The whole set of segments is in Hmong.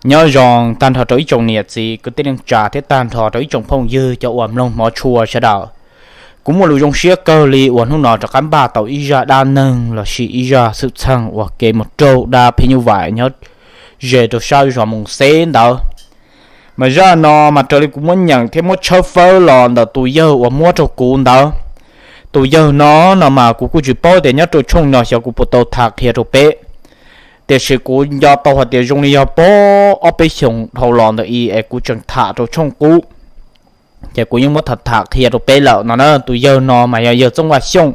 Nyob zoo tag nrho rau ib tsoom niam txiv kwv tij neej tsa thiab tag nrho rau ib tsoom phooj ywg cov uas mloog hmov tshua sawv daws. Kuv muaj lus zoo siab kawg li uas hnub no rov qab npaj tau ib zaj dab neeg los sis ib zaj xwm txheej uas kev mus raug dab phim nyuj vais nyob ze rau sab zos Moos Xeb ntawd. Mas zaj no mas raws li kuv muab nyeem thiab muab tshawb fawb los ntawm tus yawg uas muab rau kuv ntawd. Tus yawg no no mas kuv kuj tsis paub tias nyob rau tshooj no xyov kuv puas tau tham qhia rau peb, tiam sis kuv nco tau hais tias zoo li yog pab ob peb xyoos dhau los ntawm i es kuv tseem tham rau tshooj qub, ces kuv yeej muab tham tham qhia rau peb lawm no na. Tus yawg no mas yog yawg Txooj Vaj Xyooj,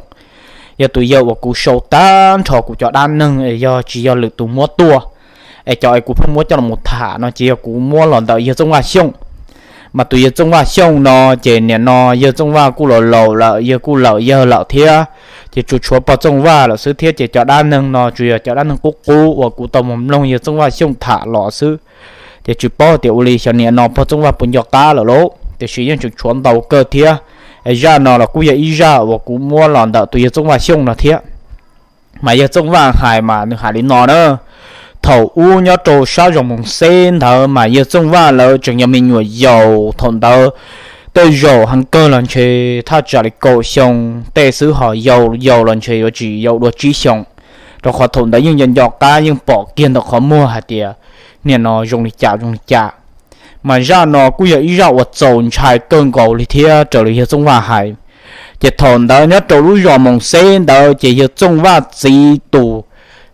yog tus yawg uas kuv sau tag nrho kuv cov dab neeg es yog tsis yog lwm tus muab tuaj, es cov es kuv pheej muab coj los tham no ces yog kuv muab los ntawm yawg Txooj Vaj Xyooj. Mas tus yawg Txooj Vaj Xyooj no ces nim no yawg Txooj Vaj kuj los laus lawm, yawg kuj laus yawg lawm thiab, ces tsuas tshuav pog Txooj Vaj lawm xwb thiab ces cov dab neeg no tsuas yog cov dab neeg qub qub uas kuv tau mus mloog yawg Txooj Vaj Xyooj tham los xwb. Ces tsis paub tias ua li xyov nim no pog Txooj Vaj puas nco qab lawm lauj, tiam sis yeej tseem tshuav ntau kawg thiab. Es zaj no los kuj yog ib zaj uas kuv muab los ntawm tus yawg Txooj Vaj Xyooj no thiab. Mas yawg Txooj Vaj hais mas nws hais li no na: Thaum ub nyob rau sab zos Moos Xeb ntawd mas yawg Txooj Vaj lawv tseem yog me nyuam yaus. Thaum ntawd tej zaum heev kawg los ntshe thaj tsam li kaum xyoo tej xwb, ho yau yau los ntshe yuav tsis yau dua tsib xyoos, rau qhov thaum ntawd yeej nco nco qab yeej pom kiag ntawm qhov muag hais tias nim no zoo li cas zoo li cas. Mas zaj no kuj yog ib zaj uas txaus ntshai kawg nkaus li thiab raws li yawg Txooj Vaj hais. Ces thaum ntawd nyob rau lub zos Moos Xeb ntawd ces yawg Txooj Vaj txiv tus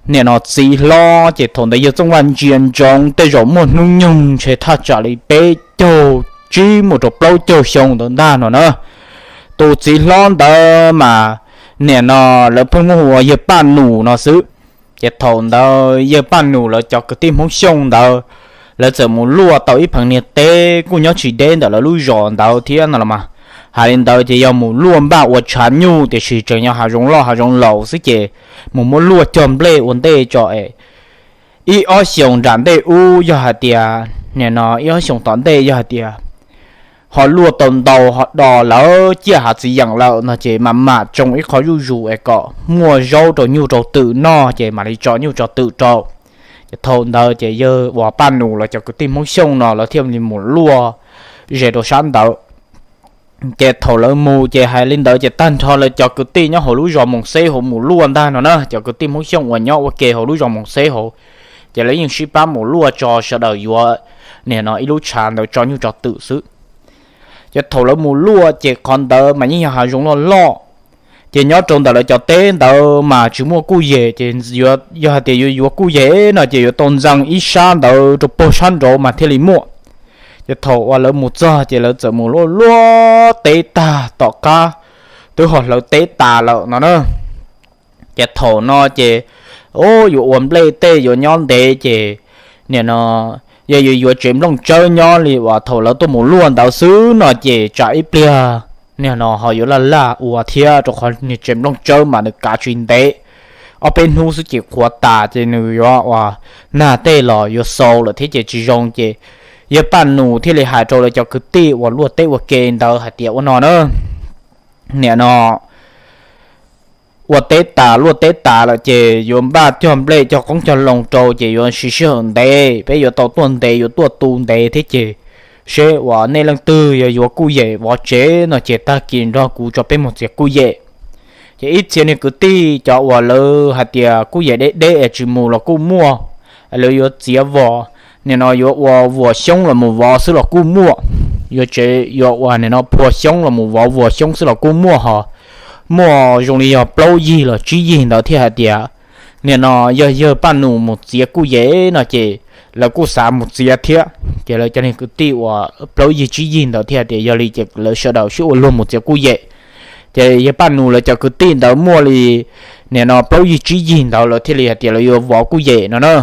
nim no txiv hlob, ces thaum ntawd yawg Txooj Vaj ntsia ntsoov tej zaum muaj hnub nyoog ntshe thaj tsam li peb caug tsib mus rau plaub caug xyoo ntawd ntag no na. Tus txiv hlob ntawd mas nim no lawv pheej muab hu ua yawg Paj Nus no xwb. Ces thaum ntawd yawg Paj Nus lawv cov kwv tij Hmoob Xyooj ntawd, lawv txawm mus luaj tau ib pheev niag teb kuj nyob tsis deb ntawm lawv lub zos ntawd thiab no los mas. Hais li ntawd ces yog mus luaj npaj ua tshav nyuj, tiam sis tseem yog hav zoov loj hav zoov laus xwb ces mus muab luaj cog nplej ua ntej tso es ib ob xyoos nram ntej ub yog hais tias nim no ib ob xyoos tom ntej yog hais tias ho luaj tau ntau ho do lawm ciaj hav txiv yeem lawm no ces mam mam tsoo ib qho zuj zus es kom muaj zaub rau nyuj rau twm noj ces mam li tso nyuj tso twm rau. Ces thaum ntawd ces yawg uas Paj Nus lawv cov kwv tij Hmoob Xyooj no lawv thiaj li mus luaj ze rau sab ntawd. Ces thaum lawv mus ces hais li ntawd ces tag nrho lawv cov kwv tij nyob hauv lub zos Moos Xeb hauv mus luaj ntag no na. Cov kwv tij Hmoob Xyooj uas nyob ua ke hauv lub zos Moos Xeb hauv, ces lawv yeej sib pab mus luaj tso sawv daws yuav nim no ib lub tshav ntawd tso nyuj tso twm xwb. Ces thaum lawv mus luaj ces qhov ntawd mas yeej yog hav zoov loj loj. Ces nyob rau ntawm lawv cov teb ntawd mas tsis muaj kuj yem, ces yog hais tias yuav yuav kuj yem no ces yuav tau ntxees ib sab ntawd rau puag sab nraud mas thiaj li muaj. Ces thaum uas lawv mus txog ces lawv txawm mus luaj luaj teb tag tom qab twb ho hlawv teb tas lawm no na. Ces thaum no ces, o, yuav ua nplej tej yuav nyob ntev ces nim no yog yuav yuav tsev nplooj tsawb nyob li uas thaum lawv tuaj mus luaj ntawd xwb no ces tsam ib pliag nim no ho yuav laj laj ua thiab, rau qhov niag tsev nplooj tsawb mas nws kav tsis ntev, ob peb hnub xwb ces qhuav tas ces nws yuav ua nag tej los yuav xau lawm thiab ces tsis zoo. Ces yawg Paj Nus thiaj li hais rau lawv cov kwv tij uas luaj teb ua ke ntawd hais tias ua no na, nim no ua teb tas luaj teb tas lawm ces yuav npaj cog nplej cog qoob cog loo rau ces yuav siv sij hawm ntev, peb yuav tau tuaj ntev yuav tuaj tu ntev thiab ces seb uas nej leej twg yog yuav kuj yem vov tsev no ces tag kis nrog kuv tso peb mus txiav kuj yem. Ces ib txhia niag kwv tij cov uas lawv hais tias kuj yem deb deb es tsis mus los kuj muaj, lawv yuav txiav vos, nim no yuav ua vuas xyoob los mus vov xwb los kuj muaj, yuav tsev yuav ua nim no phua xyoob los mus vov vuas xyoob xwb los kuj muaj, ho muaj zoo li yog plaub yig los tsib yig ntawd thiaj hais tias nim no yog yawg Paj Nus mus txiav kuj yem no ces lawv kuj xav mus txiav thiab. Ces lawv cov niag kwv tij uas plaub yig tsib yig ntawd thiaj hais tias yog li ces lawv sawv daws sib ua luag mus txiav kuj yem. Ces yawg Paj Nus lawv cov kwv tij ntawd muaj li nim no plaub yig tsib yig ntawd lawv thiaj li hais tias lawv yuav vov kuj yem no na.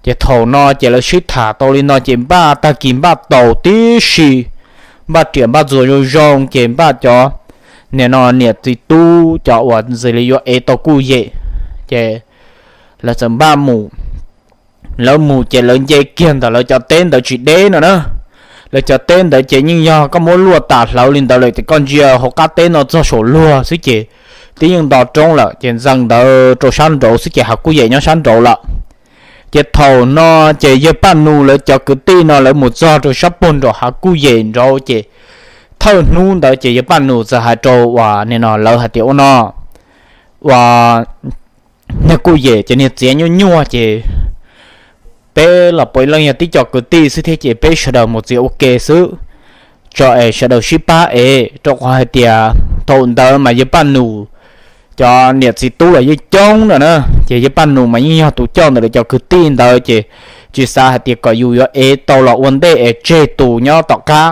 Ces thaum no ces lawv sib tham tau li no ces npaj tag kis npaj taus tib si, npaj riam npaj txuas zoo zoo ces npaj cov nim no niam txiv tub cov uas ntxim li yuav ev tau kuj yem, ces lawv txawm npaj mus. Lawv mus ces lawv nce kiag ntawm lawv cov teb ntawd tsis deb no na. Lawv cov teb ntawd ces yeej yog koj muab luaj tas hlawv li ntawd lawm ces koj ntsia hauv qab teb no txog saum luag xwb ces twb yeej nto roob lawm ces ntxees ntawd rau sab nraud xwb ces hav kuj yem nyob sab nraud lawm. Ces thaum no ces yawg Paj Nus lawv cov kwv tij no lawv mus txog rau sab puag nraum hav kuj yem nraud ces thawj hnub ntawd ces yawg Paj Nus txawm hais rau uas nim no lawv hais tias ua no, uas niag kuj yem ces niag txiav nyuaj nyuaj ces peb los puav leej yog tib co kwv tij xwb thiab ces peb sawv daws mus txiav ua ke xwb, tso es sawv daws sib pab es rau qhov hais tias thaum ntawd mas yawg Paj Nus cov niam txiv tub los yeej coob na na, ces yawg Paj Nus mas yeej yog tus coj ntawm lawv cov kwv tij ntawd ces tsis xav hais tias kom yus yuav ev tau los ua ntej es tseg tus nyob tom qab,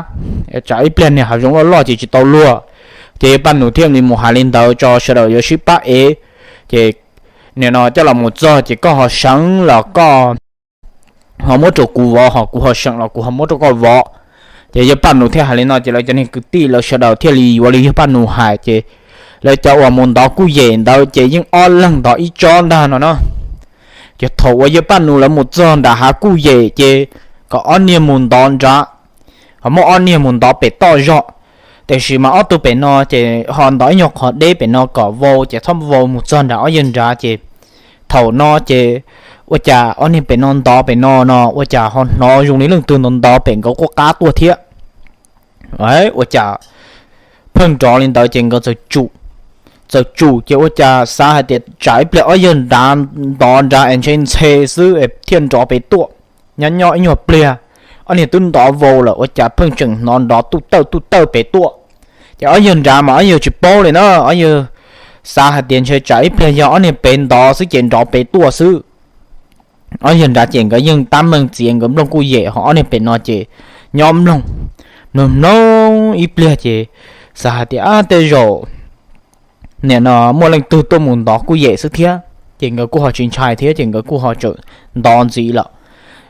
tsam ib pliag niag hav zoov loj loj ces tsis tau luag. Ces yawg Paj Nus thiaj li mus hais li ntawd tso sawv daws yuav sib pab ev, ces nim no coj los mus txog ces koj ho seev los koj ho muab rau kuv vov, ho kuv ho seem los kuv ho muab rau koj vov. Ces yawg Paj Nus thiaj hais li no ces lawv cov niag kwv tij lawv sawv daws thiaj li yuav li yawg Paj Nus hais ces lawv cov uas mus ntov kuj yem ntawd ces yeej ob leeg ntov ib tsob ntag no na. Ces thaum uas yawg Paj Nus lawv mus txog nram hav kuj yem ces kom ob niag mus ntov nrad, ho muab ob niag mus ntov pem toj zog, tiam sis mas ob tug pem no ces ho ntov ib nyuag qhov deb pem no kom vau ces txhob vau mus txog nram ob yawg nrad ces thaum no ces ua cas ob niag pem no ntov pem no no ua cas ho hnov zoo li leej twg ntov ntov pem nkawd quaj qab tuaj thiab. Ua cas pheej nrov li ntawd ces nkawd txawm tsum ces ua cas xav hais tias tsam ib pliag ob yawg nrad ntov nrad es ntshe ntxhe xwb es thiaj nrov pem tuaj. Nyob nyob ib nyuag pliag, ob niag twb ntov vau lawm ua cas pheej tseem hnov nrov tuj tawj tuj tawj pem tuaj. Ces ob yawg nrad mas ob yawg tsis paub li na, ob yawg xav hais tias ntshe tsam ib pliag yog ob niag pem ntov xwb ces nrov pem tuaj xwb. Ob yawg nrad ces nkawd yeej tab meeg txiav nkawd nplooj kuj yem, ho ob niag pem no ces nyob mloog, mloog mloog ib pliag ces xav hais tias ab tej zaum nim no muaj leej twg tuaj mus ntov kuj yem xwb thiab, ces nkawd kuj ho tsis ntshai thiab ces nkawd kuj ho tseem ntov ntxiv lawm.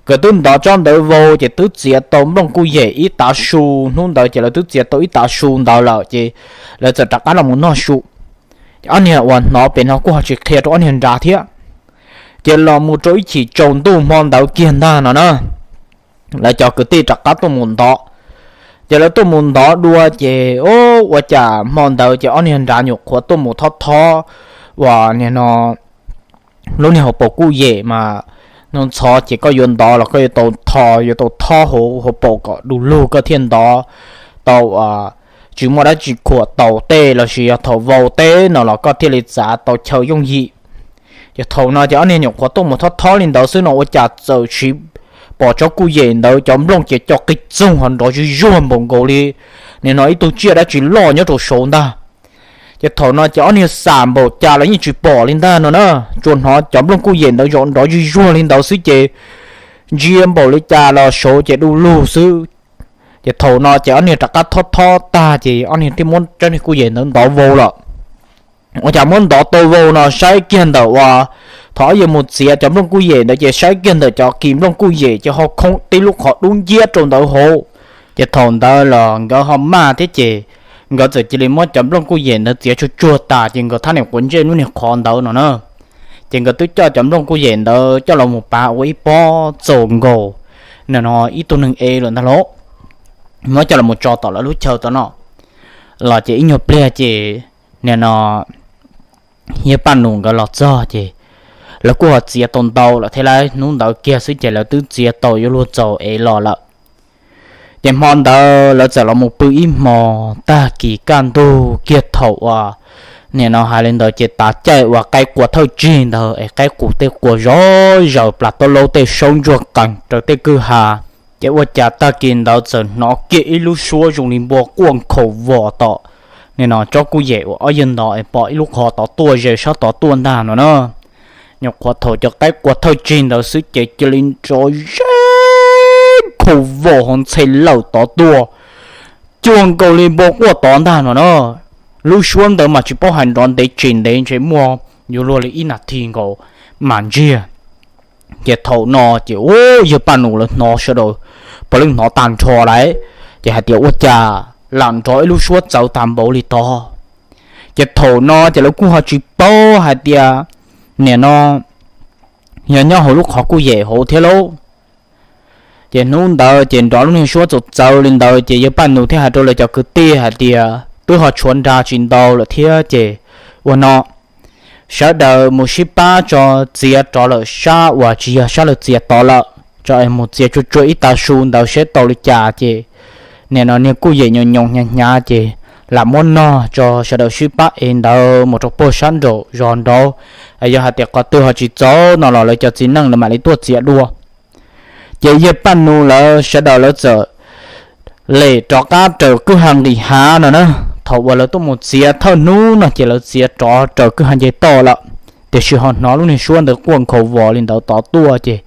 Nkawd twb ntov tsob ntawd vau ces twb txiav tau nplooj kuj yem ib tav su, hnub ntawd ces lawv twb txiav tau ib tav su ntawd lawm ces lawv txawm rov qab los mus noj su. Ces ob niag uas hnov pem no kuj ho tsis qhia rau ob niag nrad thiab. Ces los mus rau ib chim tsaus ntuj hmo ntawd kiag ntag no na, lawv cov kwv tij rov qab tuaj mus ntov. Ces lawv tuaj mus ntov dua ces ua cas hmo ntawd ces ob niag nrad nyuam qhuav tuaj mus thob thob uas nim no lub niag hauv paus kuj yem mas nws ntxhov ces koj yuav ntov los koj yuav tau tho, yuav tau thob hauv paus kom du lug koj thiaj ntov tau, tsis muaj dab tsi khuam taus tej los sis yog thaum vau teb no los koj thiaj li txav tau chaw yooj yim. Ces thaum no ces ob niag nyuam qhuav tuaj mus thob thob li ntawd xwb no ua cas txawm sis pom tsob kuj yem ntawd cov nplooj ces co qig txoog ho nrov zuj zuag npaum nkaus li nim no ib tug tsiaj dab tsi loj nyob rau saud ntag. Ces thaum no ces ob niag xam npaum cas los yeej tsis pom li ntag no na, tsuas hnov cov nplooj kuj yem ntawd zaum nrov zuj zuag li ntawd xwb ces ntsia npaum li cas los saud ces du lug xwb. Ces thaum no ces ob niag rov qab thob thob tag ces ob niag thiaj muab tsob niag kuj yem ntawd ntov vau lawm. Ua cas muab ntov tau vau no saib kiag ntawm uas thaum ob yawg mus txiav cov nplooj kuj yem ntawd ces saib kiag ntawm cov kis nplooj kuj yem ces ho khoob tib lub qhov dub nciab rau ntawd hauv. Ces thaum ntawd los nkawd ho maj thiab ces nkawd txawm cia li muab cov nplooj kuj yem ntawd txiav tsuag tsuag tas ces nkawd thiaj li quav ntsej lub niag qhov ntawd no na. Ces nkawd twb coj cov nplooj kuj yem ntawd coj los mus pav ua ib pob txaus nkaus nim no ib tug neeg ev lawm ntag lauj, muab coj los tso tom lawv lub chaw tom no. Los ces ib nyuag pliag ces nim no yawg Paj Nus nkawd los txog ces lawv kuj ho txiav tau ntau lawm thiab lauj, hnub ntawd kiag xwb ces lawv twb txiav tau yuav luag txaus ev los lawm. Ces hmo ntawd lawv txawm los mus pw ib hmo, tag kis kaj ntug kiag thaum uas nim no hais li ntawd ces tav caij uas qaib qua thawj tsig ntawd es qaib qus tej qua zov zaws plas taub laub tej saub ntsuag qees raws tej kwj ha. Ces ua cas tag kis ntawd txawm hnov kiag ib lub suab zoo li npua quaj nkhaus vos tom nim no tsob kuj yem uas ob yawg ntov es pom ib lub qhov tod tuaj ze sab tod tuaj ntag no na. Nyuam qhuav thaum cov qaib qua thawj tsig ntawd xwb ces cia li nrov zeb nkhaus vos ho ntxhe lawm tod tuaj, cuag nkaus li npua quaj tod ntag no na. Lub suab ntawd mas tsis paub hais nrov ntev tsis ntev ntshe muaj yuav luag li ib nas this nkaus mas ntsiag. Ces thaum no ces u yawg Paj Nus lawv hnov sawv daws puav leej hnov tag nrho lauj, ces hais tias ua cas lam nrov ib lub suab txawv tag npaum li tod. Ces thaum no ces lawv kuj ho tsis paub hais tias nim no yog nyob hauv lub qhov kuj yem hauv thiab lauj. Ces hnub ntawd ces nrov lub niag suab txaus txawv li ntawd ces yawg Paj Nus thiaj hais rau lawv cov kwv tij hais tias twb ho tshuav nra tsis ntau lawm thiab ces ua no, sawv daws mus sib pab tso txiav rov lawm sab uas tsis yog sab lawv txiav tod lawm, tso es mus txiav tsuag tsuag ib tav su ntawd seb tau li cas ces nim no niag kuj yem nyoos nyoos hnyav hnyav ces lam muab nog tso sawv daws sib pab ev ntawd mus rau puag sab nraum zos nraud, yog hais tias qhov twg ho tsis txaus no los lawv cov txiv neej lawv mam li tuaj txiav dua. Ces yawg Paj Nus lawv sawv daws lawv txawm lem rov qab raws kwj ha nqis hav no na. Thaum uas lawv tuaj mus txiav thawj hnub no ces lawv txiav rov raws kwj ha nce toj lawm, tiam sis ho hnov lub niag suab ntawd quaj nkhaus vos li ntawd tod tuaj ces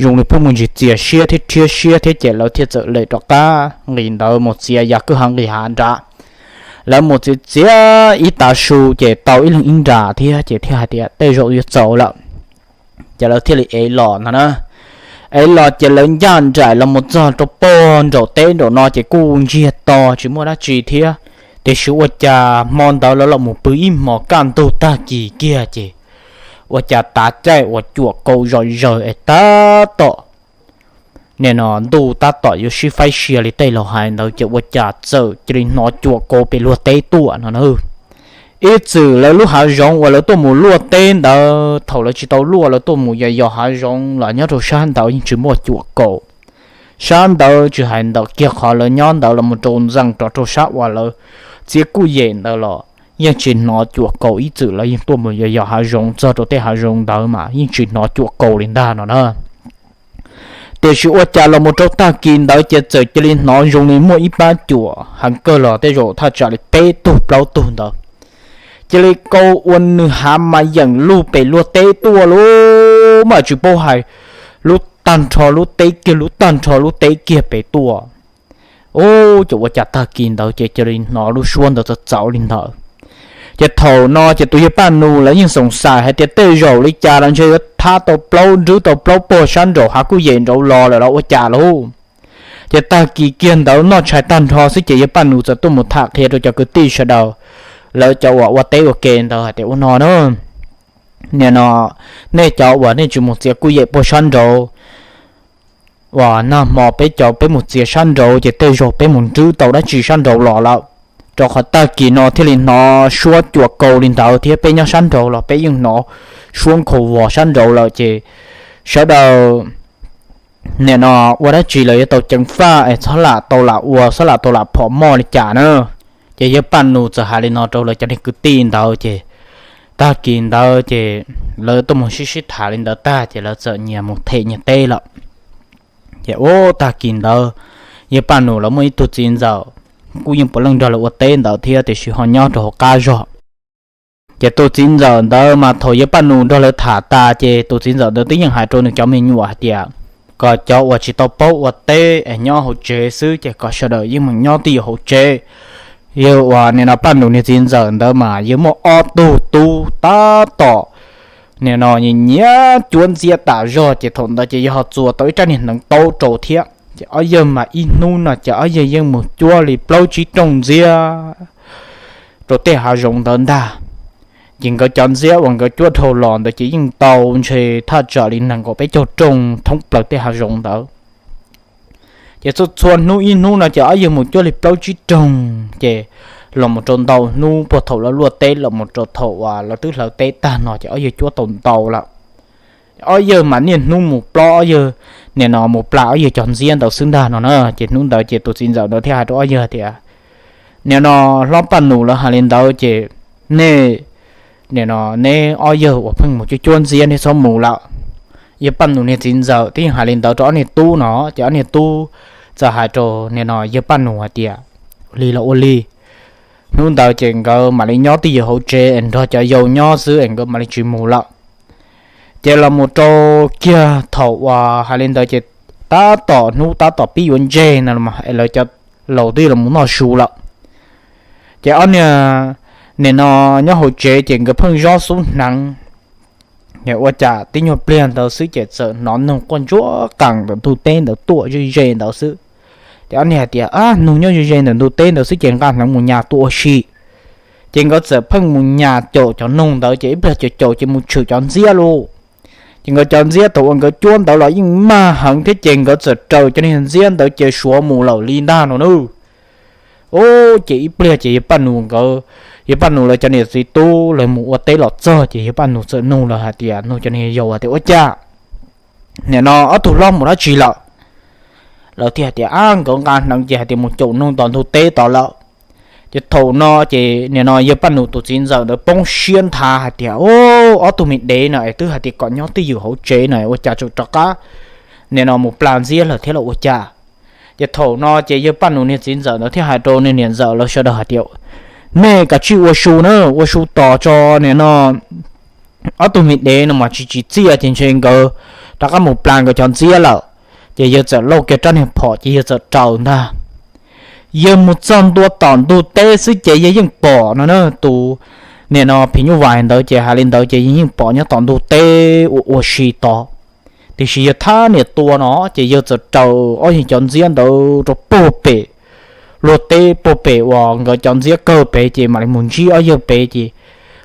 zoo li pheej muaj ntsis txias siab thiab rhiab siab thiab ces lawv thiaj txawm lem rov qab nqis ntawd mus txiav yav kwj ha nqis hav nrad. Lawv mus txiav txiav ib tav su ces tau ib leeg ib nra thiab ces thiaj hais tias tej zaum yuav txaus lawm. Ces lawv thiaj li ev los no na. Ev los ces lawv ncaj nraim los mus txog rau puag nraum teb nraum no ces kuj ntsiag to tsis muaj dab tsi thiab. Tiam sis ua cas hmo ntawd lawv los mus pw ib hmos kaj ntug tag kis kiag ces ua cas tav caij uas cuam kaus zom zaws es tab tom nim no ntuj tab tom yuav sib faib sia li tej laus hais ntawd ces ua cas txawm cia li hnov cuam kaus pem luag teb tuaj no na. Ib txwm lawv lub hav zoov uas lawv tuaj mus luaj teb ntawd thaum lawv tsis tau luaj lawv tuaj mus yos yos hav zoov los nyob rau sab ntawd yeej tsis muaj cuam kaus. Sab ntawd tsis hais ntawm kiag qhov lawv nyob ntawd los mus rau ntxees rov rau sab uas lawv txiav kuj yem ntawd los yeej tsis hnov cuam kaus, ib txwm lawv yeej tuaj mus yos yos hav zoov txog rau tej hav zoov ntawd mas yeej tsis hnov cuam kaus li ntag no na. Tiam sis ua cas los mus rau tag kis ntawd ces txawm cia li hnov zoo li muaj ib pab cuam heev kawg los tej zaum thaj tsam li peb tug plaub tug ntawd cia li kaus ua nws hav mas yeem lug pem luag teb tuaj lub mas tsis paub hais lub tag nrho lub teb kiag lub tag nrho lub teb kiag pem tuaj. Ub, ces ua cas tag kis ntawd ces cia li hnov lub suab ntawd txawv txawv li ntawd. Ces thaum no ces tus yawg Paj Nus lawv yeej xoom xais hais tias tej zaum li cas los ntshe yuav thab tau plaub nrwb tau plaub puag sab nraum hav kuj yem nraud los lawm los ua cas lauj. Ces tag kis kiag ntawd noj tshais tag nrho xwb ces yawg Paj Nus txawm tuaj mus tham qhia rau cov kwv tij sawv daws, lawv cov uas ua teb ua ke ntawd hais tias ua no na, nim no nej cov uas nej tsis mus txiav kuj yem puag sab nraud uas nag hmo peb cov peb mus txiav sab nraud ces tej zaum peb mus nrwb tau dab tsi sab nraud los lawm, rau qhov tag kis no thiaj li hnov suab cuam kaus li ntawd thiab peb nyob sab nraud los peb yeej hnov suab nkhaus vos sab nraud lawm ces sawv daws nim no ua dab tsi los yuav tau ceev faj es txhob lam tau lam ua txhob lam tau lam phom moj li cas na. Ces yawg Paj Nus txawm hais li no rau lawv cov niag kwv tij ntawd ces tag kis ntawd ces lawv tuaj mus sib sib tham li ntawd tag ces lawv txawm nyias mus them nyias teb lawm. Ces ub tag kis ntawd yawg Paj Nus lawv muaj ib tug txiv ntxawm kuj yeej puav leej nrog lawv ua teb ntawd thiab tiam sis ho nyob rau hauv qab zog. Ces tus txiv ntxawm ntawd mas thaum yawg Paj Nus nrog lawv tham tas ces tus txiv ntxawm ntawd twb yeej hais rau nws cov me nyuam hais tias kom cov uas tsis tau paub ua teb es nyob hauv tsev xwb ces kom sawv daws yeej mus nyob twj ywm hauv tsev. Yawg uas nim no Paj Nus niag txiv ntxawm ntawd mas yawg muaj ob tug tub tab tom nim no nyiam nyiam cuab ntxiab tas zog ces thaum ntawd ces yawg ho txuas tau ib rab niag hneev taub rau thiab ces ob yawg mas ib hnub no ces ob yawg yeej mus cuab li plaub tsib rooj ntxiab rau tej hav zoov ntawd ntag. Ces nkawd cov ntxiab uas nkawd cuab dhau los ntawd ces yeej tau ntshe thaj tsam li nees nkaum peb caug rooj thoob plaws tej hav zoov ntawd. Ces txhua txhua hnub ib hnub no ces ob yawg mus cuab li plaub tsib rooj ces los mus rau ntau hnub puag thaum lawv luaj teb los mus rau thaum uas lawv twb hlawv teb tag no ces ob yawg cuab tau ntau lawm. Ob yawg mas niaj hnub mus plob ob yawg, nim no mus plam ob yawg cov ntxiab ntawd xwb ntag no na. Ces hnub ntawd ces tus txiv ntxawm ntawd thiaj hais rau ob yawg tias, nim no hlob Paj Nus lawv hais li ntawd ces nej, nim no neb ob yawg uas pheej mus cuab cuab ntxiab neb txhob mus lawm. Yawg Paj Nus niag txiv ntxawm twb yeej hais li ntawd rau ob niag tub no ces ob niag tub txawm hais rau nim no yawg Paj Nus hais tias, ua li los ua li. Hnub ntawd ces nkawd mam li nyob twj ywm hauv tsev es nrog cov yau nyob xwb es nkawd mam li tsis mus lawm. Ces los mus rau kiag thaum uas hais li ntawd ces tab tom hnub tab tom pib yuav ntseg no es lawv cov laus twb los mus noj su lawm. Ces ob niag nim no nyob hauv tsev ces nkawd pheej zob xub hneev. Ces ua cas tib nyuag pliag ntawd xwb ces txawm hnov noog quaj ntsuab qees ntawm ntug teb ntawd tuaj ze ze ntawd xwb. Ces ob niag hais tias, ab, noog nyob ze ze ntawm ntug teb ntawd xwb ces nqa hneev mus nyas tua ua si. Ces nkawd txawm pheej mus nyas caum cov noog ntawd ces ib pliag caum caum ces mus tshwm cov ntxiab lauj. Ces nkawd cov ntxiab thaum uas nkawd cuab ntawd los yeej mag heev thiab ces nkawd txawm raws cov niag ntxiab ntawd ces suav mus lawm li ntag no na. Ub, ces ib pliag ces yawg Paj Nus nkawd yawg Paj Nus lawv cov niam txiv tub lawv mus ua teb los txog ces yawg Paj Nus txawm nug lawv hais tias, nug cov niag yau hais tias, ua cas nim no ob tug hlob mus dab tsi lawm? Lawv thiaj hais tias, ab, nkawd nqa hneev ces hais tias mus caum noog tom ntug teb tod lawm. Ces thaum no ces nim no yawg Paj Nus tus txiv ntxawm ntawd poob siab nthav hais tias, o, ob tug me dev no es twb hais tias kom nyob twj ywm hauv tsev no ua cas tseem rov qab nim no mus plas ntxiab lawm thiab los ua cas? Ces thaum no ces yawg Paj Nus niag txiv ntxawm ntawd thiaj hais rau niag niam ntxawm lawv sawv daws hais tias, nej kav tsij ua su na, ua su tos tso nim no ob tug me dev no mas tsis tsim txiaj ces ntshe nkawd rov qab mus plas nkawd cov ntxiab lawm. Ces yawg txawm lauj kiag rab niag phom ces yawg txawm raws ntag. Yawg mus txog ntua tom ntug teb xwb ces yawg yeej pom no na, tus nim no phim nyuj vais ntawd ces hais li ntawd ces yawg yeej pom nyob tom ntug teb ua ua si tod. Tiam sis yawg thab niam tua no ces yawg txawm raws ob yawg cov ntxiab ntawd rau puag pem luag teb, puag pem uas nkawd cov ntxiab kawg pem ces mam li mus ntsib ob yawg pem ces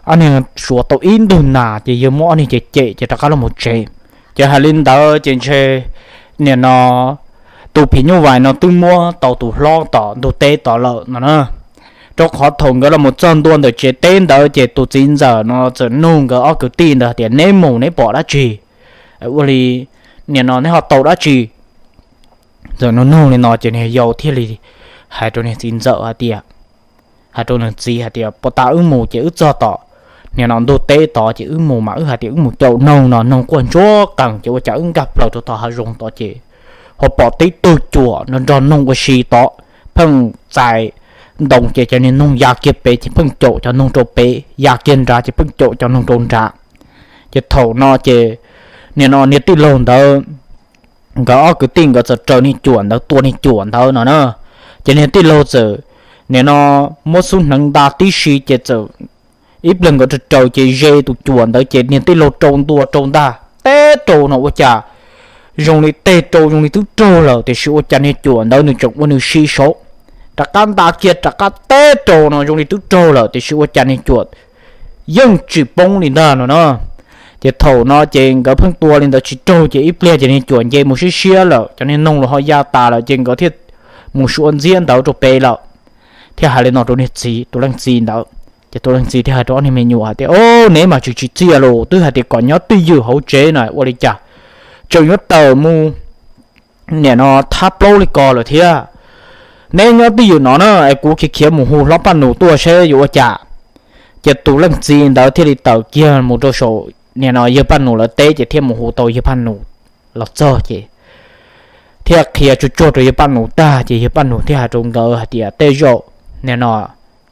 ob niag suav tau ib ntug nas ces yawg muab ob niag cem cem ces rov qab los mus tsev. Ces hais li ntawd ces ntshe nim no tus phim nyuj vais no twb muab tau tus hlob tom ntug teb tod lawm no na. Rau qhov thaum nkawd los mus txog ntua ntawm tsev teb ntawd ces tus txiv ntxawm no txawm nug nkawd ob kwv tij ntawd tias, neb mus neb pom dab tsi? Ua li nim no neb ho tau dab tsi? Txawm nug nug li no ces niag yau thiaj li hais rau niag txiv ntxawm hais tias, hais rau nws txiv hais tias, puag ta wb mus ces wb txog tom nim no ntug teb tod ces wb mus mas wb hais tias wb mus caum noog no noog quaj ntsuag qees ces ua cas wb nkag plaws rau tom hav zoov tod ces ho pom tib tug cuam nrog noog ua si tod, pheej txais ntoo ces cov niag noog ya kiag pem ces pheej caum cov noog rau pem, ya kiag nrad ces pheej caum cov noog rau nrad. Ces thaum no ces nim no niag tij laug ntawd nkawd ob kwv tij nkawd txawm raws niag cuam ntawd tua niag cuam ntawd no na. Ces niag tij laug txawm nim no muab xub hneev nta tib si ces txawm ib pliag nkawd raws raws ces ze tus cuam ntawd ces niag tij laug rau ntua rau ntag teb rau no ua cas zoo li teg rau zoo li twb raug lawm tiam sis ua cas niag cuam ntawd nws tseem ua nws si saud, rov qab nta kiag rov qab teb rau no zoo li twb raug lawm tiam sis ua cas niag cuam yeej tsis poob li ntag no na. Ces thaum no ces nkawd pheej tua li ntawd tsis raug ces ib pliag ces niag cuam nce mus siab siab lawm, cov niag noog los ho ya tas lawm ces nkawd thiaj mus suav ntxiab ntawd rau pem lawm. Thiaj hais li no rau niag txiv, tus leej txiv ntawd. Ces tus leej txiv thiaj hais rau ob niag me nyuam hais tias, o, neb mas tsis tsim txiaj los twb hais tias kom nyob twj ywm hauv tsev na ua li cas tseem yuav tawm mus nim no thab plaub li ko lawm thiab. Neb nyob twj ywm no na es kuv khiav khiav mus hu hlob Paj Nus tuaj seb yuav ua cas. Ces tus leej txiv ntawd thiaj li tawm kiag mus rau saum nim no yawg Paj Nus lawv teb ces thiaj mus hu tau yawg Paj Nus los txog ces thiaj qhia tsuag tsuag rau yawg Paj Nus tag ces yawg Paj Nus thiaj hais rau nkawd hais tias tej zaum nim no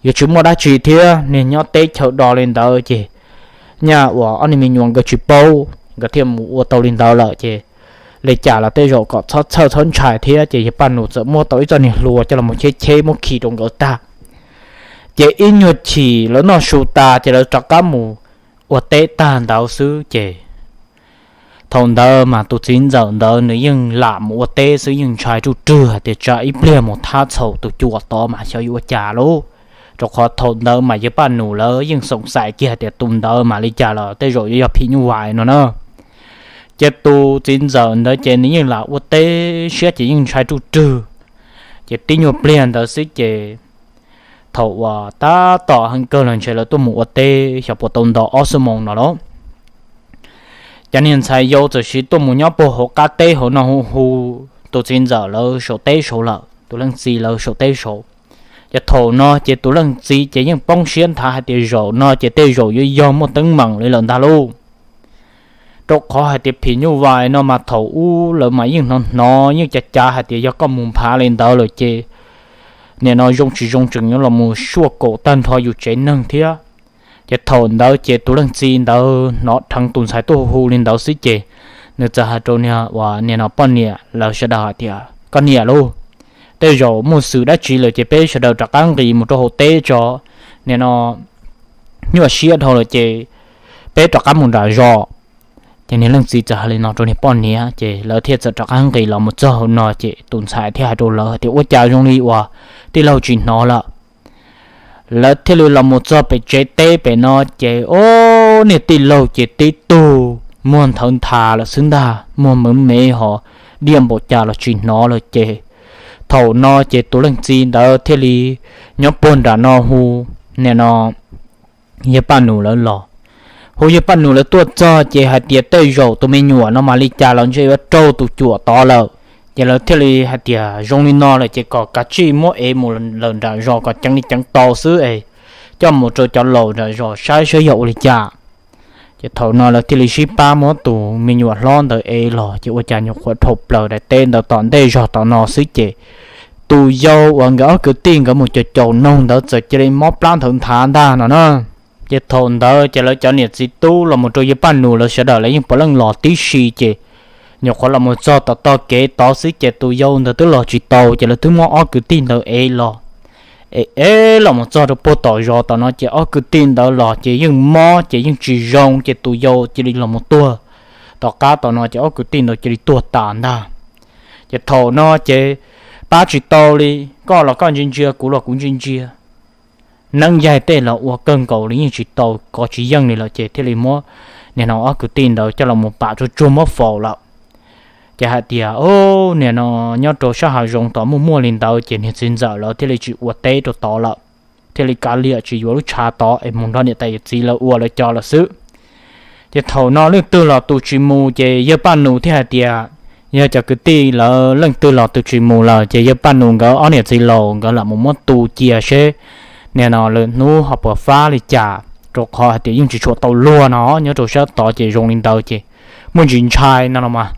yuav tsis muaj dab tsi thiab, niag nyob teb chaws do li ntawd ces nyaj uas ob niag me nyuam nkawd tsis paub nkawd thiaj mus ua tau li ntawd lawm ces li cas los tej zaum kom txhob txhawj txhob ntshai thiab. Ces yawg Paj Nus txawm muab tau ib txoj niag hlua coj los cheb cheb muab khi rau nkawd tag. Ces ib nyuag chim lawv noj su tas ces lawv rov qab mus ua teb tag ntawd xwb ces thaum ntawd mas tus txiv ntxawm ntawd nws yeej lam mus ua teb xwb, yeej ntshai ruj rwg hais tias tsam ib pliag mus thab txhaum tus cuam tod mas xyov yuav ua cas lauj. Rau qhov thaum ntawd mas yawg Paj Nus lawv yeej xoom xaim kiag hais tias tus ntawd mas li cas los tej zaum yuav yog phim nyuj vais no na. Ces tus txiv ntxawm ntawd ces nws yeej lam ua teb siab ces yeej ntshai ruj rwg. Ces tib nyuag pliag ntawd xwb ces thaum uas tab tom heev kawg los ntshe lawv tuaj mus ua teb xyov puas tau nto ob xuab moos no lauj. Cov niag ntxhais yau txawm sis tuaj mus nyob puag hauv qab teb hauv no hu hu tus txiv ntxawm lawv saum teb saud lawm, tus leej txiv lawv saum teb saud. Ces thaum no ces tus leej txiv ces yeej poob siab nthav hais tias zaum no ces tej zaum yuav yog muaj teeb meem li lawm ntag lauj. Rau qhov hais tias phim nyuj vais no mas thaum ub lawv mas yeej hnov hnov yeej cav cav hais tias yog koj mus nphav li ntawd lawm ces nim no zoo tsis zoo tseem yuav los mus suaj kaum tag nrho yus tsev neeg thiab. Ces thaum ntawd ces tus leej txiv ntawd hnov dheev tus ntxhais tuaj hu hu li ntawd xwb ces nws txawm hais rau niag uas nim no poj niam lawv sawv daws hais tias, koj niam lauj, tej zaum muaj xwm dab tsi lawm ces peb sawv daws rov qab nqis mus rau hauv teb tso, nim no nyuaj siab dhau lawm ces peb rov qab mus nram zos. Ces niag leej txiv txawm hais li no rau niag poj niam ces lawv thiaj txawm rov qab nqis los mus txog hauv no ces tus ntxhais thiaj hais rau lawv hais tias ua cas zoo li uas tij laug tsis hnov lawm. Lawv thiaj li los mus txog pem tsev teb pem no ces o, niag tij laug ces tib tug muag nthawv nthav lawm xwb ntag, muag mev mev ho diaj npaum cas los tsis hnov lawm ces thaum no ces tus leej txiv ntawd thiaj li nyob puag nram no hu nim no yawg Paj Nus lawv los. Hu yawg Paj Nus lawv tuaj txog ces hais tias tej zaum tus me nyuam no mas li cas los ntshe yuav raug tus cuam tod lawm. Ces lawv thiaj li hais tias zoo li no lawm ces kom kav tsij muab ev mus lawm nram zos kom ceev li ceev tau xwb es coj mus rau cov laus nram zos saib saib yog ua li cas. Ces thaum no lawv thiaj li sib pab muab tus me nyuam hlob ntawd ev los ces ua cas nyuam qhuav dhau plaws daim teb ntawd tom ntej zog tom no xwb ces tus yau uas nkawd ob kwv tij nkawd mus caum caum noog ntawd txawm cia li mob plab nthawv nthav ntag no na. Ces thaum ntawd ces lawv cov niam txiv tub los mus rau yawg Paj Nus lawv sawv daws lawv yeej puav leej los tib si ces nyuam qhuav los mus txog tom tog kev tod xwb ces tus yau ntawd twb los tsis tau ces lawv twb muab ob kwv tij ntawd ev los. Ev ev los mus txog rau puag tom zos tom no ces ob kwv tij ntawd los ces yeej mob ces yeej tsis zoo ces tus yau cia li los mus tuag. Tom qab tom no ces ob kwv tij ntawd cia li tuag tas ntag. Ces thaum no ces pab tsis tau li, koj los koj ntsia ntsia, kuv los kuv ntsia ntsia, neeb yaig tej los ua kawg nkaus li yeej tsis tau, kov tsis yeej li lawm ces thiaj li muab nim no ob kwv tij ntawd coj los mus pam tsuag tsuag muab faus lawm. Ces hais tias, o, nim no nyob rau sab hav zoov tod muaj muaj li ntawd ces niag txiv ntxawm lawv thiaj li tsis ua teb rau tod lawm, thiaj li kav liam tsis yuav lub tshav tod es mus nrog niam tais yawm txiv lawv ua lawv cov lawm xwb. Ces thaum no leej twg los tus tsis mus ces yawg Paj Nus thiaj hais tias, yog cov kwv tij lawv leej twg los tus tsis mus lawm ces yawg Paj Nus nkawd ob niam txiv laus nkawd lam mus muab tu cia seb nim no lwm hnub ho puas fab li cas, rau qhov hais tias yeej tsis tshua tau luag no nyob rau sab tod ces zoo li ntawd ces muaj ntsis ntshai no los mas.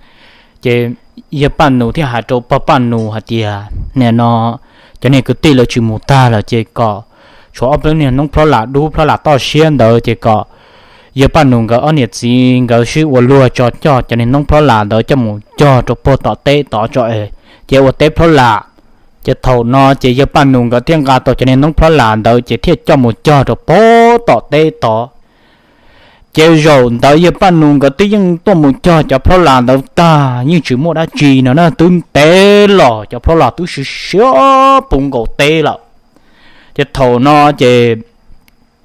Ces yawg Paj Nus thiaj hais rau pog Paj Nus hais tias, nim no cov niag kwv tij lawv tsis mus tag lawm ces kom tshuav ob peb niag noob plhob las dub plhob las toj siab ntawd ces kom yawg Paj Nus nkawd ob niam txiv nkawd sib ua luag tso coj cov niag noob plhob las ntawd coj mus cog rau puag tom teb tod tso es, ces ua teb plhob las. Ces thaum no ces yawg Paj Nus nkawd thiaj nqa tau cov niag noob plhob las ntawd ces thiaj coj mus cog rau puag tom teb tod. Ces zaum ntawd yawg Paj Nus nkawd twb yeej tuaj mus cog cov plhob las ntawd tag yeej tsis muaj dab tsi no na, twb ntev los cov plhob las twb siav siav puv nkaus teb lawm. Ces thaum no ces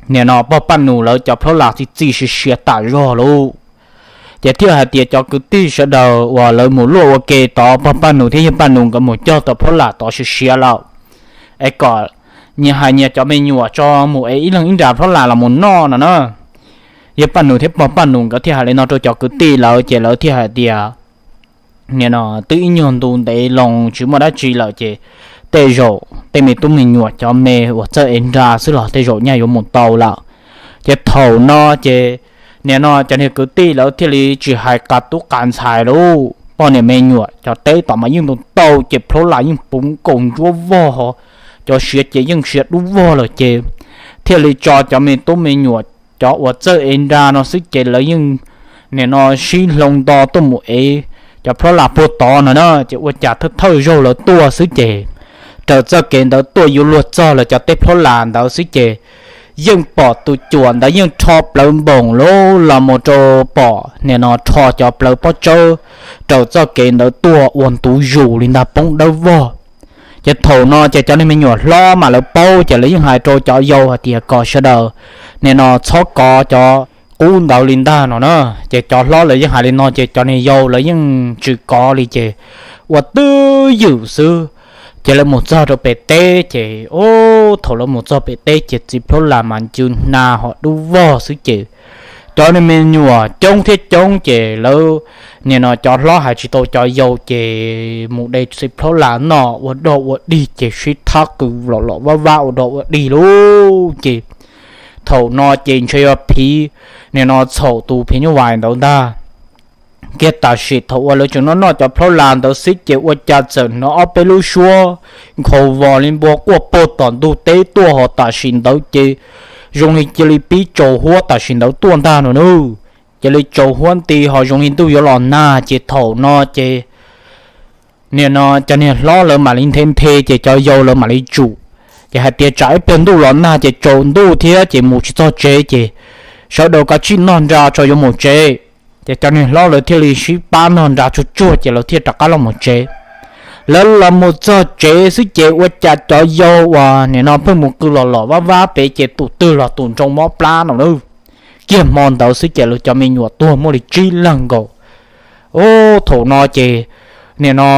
nim no pog Paj Nus lawv cov plhob las txi txi siav siav tas zog lauj. Ces thiaj hais tias cov kwv tij sawv daws uas lawv mus luaj ua ke tod, pog Paj Nus thiab yawg Paj Nus nkawd mus cog tau plhob las tod siav siav lawm, es kom nyias hais nyias cov me nyuam tso mus es ib leeg ib nra plhob las los mus noj no na. Yawg Paj Nus thiab pog Paj Nus nkawd thiaj hais li no rau cov kwv tij lawv ces lawv thiaj hais tias, nim no twb ib nyuag ntu ntev loo tsis muaj dab tsi lawm ces tej zaum tej me tub me nyuam cov me uas txawj ev nra xwb los tej zaum nyaj yuav mus tau lawm. Ces thaum no ces nim no cov niag kwv tij lawv thiaj li tsis hais qas tub qas ntxhais lauj, poj niam me nyuam cov teb tom mas yeej ntau ntau ces plhob las yeej puv nkaus ntsuab vog, cov siav ces yeej siav dub vog lawm ces thiaj li tso cov me tub me nyuam cov uas txawj ev nra no xwb ces lawv yeej nim no sib hloov nto tuaj mus ev cov plhob las puag tod no na. Ces ua cas thawj thawj zaug lawv tuaj xwb ces raws txoj kev ntawd tuaj yuav luag txog lawv cov teb plhob las ntawd xwb ces yeej pom tus cuam ntawd yeej rho plawv npoos lauj, los mus rau pom nim no rho cov plawv pob tsawb raws txoj kev ntawd tuaj ua ntu zus li ntag poob dawb vog. Ces thaum no ces cov niag me nyuam hlob mas lawv paub ces lawv yeej hais rau cov yau hais tias kom sawv daws nim no txhob kov cov qub ntawd li ntag no na. Ces cov hlob lawv yeej hais li no ces cov niag yau lawv yeej tsis kov li ces ua twj ywm xwb. Ces lawv mus txog rau pem teb ces, o, thaum lawv mus txog pem teb ces txiv plhaub las mas ncw hna ho dub vog xwb ces cov niag me nyuam coob thiab coob ces lawv nim no cov hlob hais tsis tau cov yau ces mus de txiv plhaub las noj ua dog ua dig ces sib thab qw los los vab vab ua dog ua dig lauj. Ces thaum no ces ntshe yog phiv nim no txhaum tus phim nyuj vais ntawd ntag. Kiag tam sim thaum uas lawv tseem noj noj cov plhaub las ntawd xwb ces ua cas txawm hnov ob peb lub suab nkhaus vos li npua quaj puag tom ntug teb tuaj ho tam sim ntawd ces zoo li cia li pib tsaus huab tam sim ntawd tuaj ntag no nawb. Cia li tsaus huab nti ho zoo li ntuj yuav los nag ces thaum no ces nim no cov niag hlob lawv mam li nthe nthe ces cov yau lawv mam li tsum. Ces hais tias tsam ib pliag ntuj los nag ces tsaus ntuj thiab ces mus tsis txog tsev ces sawv daws kav tsij noj nra tso yuav mus tsev. Ces cov niag hlob lawv thiaj li sib pab noj nra tsuag tsuag ces lawv thiaj rov qab los mus tsev. Lawv los mus txog tsev xwb ces ua cas cov yau uas nim no pheej mus qw los los vab vab pem ces tus twg los tus ntsoo mob plab no nawb. Kiag hmo ntawd xwb ces lawv cov me nyuam tuag muaj li tsib leeg nkaus. Ub, thaum no ces nim no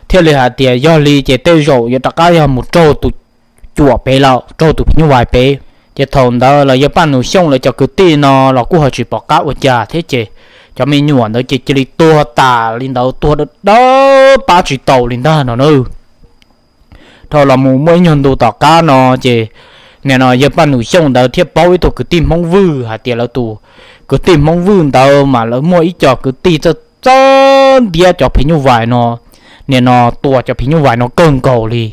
thiaj li hais tias yog li ces tej zaum yuav rov qab yog mus raug tus cuam pem lawm, raug tus phim nyuj vais pem. Ces thaum ntawd los yawg Paj Nus Xyooj lawv cov kwv tij no los kuj ho tsis pom qab ua cas thiab ces cov me nyuam ntawd ces cia li tuag tas li ntawd, tuag dawb dawb pab tsis tau li ntag no na. Dhau los mus muaj ib nyuag ntu tom qab no ces nim no yawg Paj Nus Xyooj ntawd thiaj paub ib tug kwv tij Hmoob Vwj hais tias lawv tus kwv tij Hmoob Vwj ntawd mas lawv muaj ib co kwv tij txawj txawj ntiab cov phim nyuj vais no, nim no tua cov phim nyuj vais no kawg nkaus li.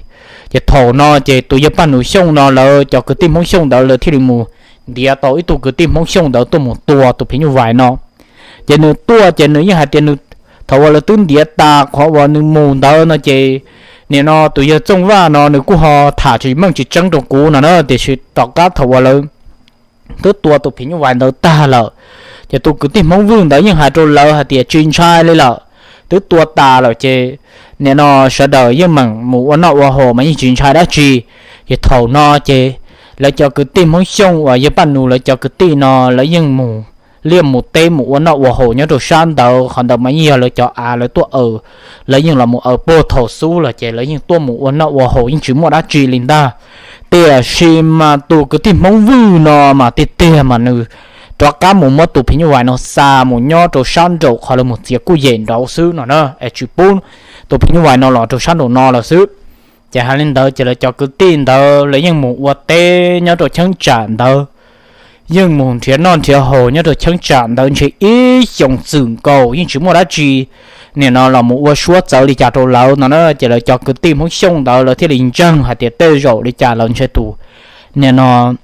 Ces thaum no ces tus yawg Paj Nus Xyooj no lawv cov kwv tij Hmoob Xyooj ntawd lawv thiaj li mus ntiav tau ib tug kwv tij Hmoob Xyooj ntawd tuaj mus tua tus phim nyuj vais no. Ces nws tuaj ces nws yeej hais tias nws, thaum uas lawv twb ntiav tas qhov uas nws mus ntawd no ces nim no tus yawg Txooj Vaj no nws kuj ho tham tsis meej tsis tseeb rau kuv no na, tiam sis tom qab thaum uas lawv twb tua tus phim nyuj vais ntawd tag lawm, ces tus kwv tij Hmoob Vwj ntawd yeej hais rau lawv hais tias tsis ntshai li lawm, twb tua tas lawm ces nim no sawv daws yeej meem mus ua noj ua haus mas yeej tsis ntshai dab tsi. Ces thaum no ces lawv cov kwv tij Hmoob Xyooj uas yawg Paj Nus lawv cov kwv tij no lawv yeej mus liaj mus teb mus ua noj ua haus nyob rau sab ntawd, qhov ntawd mas yeej yog lawv cov av lawv tuaj aws, lawv yeej los mus aws puag thaum xub los ces lawv yeej tuaj mus ua noj ua haus yeej tsis muaj dab tsi li ntag. Tiam sis mas tus kwv tij Hmoob Vwj no mas tiag tiag mas nws rov qab mus muab tus phim nyuj vais no xa mus nyob rau sab nraum qhov lawv mus txiav kuj yem nraud xwb no na, es tsis pub tus phim nyuj vais no los rau sab nraum no lawm xwb. Ces hais li ntawd ces lawv cov kwv tij ntawd lawv yeej mus ua teb nyob rau cheeb tsam ntawd, yeej mus nrhiav noj nrhiav haus nyob rau cheeb tsam ntawd ntshe ib xyoos txwm nkaus yeej tsis muaj dab tsi nim no los mus ua suab txawv li cas rau lawv no na. Ces lawv cov kwv tij Hmoob Xyooj ntawd lawv thiaj li ntseeg hais tias tej zaum li cas los ntshe tus nim no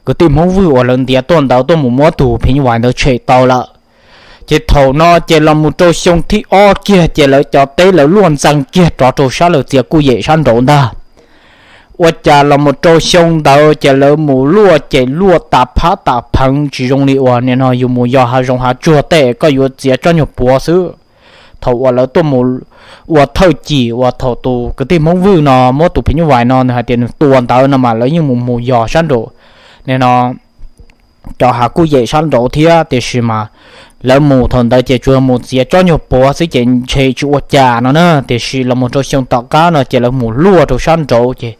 kwv tij Hmoob Vwj uas lawv ntiav tuaj ntawd tuaj mus muab tus phim nyuj vais ntawd tshem tau lawm. Ces thaum no ces los mus rau xyoo thib ob kiag ces lawv cov teb lawv luaj ntxees kiag rov rau sab lawv txiav kuj yem sab nraud ntag. Ua cas los mus rau xyoo ntawd ces lawv mus luaj ces luaj tas phab tas pheev tsis zoo li uas nim no yus mus yos hav zoov hav tsuag tej koj yuav txiav tsob nyuag puav xwb. Thaum uas lawv tuaj mus ua thawj cim uas thaum tus kwv tij Hmoob Vwj no muab tus phim nyuj vais no nws hais tias nws tua ntawd no mas lawv yeej mus mus yos sab nraud, nim no cov hav kuj yem sab nraud thiab, tiam sis mas lawv mus thaum ntawd ces tsuas mus txiav tsob nyuag puav xwb ces ntshe tsis ua cas no na. Tiam sis los mus rau xyoo tom qab no ces lawv mus luaj rau sab nraud ces,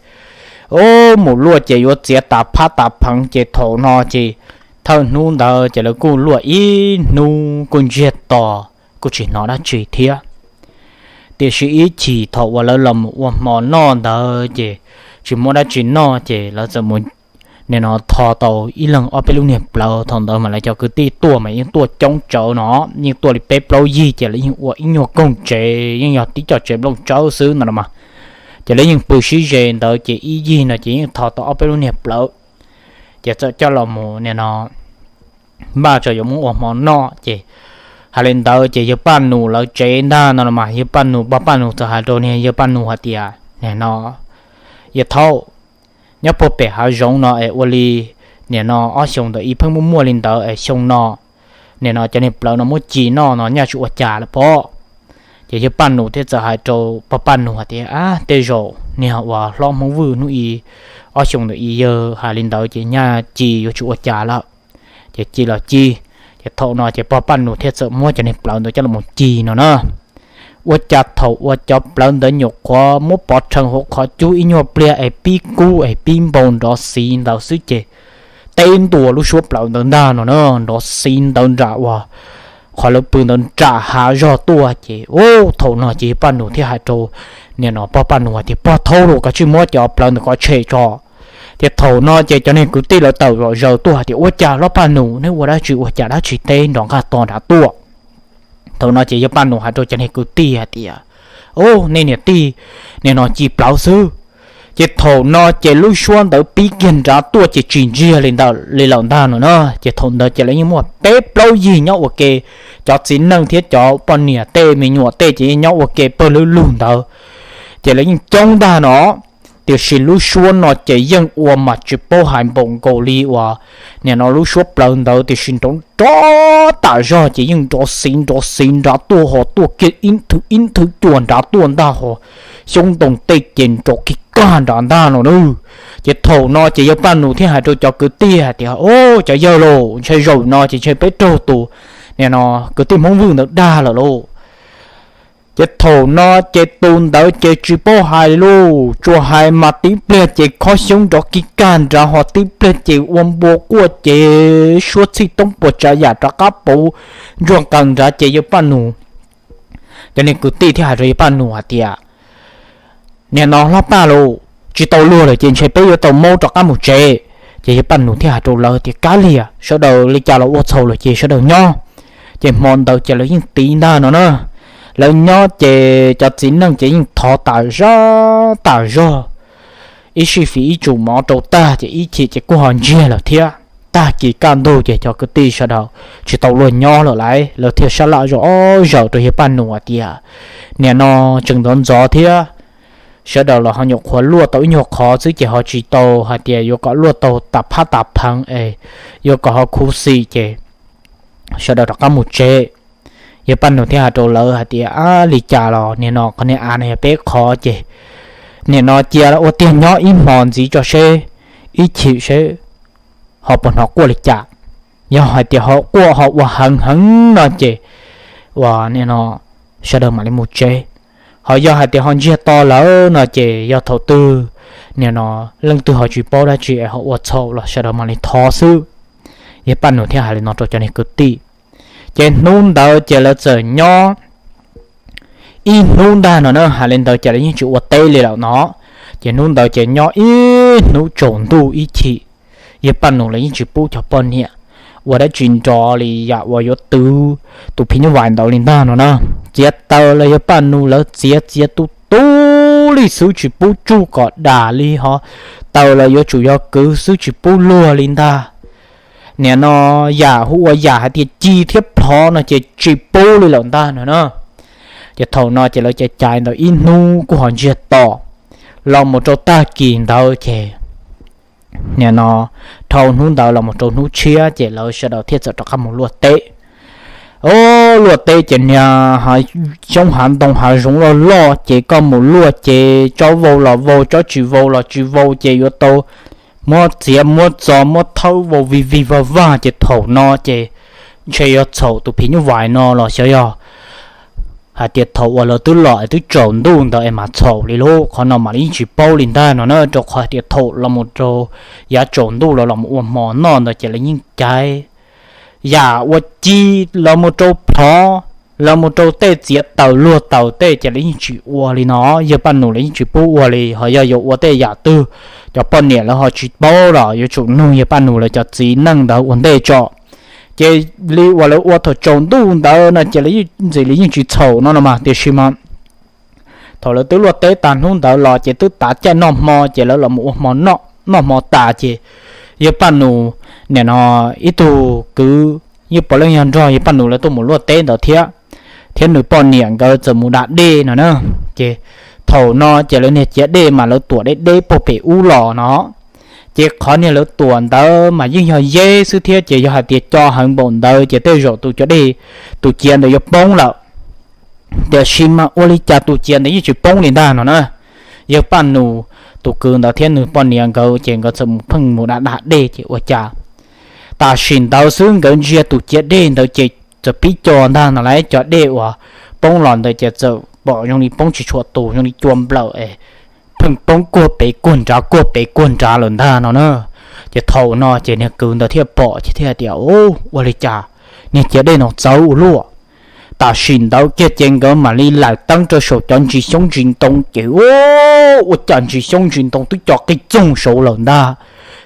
o, mus luaj ces yuav txiav tas phab tas pheev ces thaum no ces thawj hnub ntawd ces lawv kuj luaj ib hnub kuj ntsiag to, kuj tsis hnov dab tsi thiab. Tiam sis ib chim thaum uas lawv los mus ua hmo noj ntawd ces tsis muaj dab tsi noj ces lawv txawm mus nim no tho tau ib leeg ob peb lub niag plawv. Thaum ntawd mas lawv cov kwv tij tuaj mas yeej tuaj coob tsawv no, yeej tuaj li peb plaub yig ces lawv yeej ua ib nyuag koog tsev, yeej yog tib co tsev nplooj tsawb xwb no los mas. Ces lawv yeej pw sib ze ntawd ces ib yig no ces yeej tho tau ob peb lub niag plawv, ces txawm coj los mus nim no npaj tso yuav muab ua hmo noj ces hais li ntawd ces yawg Paj Nus lawv tsev ntag no los mas yawg Paj Nus, pog Paj Nus txawm hais rau niag yawg Paj Nus hais tias, nim no yawg thaub, nyob puag pem hav zoov no es ua li nim no ob xyoos ntawd ib pheej muaj muaj li ntawd es xyoo no nim no cov niag plawv no muab ci noj no nyaj tsis ua cas lawm pob. Ces yawg Paj Nus thiaj txawm hais rau pog Paj Nus hais tias, ab, tej zaum niag uas hlob Hmoob Vwj hnub ib ob xyoos ntawd ib yawg hais li ntawd ces nyaj ci yuav tsis ua cas lawm. Ces ci los ci, ces thaum no ces pog Paj Nus thiaj txawm muab cov niag plawv ntawd coj los ci no na. Ua cas thaum uas cov plawv ntawd nyuam qhuav muab pov rhees hauv qhov cub ib nyuag pliag es pib kub es pib npau nrov xiv ntawd xwb ces teb ntua lub suab plawv ntawd ntag no na, nrov xiv ntawd nram uas qhov lawv pw ntawd nram hav zog tuaj ces, u, thaum no ces yawg Paj Nus thiaj hais rau nim no pog Paj Nus hais tias, pog thaub lauj, koj tsij muab cov plawv ntawd kom tshem tso. Ces thaum no ces cov niag kwv tij lawv tawm zom zaws tuaj hais tias, ua cas hlob Paj Nus neb ua dab tsi ua cas dab tsi teb nrov nqaj to nrad tuaj? Thaum no ces yawg Paj Nus hais rau cov niag kwv tij hais tias, u, nej niam tij, nim no ci plawv xwb. Ces thaum no ces lub suab ntawd pib kiag nrad tuaj ces tsis ntsiag li ntawd li lawm ntag no na. Ces thaum ntawd ces lawv yeej muaj peb plaub yig nyob ua ke, cov txiv neej thiab cov poj niam tej me nyuam tej ces yeej nyob ua ke pawg lug lug ntawd, ces lawv yeej coob ntag no. Tiam sis lub suab no ces yeej ua mas tsis paub hais npaum nkaus li uas nim no lub suab plawv ntawd, tiam sis nrov nrov tas zog ces yeej nrov xiv nrov xiv nrad tuaj ho tuaj kiag ib nthwv ib nthwv cuag nrad tuaj ntag ho xyoob ntoo tej ces nrov kiag kag nrad ntag no na. Ces thaum no ces yawg Paj Nus thiaj hais rau cov kwv tij hais tias, u, cov yawg lauj, ntshe zaum no ces ntshe peb raug tus nim no kwv tij Hmoob Vwj ntawd dag lawm lauj. Ces thaum no ces tus ntawd ces tsis paub hais li lauj, tsuas hais mas tib pliag ces khob xyoob nrov kig kag nrad, ho tib pliag ces ua npua quaj ces suab txhij toob puas tsav yam rov qab puv ntsuag nqaws nrad. Ces yawg Paj Nus, cov niag kwv tij thiaj hais rau yawg Paj Nus hais tias, Niam no hlob Paj Nus, tsis tau luag lawm ces ntshe peb yuav tau maub rov qab mus tsev. Ces yawg Paj Nus thiaj hais rau lawv tias, Kav liam, sawv daws li cas los ua txhaum lawm ces sawv daws nyob. Ces hmo ntawd ces lawv yeej tiv ntag no na. Lawv nyob ces cov txiv neej ces yeej thov tas zog tas zog, ib sij fim ib tsum mov rau tag ces ib chim ces kuj ho ntsiag lawm thiab. Tag kis kaj ntug ces cov kwv tij sawv daws tsis tau luag nyob lawm lauj, lawv thiaj sab laj zom zaws rau yawg Paj Nus hais tias, Niam no tseem ntxov ntxov thiab, sawv daws los ho nyuam qhuav luaj tau ib nyuag qhov xwb ces ho tsis tau hais tias yuav kom luaj tau tas phab tas pheev es yuav kom ho khuv xim ces sawv daws rov qab mus tsev. Yawg Paj Nus thiaj hais rau lawv hais tias, Ab, li cas los niam no qhov niag av no yog peb qhov ces niam no cia ua tiag nyob ib hmo ntxiv tso seb, ib chim seb ho puas hnov quaj li cas. Yog hais tias ho quaj ho ua heev heev no ces ua niam no sawv daws mam li mus tsev. Ho yog hais tias ho ntsiag to lawm no ces yog thaum twg niam no leej twg ho tsis paub dab tsi es ho ua txhaum los sawv daws mam li thov xwb. Yawg Paj Nus thiaj hais li no rau cov niag kwv tij. Ces hnub ntawd ces lawv txawm nyob ib hnub ntag no na, hais li ntawd ces lawv yeej tsis ua teb li lawm no. Ces hnub ntawd ces nyob ib hnub tsaus ntuj ib chim, yawg Paj Nus lawv yeej tsis pub cov poj niam ua dab tsi nrov li yam uas yuav twv tus phim nyuj vais ntawd li ntag no na. Txiav taws los yawg Paj Nus lawv txiav txiav tu tu li xwb tsis pub tsuj kom dam li ho, taws los yuav tsum yog kwv xwb tsis pub luag li ntag. Niam no yam hu ua yam hais tias ci thiab plhov no ces tsis pub li lawm ntag no na. Ces thaum no ces lawv caiv caiv ntawd ib hnub kuj ho ntsiag to los mus rau tag kis ntawd ces niam no dhau hnub ntawd los mus rau hnub tshiab ces lawv sawv daws thiaj txawm rov qab mus luaj teb. Os, luaj teb ces niag xyoob hav ntoo hav zoov loj loj ces koj mus luaj ces tsob vau los vau, tsob tsis vau los tsis vau ces yuav tau muab txiav muab txo muab thawb vau vig vig vag vag ces thaum no ces ntshe yog txhaum tus phim nyuj vais no los xyov yog hais tias thaum uas lawv twb los es twb tsaus ntuj ntawd es mas txhaum li lauj. Qhov no mam li yeej tsis paub li ntag no na, rau qhov hais tias thaum los mus rau yav tsaus ntuj los los mus ua hmo noj ntawd ces lawv yeej caiv yam ua ci los mus rau plhov los mus rau tej txiav taws luag taws tej ces lawv yeej tsis ua li no. Yawg Paj Nus lawv yeej tsis pub ua li, ho yog yuav ua tej yam twg cov poj niam lawv ho tsis paub los yuav tsum nug yawg Paj Nus lawv cov txiv neej ntawd ua ntej tso. Ces li uas lawv ua thaum tsaus ntuj ntawd no ces lawv ntxim li yeej tsis txhaum no no mas, tiam sis mas thaum lawv twb luaj teb tag hnub ntawd los ces twb tav caij noj hmo ces lawv los mus ua hmo noj, noj hmo tas ces yawg Paj Nus niam no ib tug kwv, yeej puav leej yog nrog yawg Paj Nus lawv tuaj mus luaj teb ntawd thiab, thiab nws poj niam nkawd txawm mus da dej no na. Ces thaum no ces lawv niag ciav dej mas lawv tuam deb deb puag pem ub los no. Ces qhov niag lawv tuam ntawd mas yeej yog yeb xwb thiab ces yog hais tias co heev npaum ntawd ces tej zaum tus cov dej, tus ciav ntawd yuav poob lawm. Tiam sis mas ua li cas tus ciav ntawd yeej tsis poob li ntag no na. Yawg Paj Nus tus kwv ntawd thiab nws poj niam nkawd ces nkawd txawm mus pheej mus da da dej ces ua cas tam sim ntawd xwb nkawd ntsia tus ciav dej ntawd ces txawm pib co ntag no lauj. Cov dej uas poob los ntawd ces txawm pom zoo li poob tsis tshua tus, zoo li cua nplawm es pheej poob kuag pem kuag nrad kuag pem kuag nrad lawm ntag no na. Ces thaum no ces niag kwv ntawd thiaj pom ces thiaj tias, Ua li cas niag ciav dej no txawv ua luaj. Tam sim ntawd kiag ces nkawd mam li laim teeb rau saum cov ntsis xyoob ntsis ntoo ces ua cas ntsis xyoob ntsis ntoo twb co qig txoog saud lawm ntag.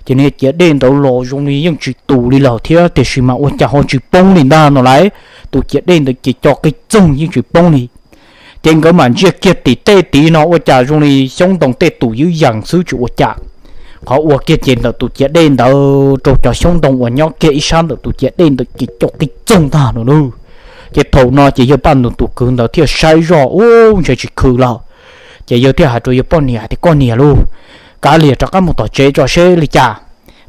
Ces niag ciav dej ntawd los zoo li yeej tsis tus li lawm thiab, tiam sis mas ua cas ho tsis poob li ntag no lauj. Tus ciav dej ntawd ces co qig txoog yeej tsis poob li. Ces nkawd mam ntsia kiag tim tej tid no ua cas zoo li xyoob ntoo tej tus ywb yees xwb tsis ua cas. Qhov ua kiag ces ntawm tus ciav dej ntawd rau cov xyoob ntoo uas nyob kiag ib sab ntawm tus ciav dej ntawd ces co qig txoog ntag no lauj. Ces thaum no ces yawg Paj Nus tus kwv ntawd thiaj saib zoj ub ntshe tsis khw lawm. Ces yawg thiaj hais rau yawg poj niam hais tias, Koj niam lauj, kav liam rov qab mus tom tsev tso seb li cas.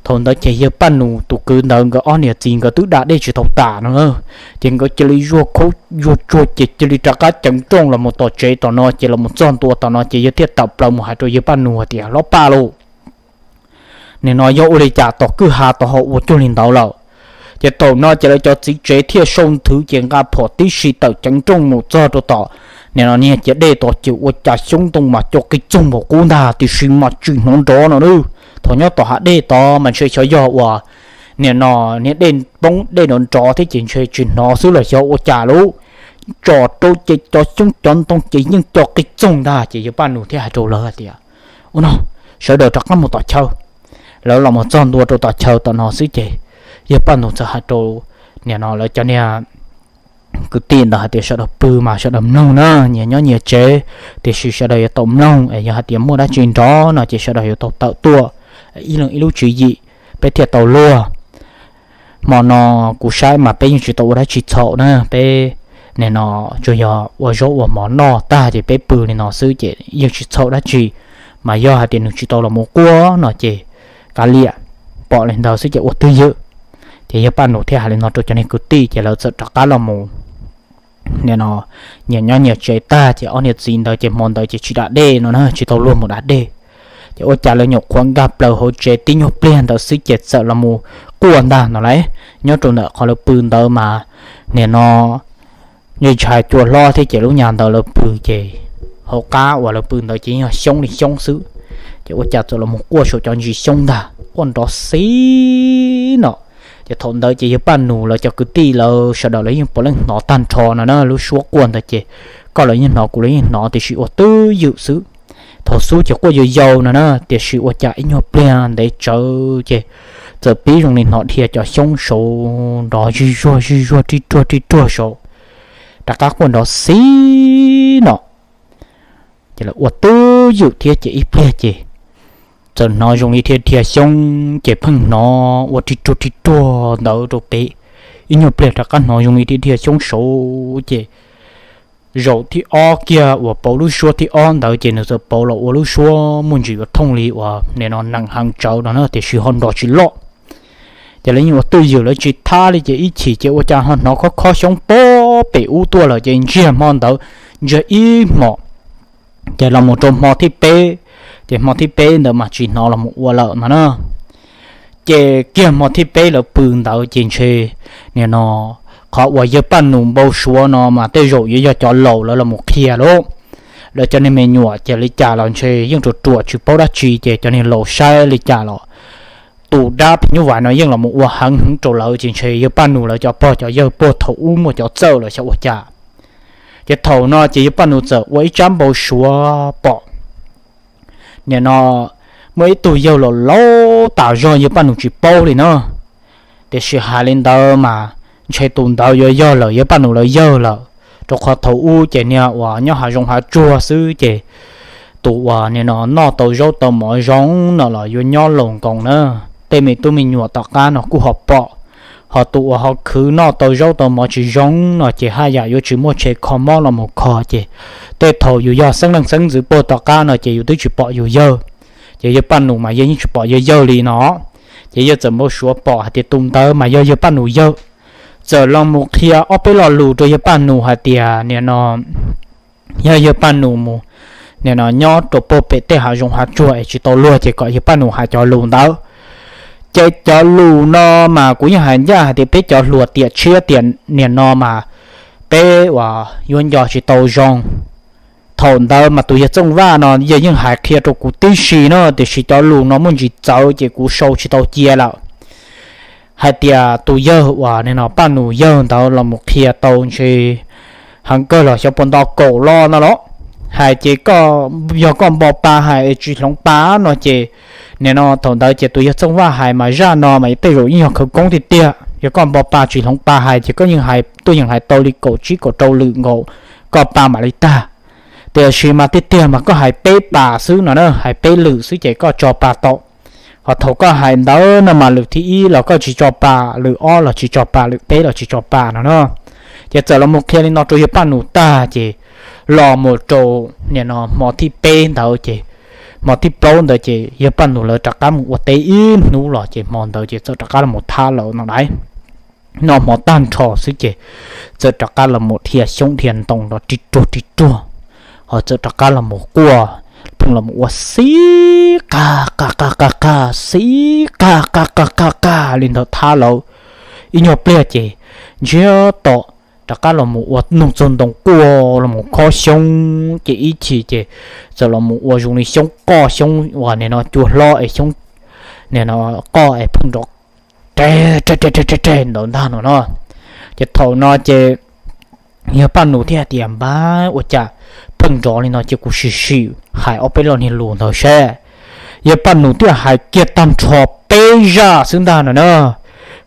Thaum ntawd ces yawg Paj Nus tus kwv ntawd nkawd ob niam txiv nkawd twb da dej tsis tau tas no, ces nkawd cia li zuag khaub zuag tsuag ces cia li rov qab ceev rooj los mus tom tsev tom no. Ces los mus txog ntua tom no ces yawg thiaj tawm plaws mus hais rau yawg Paj Nus hais tias, Hlob Paj lauj, nim no yog ua li cas tom kwj ha tau ho ua cuag li ntawd lawm? Ces thaum no ces lawv cov txiv tsev thiaj sau nthwv ces nqa phom tib si tawm ceev rooj mus txog rau tom Nim no niag ciav dej tod ces ua cas xyoob ntoo mas co qig txoog npaum qub ntag, tiam sis mas tsis hnov nrov no nawb. Thaum nyob tom hav dej tod mas ntshe xyov yog uas nim no niag dej poob dej nrov nrov thiab ces ntshe tsis hnov xwb los xyov ua cas lub tso rau ces cov xyoob cov ntoo ces yeej co qig txoog ntag. Ces yawg Paj Nus thiaj hais rau lawv hais tias, Ua no, sawv daws rov qab mus tom chaw. Lawv los mus txog ntua rau tom chaw tom no xwb ces yawg Paj Nus txawm hais rau nim no lawv cov niag kwv tij ntawd hais tias, Sawv daws pw mas sawv daws mloog na, nyias nyob nyias tsev, tiam sis sawv daws yuav tau mloog es yog hais tias muaj dab tsi nrov no ces sawv daws yuav tau tawm tuaj ib leeg ib lub tswv yim, peb thiaj tau luag. Hmo no kuv saib mas peb yeej tsis tau ua dab tsi txhaum na, peb nim no tsuas yog ua zaub ua mov noj tag ces peb pw li no xwb ces yeej tsis txhaum dab tsi. Mas yog hais tias nws tsis tau los mus quaj no ces kav liam, pom li ntawd xwb ces ua twj ywm. Ces yawg Paj Nus thiaj hais li no rau cov niag kwv tij ces lawv txawm rov qab los mus nim no nyias nyob nyias tsev tag ces ob niag txiv ntawd ces hmo ntawd ces tsis da dej no na, tsis tau luag mus da dej. Ces ua cas lawv nyuam qhuav nkag plaws hauv tsev tib nyuag pliag ntawd xwb ces txawm los mus quaj ntag no lauj. Nyob rau ntawm qhov lawv pw ntawd mas nim no ntshai cua hlob thiab ces lub nyuag ntawd lawv pw ces hauv qab uas lawv pw ntawd ces yog xyoob li xyoob xwb. Ces ua cas txawm los mus quaj saum cov ntsis xyoob ntag, quaj nrov xib no. Ces thaum ntawd ces yawg Paj Nus lawv cov kwv tij lawv sawv daws lawv yeej puav leej hnov tag nrho no na, lub suab quaj ntawd ces koj lawv yeej hnov kuv lawv yeej hnov tiam sis ua twj ywm xwb. Thaum xub ces quaj yau yau no na, tiam sis ua cas ib nyuag pliag ntev tsawv ces txawm pib zoo li hnov dhia cov xyoob saud nrov zij zuag zij zuag rij ruag rij ruag saud, rov qab quaj nrov xib no. Ces lawv ua twj ywm thiab ces ib pliag ces txawm hnov zoo li dhia dhia xyoob ces pheej hnov ua rij ruag rij ruag ntawd rau pem. Ib nyuag pliag rov qab hnov zoo li dhia dhia xyoob saud ces zaum thib ob kiag uas pauv lub suab thib ob ntawd ces nws txawm pauv los ua lub suab muaj ntsis yuav thooj li uas nim no nees heev tsawv no na, tiam sis ho nrov tsis loj. Ces lawv yeej ua twj ywm lawv tsis thab li ces ib chim ces ua cas ho hnov khob khob xyoob pob pem ub tuaj lawm ces ntsiag hmo ntawd ntsiag ib hmos. Ces los mus rau hmo thib peb, ces hmo thib peb ntawd mas tsis hnov los mus ua lawm no na. Ces kiag hmo thib peb lawv pw ntawd ces ntshe nim no qhov uas yawg Paj Nus npau suav no mas tej zaum yuav yog cov laus lawv los mus qhia lauj. Lawv cov niag me nyuam ces li cas los ntshe yeej ruam ruam tsis paub dab tsi ces cov niag laus saib li cas los tus dab phim nyuj vais no yeej los mus ua heev heev rau lawv ces ntshe yawg Paj Nus lawv cov pog cov yawg puag thaum ub muaj cov txawj los xyov ua cas. Ces thaum no ces yawg Paj Nus txawm ua ib tsab npau suav pom nim no muaj ib tug yawg laus laus tas zog yawg Paj Nus tsis paub li na. Tiam sis hais li ntawd mas ntshe tus ntawd yuav yog lawm yawg Paj Nus lawv yawg lawm, rau qhov thaum ub ces niag uas nyob hav zoov hav tsuag xwb ces tus uas nim no noj tau zaub tau mov zoo no los yuav nyob laus nkoos na. Tej me tub me nyuam tom qab no kuj ho pom, ho tus uas ho khwv noj tau zaub tau mov tsis zoo no ces haj yam yuav tsis muaj tsheb kho mob los mus kho ces tej thaum yus yog xeeb leej xeeb ntxwv puag tom qab no ces yus twb tsis pom yus yawg. Ces yawg Paj Nus mas yawg yeej tsis pom yawg yawg li no. Ces yawg txawm npau suav pom hais tias tus ntawd mas yog yawg Paj Nus yawg, txawm los mus qhia ob peb lo lus rau yawg Paj Nus hais tias nim no yog yawg Paj Nus mus nim no nyob rau puag pem tej hav zoov hav tsuag es tsis tau luag ces kom yawg Paj Nus hais cov lus ntawd. Ces cov lus no mas kuv yeej hais ncaj hais tias peb cov hluas tiam tshiab tiam nim no mas peb uas yuav nco tsis tau zoo. Thaum ntawd mas tus yawg Txooj Vaj no yawg yeej hais qhia rau kuv tib si no, tiam sis cov lus no muaj ntsis txawv ces kuv sau tsis tau cia lawm. Hais tias tus yawg uas nim no Paj Nus yawg ntawd los mus qhia tau ntshe heev kawg los xyov puas nto kaum lo no los. Hais ces koj, yog koj npo pa hais es tsis hloov pa no ces nim no thaum ntawd ces tus yawg Txooj Vaj hais mas zaj no mas tej zaum yeej yog khawv koob tiag tiag. Yog koj npo pa tsis hloov pa hais ces koj yeej hais tuaj yeej hais tau li kaum tsib kaum rau lwm nkaus, koj pa mam li tag. Tiam sis mas tiag tiag mas koj hais peb pas xwb no na, hais peb lwm xwb ces koj tso pa tau. Ho thaum koj hais ntawd no mas lwm thib ib los koj tsis tso pa, lwm ob los tsis tso pa, lwm peb los tsis tso pa no na. Ces txawm los mus qhia li no rau yawg Paj Nus tag ces los mus rau nim no hmo thib peb ntawd ces, hmo thib plaub ntawd ces yawg Paj Nus lawv rov qab mus ua teb ib hnub los ces hmo ntawd ces txawm rov qab los mus thab lawv no lauj. Noj hmo tag nrho xwb ces txawm rov qab los mus dhia xyoob dhia ntoo rau ri ruag ri ruag, ho txawm rov qab los mus quaj, pheej los mus ua xib qa qa qa qa qa, xib qa qa qa qa qa li ntawd thab lawv ib nyuag pliag ces ntsiag to rov qab los mus ua noog txog ntoo quaj los mus khob xyoob ces ib chim ces txawm los mus ua zoo li xyoob qoj xyoob uas nim no cua hlob es xyoob nim no qoj es pheej nrov reg reg reg reg ntawd ntag no no. Ces thaum no ces yawg Paj Nus thiaj tias, Npab, ua cas pheej nrov li no ces kuv sim sim hais ob peb lo niag lus ntawd seb. Yawg Paj Nus thiaj hais kiag tag nrho peb zaj xwb ntag no na.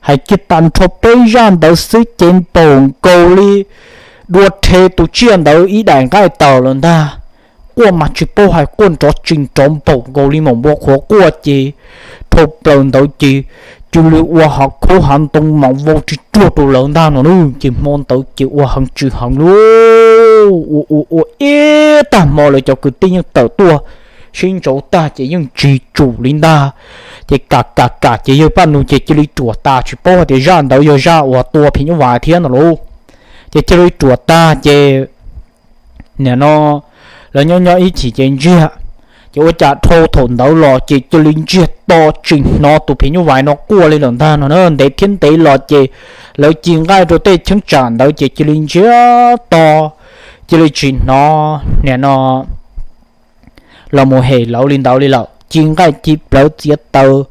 Hais kiag tag nrho peb zaj ntawd xwb ces npaum nkaus li dua rhe tus tsiaj ntawd ib daim nqaij taws lawm ntag. Quaj mas tsis paub hais quaj nrov tsis nrov npaum nkaus li maum npua qhuav quaj ces dhau plaws ntawd ces cia li ua hav khaub hav ntoo mas vau tsis ruag rau lawv ntag no na. Ces hmo ntawd ces ua heev tsis heev lauj, ua ua ua ib tag hmo lawv cov kwv tij yeej tawm tuaj sib ntsauv tag ces yeej tsis tsum li ntag. Ces kam kam kam ces yawg Paj Nus ces cia li ruam tas tsis paub hais tias zaj ntawd yog zaj uas tua phim nyuj vais thiab no lauj. Ces cia li ruam tag ces nim no lawv nyob nyob ib chim ces ntsiag, ces ua cas dhau thaum ntawd los ces cia li ntsiag to tsis hnov tus phim nyuj vais no quaj li lawm ntag no na. Ntev thiab ntev los ces lawv ci nqaij rau tej cheeb tsam ntawd ces cia li ntsiag to, cia li tsis hnov nim no los mus hem lawv li ntawd li lawm. Ci nqaij ci plawv txiav taws,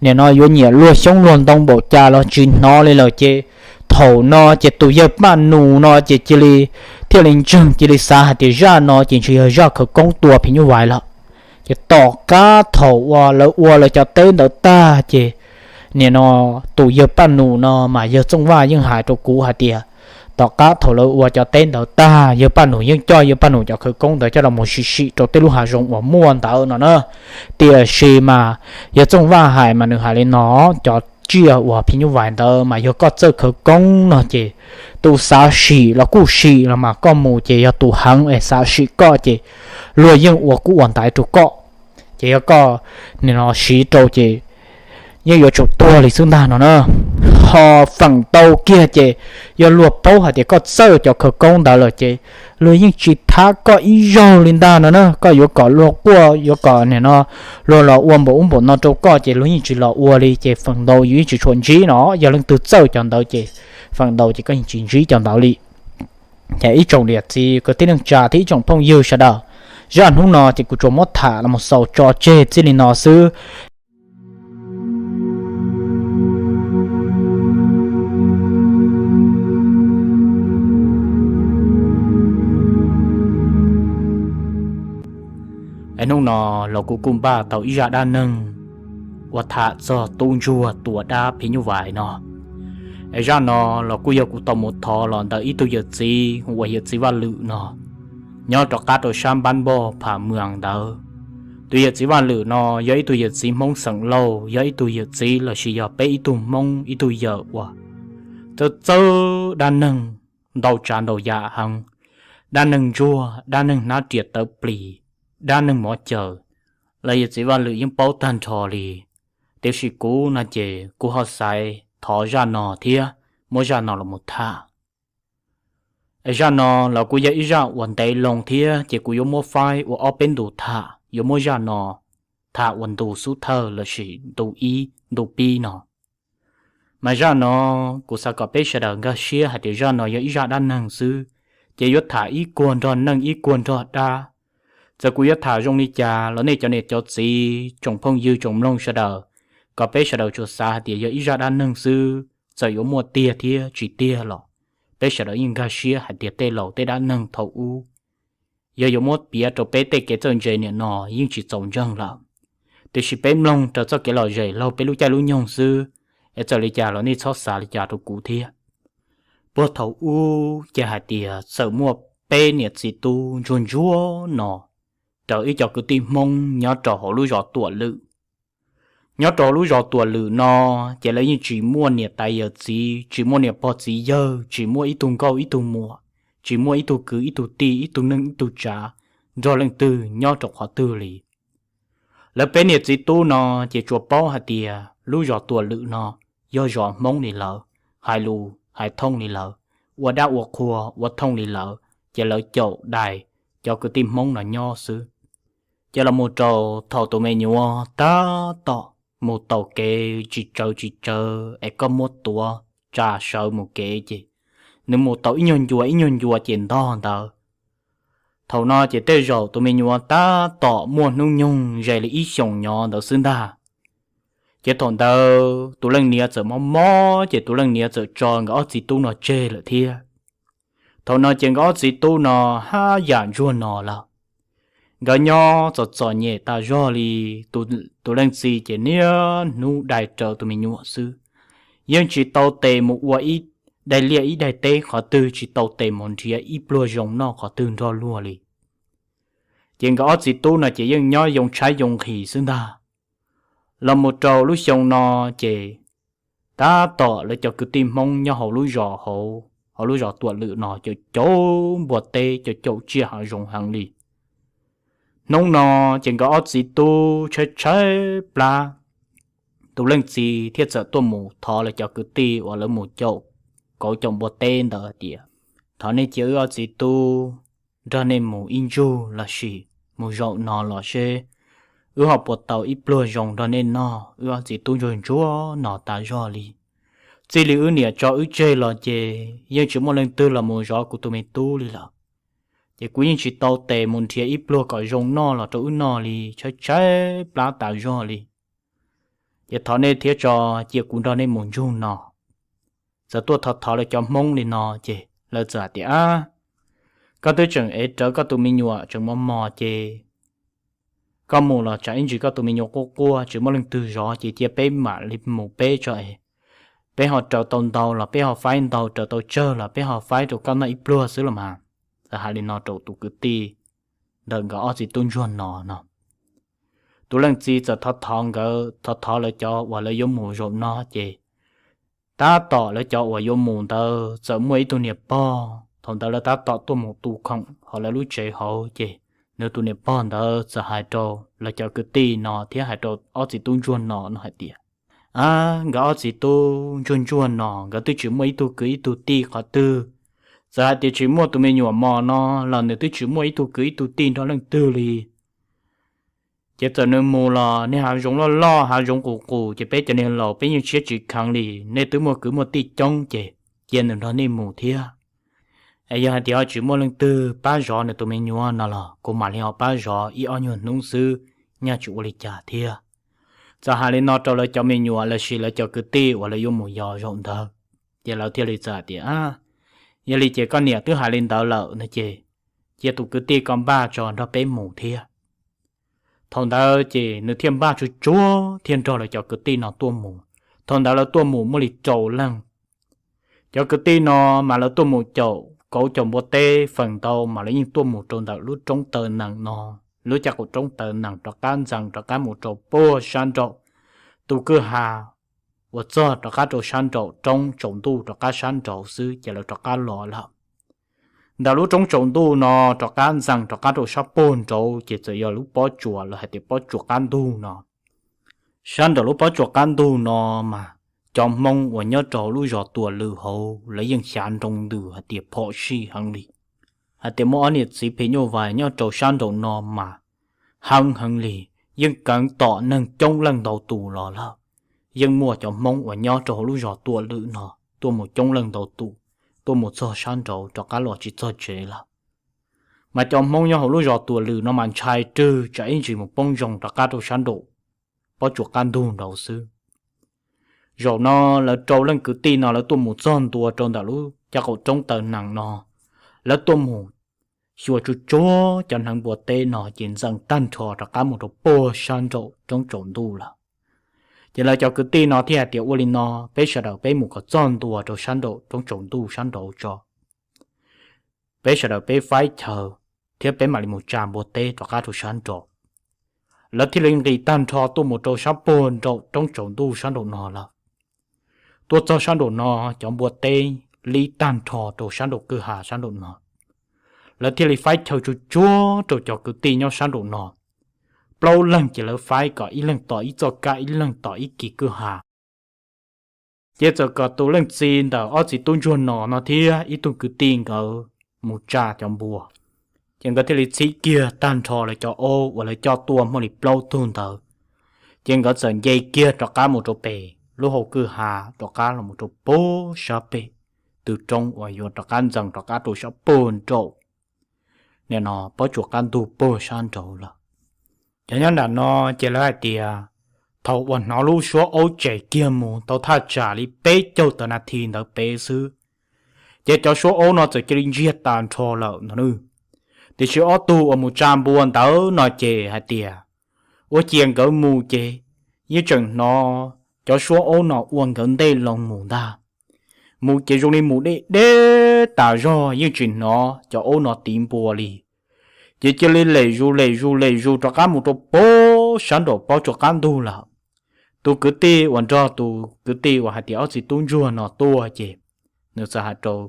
nim no yuav nyiam luag xyoob luag ntoo npaum cas los tsis hnov li lawm ces thaum no ces tus yawg Paj Nus no ces cia li thiaj li ntseeg cia li xav hais tias zaj no ces ntshe yog zaj khawv koob tua phim nyuj vais lawm. Ces tom qab thaum uas lawv ua lawv cov teb ntawd tag ces nim no tus yawg Paj Nus no mas yawg Txooj Vaj yeej hais rau kuv hais tias tom qab thaum lawv ua cov teb ntawd tag yawg Paj Nus yeej coj yawg Paj Nus cov khawv koob ntawd coj los mus sim sim rau tej lub hav zoov uas muaj ntawd no na. Tiam sis mas yawg Txooj Vaj hais mas nws hais li no, cov tsiaj uas phim nyuj vais ntawd mas yog koj txawj khawv koob no ces tus xav sim los kuj sim los mas koj mus ces yog tus heev es xav sim koj ces luag yeej ua kub ua ntaiv rau koj. Ces yog koj nim no siv rau ces yeej yuav tsum tuag li xwb ntag no na. Ho feem ntau kiag ces yog luag paub hais tias koj txawj cov khawv koob ntawd lawm ces luag yeej tsis thab koj ib zaug li ntag no na. Koj yuav kom luag quaj yuav kom nim no luag los ua npaum ub npaum no rau koj ces luag yeej tsis los ua li ces feem ntau yus yeej tsis tshua ntsib no. Yog leej twg txawj cov ntawd ces feem ntau ces koj yeej tsis ntsib cov ntawd li. Ces ib tsoom niam txiv kwv tij neej tsa thiab ib tsoom phooj ywg sawv daws, zaj hnub no ces kuv tsuas muab tham los mus xaus tso tseg txij li no xwb. Es hnub no los kuv kuj npaj tau ib zaj dab neeg uas tham txog tub ntsuag tua dab phim nyuj vais no. Es zaj no los kuj yog kuv tau mus thov los ntawm ib tug yawm txiv uas yawm txiv Vaj Lwm no, nyob rov qab rau sab npab npoj Pham Mws ntawd. Tus yawm txiv Vaj Lwm no yog ib tug yawm txiv Hmoob xeem Lauj, yog ib tug yawm txiv lossis yog peb ib tug Hmoob ib tug yawm uas txawj txawj dab neeg ntau tsav ntau yam heev, dab neeg ntsuag, dab neeg hnab riam tawv plis, dab neeg mov cawm, los yawm txiv Vaj Lwm yeej paub tag nrho li. Tiam sis kuv no ces kuv ho xaiv thov zaj no thiab muab zaj no los mus tham. Es zaj no los kuj yog ib zaj uas ntev loo thiab ces kuv yuav muab faib ua ob peb ntu tham, yuav muab zaj no tham ua ntu xub thawj lossis ntu ib ntu pib no. Mas zaj no kuv xav kom peb sawv daws nkag siab hais tias zaj no yog ib zaj dab neeg xwb, ces yuav tham ib kuag nrog neeg ib kuag nrog dab. Txawm kuv yuav tham zoo li cas los nej cov niam cov txiv tsoom phooj ywg tsoom mloog sawv daws, kom peb sawv daws tsuas xav hais tias yog ib zaj dab neeg xwb, txawm yuav muaj tiag thiab tsis tiag los peb sawv daws yeej nkag siab hais tias tej laus tej dab neeg thaum ub yog yuav muab piav rau peb tej kev txawj ntse niam no yeej tsis txaus ntseeg lawm. Tiam sis peb mloog raws txoj kev lom zem laug peb lub caij lub nyoog xwb, es txawm li cas los nej txhob xav li cas rau kuv thiab. Puag thaum ub ces hais tias txawm muaj peb niam txiv tub ntsuag ntsuag no raws ib co kwv tij Hmoob nyob rau hauv lub zos Tuam Lwm. Nyob rau hauv lub zos Tuam Lwm no ces lawv yeej tsis muaj niam tais yawm txiv, tsis muaj niam pog txiv yawg, tsis muaj ib tug nkauj ib tug muam, tsis muaj ib tug kwv ib tug tij, ib tug neej ib tug tsav nrog leej twg nyob rau qhov twg li. Lawv peb niam txiv tub no ces tsuas paub hais tias lub zos Tuam Lwm no yog zos Hmoob li lawv, hais lus hais thooj li lawv, ua dab ua qhua ua thooj li lawv, ces lawv caum dais cov kwv tij Hmoob no nyob xwb. Ces los mus rau thaum tus me nyuam tab tom mus taus kev tsis tsawv tsis tsawv es koj muab tuav tsa sawv mus kev ces nws mus tau ib nyuag ncua ib nyuag ncua ces ntog ntawd. Thaum no ces tej zaum tus me nyuam tab tom muaj hnub nyoog ze li ib xyoos nyob ntawd xwb ntag. Ces thaum ntawd tus leej niam txawm mob mob ces tus leej niam txawm tso nkawd ob txiv tub no tseg lawm thiab. Thaum no ces nkawd ob txiv tub no haj yam ntsuag no lawm. Nkawd nyob txom txom nyem tas zog li. Tus leej txiv ces niaj hnub dai raws tus me nyuam xwb, yeej tsis tau tes mus ua ib daim liaj ib daim teb qhov twg, tsis tau tes mus nrhiav ib pluag zoo noj qhov twg nrog luag li. Ces nkawd ob txiv tub no ces yeej nyob yoo tshaib yoo nqhis xwb ntag. Los mus rau lub xyoo no ces tab tom lawv cov kwv tij Hmoob nyob hauv lub zos, hauv lub zos Tuam Lwm no caum caum npua teb, caum caum tsiaj hav zoov heev li. Hnub no ces nkawd ob txiv tub tshaib tshaib plab, tus leej txiv thiaj txawm tuaj mus thov lawv cov kwv tij uas lawv mus caum kauv caum npua teb ntawd hais tias, thov nej cia wb ob txiv tub nrog nej mus ib ntsug lossis mus zaum no los seb wb ho puas tau ib pluag zoo nrog nej noj, wb ob txiv tub ntsuag ntsuag no tas zog li. Txij li wb niam tso wb tseg los ces yeej tsis muaj leej twg los mus zov kuv tus me tub li lawm. Ces kuv yeej tsis tau tes mus nrhiav ib pluag kom zoo noj los rau wb noj li, tshaib tshaib plab tas zog li. Ces thov nej thiab tso, cia kuv nrog nej mus ntsug no. Txawm tuaj thov thov lawv cov Hmoob li no ces lawv txawm hais tias, ab, koj twb tseem ev rawv koj tus me nyuam tseem mos mos ces koj mus los tsam ib ntsis koj tus me nyuam quaj quaj tsis muaj leej twg zov ces cia peb mam li mus peb tso es peb ho raws tau ntau los peb ho faib ntau, raws tau tsawg los peb ho faib rau koj noj ib pluag xwb los mas. Txawm hais li no rau tus kwv tij ntawm nkawd ob txiv tub ntsuag no no. Tus leej txiv txawm thov thov nkawd, thov thov lawv cov uas lawv yuav mus zaum no ces tab tom lawv cov uas yuav mus ntawd txawm muaj ib tug niam pog, thaum ntawd lawv tab tom tuaj mus tu khoom hauv lawv lub tsev hauv ces nws tus niam pog ntawd txawm hais rau lawv cov kwv tij no thiab hais rau ob txiv tub ntsuag no no hais tias, ab, nkawd ob txiv tub ntsuag ntsuag no nkawd twb tsis muaj ib tug kwv ib tug tij qhov twg. Txawm hais tias tsis muaj tus me nyuam mos no los nws twb tsis muaj ib tug kwv ib tug tij nrog leej twg li. Ces txawm nws mus los nej hav zoov loj loj hav zoov qus qus ces peb cov niag laus peb yeej siab tsis kheev li. Nej twb muaj kwv muaj tij coob ces cia nws nrog nej mus thiab. Es yog hais tias ho tsis muaj leej twg pab zov nws tus me nyuam no los kuv mam li ho pab zov ib ob nyuag hnub xwb, nyaj tsis ua li cas thiab. Txawm hais li no rau lawv cov me nyuam lossis lawv cov kwv tij uas lawv yuav mus yos zaum ntawd, ces lawv thiaj li txawm hais tias, yog li ces koj niam twb hais li ntawd lawm no ces cia tus kwv tij koj npaj tso nrog peb mus thiab. Thaum ntawd ces nws thiaj npaj tsuag tsuag thiaj nrog lawv cov kwv tij no tuaj mus. Thaum ntawd lawv tuaj mus muaj li rau leej. Cov kwv tij no mas lawv tuaj mus caum kauv caum npua teb feem ntau mas lawv yeej tuaj mus rau ntawm lub roob taw nees no, lub caj qaum roob taw nees rov qab ntxees rov qab mus rau puag sab nraum tus kwj ha uas txog rov qab rau sab nraum roob tsaus ntuj rov qab sab nraud xwb ces lawv rov qab los lawm. Ntawm lub roob tsaus ntuj no rov qab ntxees rov qab rau sab puag nraud ces txawm yog lub pob tsuas lawv hais tias pob tsuas qab ntug no. Sab nraum lub pob tsuas qab ntug no mas cov Hmoob uas nyob rau hauv lub zos Tuam Lwm hauv lawv yeej xyav nroo ntws hais tias phom sij heev li, hais tias muaj ob niam txiv phem nyuj vais nyob rau sab nraum no mas heev heev li, yeej keev tom neeg coob leej ntau tus los lawm. Yeej muaj cov Hmoob uas nyob rau hauv lub zos Tuam Lwm no tuaj mus coob leej ntau tus, tuaj mus txog sab nraud rov qab los tsis txog tsev lawm. Mas cov Hmoob nyob hauv lub zos Tuam Lwm no mas ntshai rwg tsam ib ntsis mus poob zoo rov qab rau sab nraum pob tsuas qab ntug nraud xwb. Zaum no lawv rau leej kwv tij no lawv tuaj mus txog ntua rau ntawm lub caj qaum roob taw nees no, lawv tuaj mus xyuas tsuag tsuag cov hneev npua teb no ces ntxees tag nrho rov qab mus rau puag sab nraum roob tsaus ntuj lawm. Ces lawv cov kwv tij no thiaj hais tias ua li no, peb sawv daws peb mus kom txog ntua rau sab nraum roob tsaus ntuj sab nraud tso, peb sawv daws peb faib chaw thiab peb mam li mus tsa npua teb rov qab rau sab nraud. Lawv thiaj li nqis tag nrho tuaj mus rau sab puag nraum roob tsaus ntuj sab nraum no lawm. Tuaj txog sab nraum no, cov npua teb lib tag nrho rau sab nraum kwj ha sab nraum no. Lawv thiaj li faib chaw tsuag tsuag rau cov kwv tij nyob sab nraum no. Plaub leeg ces lawv faib kom ib leeg tom ib txoj kab, ib leeg tom ib kis kwj ha. Ces txawm kom tus leej txiv ntawm ob txiv tub ntsuag no no thiab ib tug kwv tij nkawd mus tsa cov npua. Ces nkawd thiaj li txhib kiag tag nrho lawv cov aub uas lawv coj tuaj muaj li plaub tug ntawd. Ces nkawd txawm nce kiag rov qab mus rau pem lub hau kwj ha rov qab los mus rau puag sab pem, tw roob uas yuav rov qab ntxees rov qab rau sab puag nraum nim no pob tsuas qab ntug puag sab nraud lawm. Ces nyob nram no ces lawv hais tias thaum uas hnov lub suab aub tsem kiag mus tau thaj tsam li peb caug tawm nas this ntawd pem xwb, ces cov suab aub no txawm cia li ntsiag tas nrho lawm no nawb. Tiam sis ob tug uas mus tsa npua ntawd no ces hais tias ua ciav nkawd mus ces yeej tseem hnov cov suab aub no ua nkawd ntej loo mus ntag. Mus ces zoo li mus deb deb tas zog yeej tsis hnov cov aub no tiv npua li. Ces cia li lem zus lem zus lem zus rov qab mus rau puag sab nraum pob tsuas qab ntug lawm. Tus kwv tij uas nrog tus kwv tij uas hais tias ob txiv tub ntsuag no tuaj ces nws txawm hais rau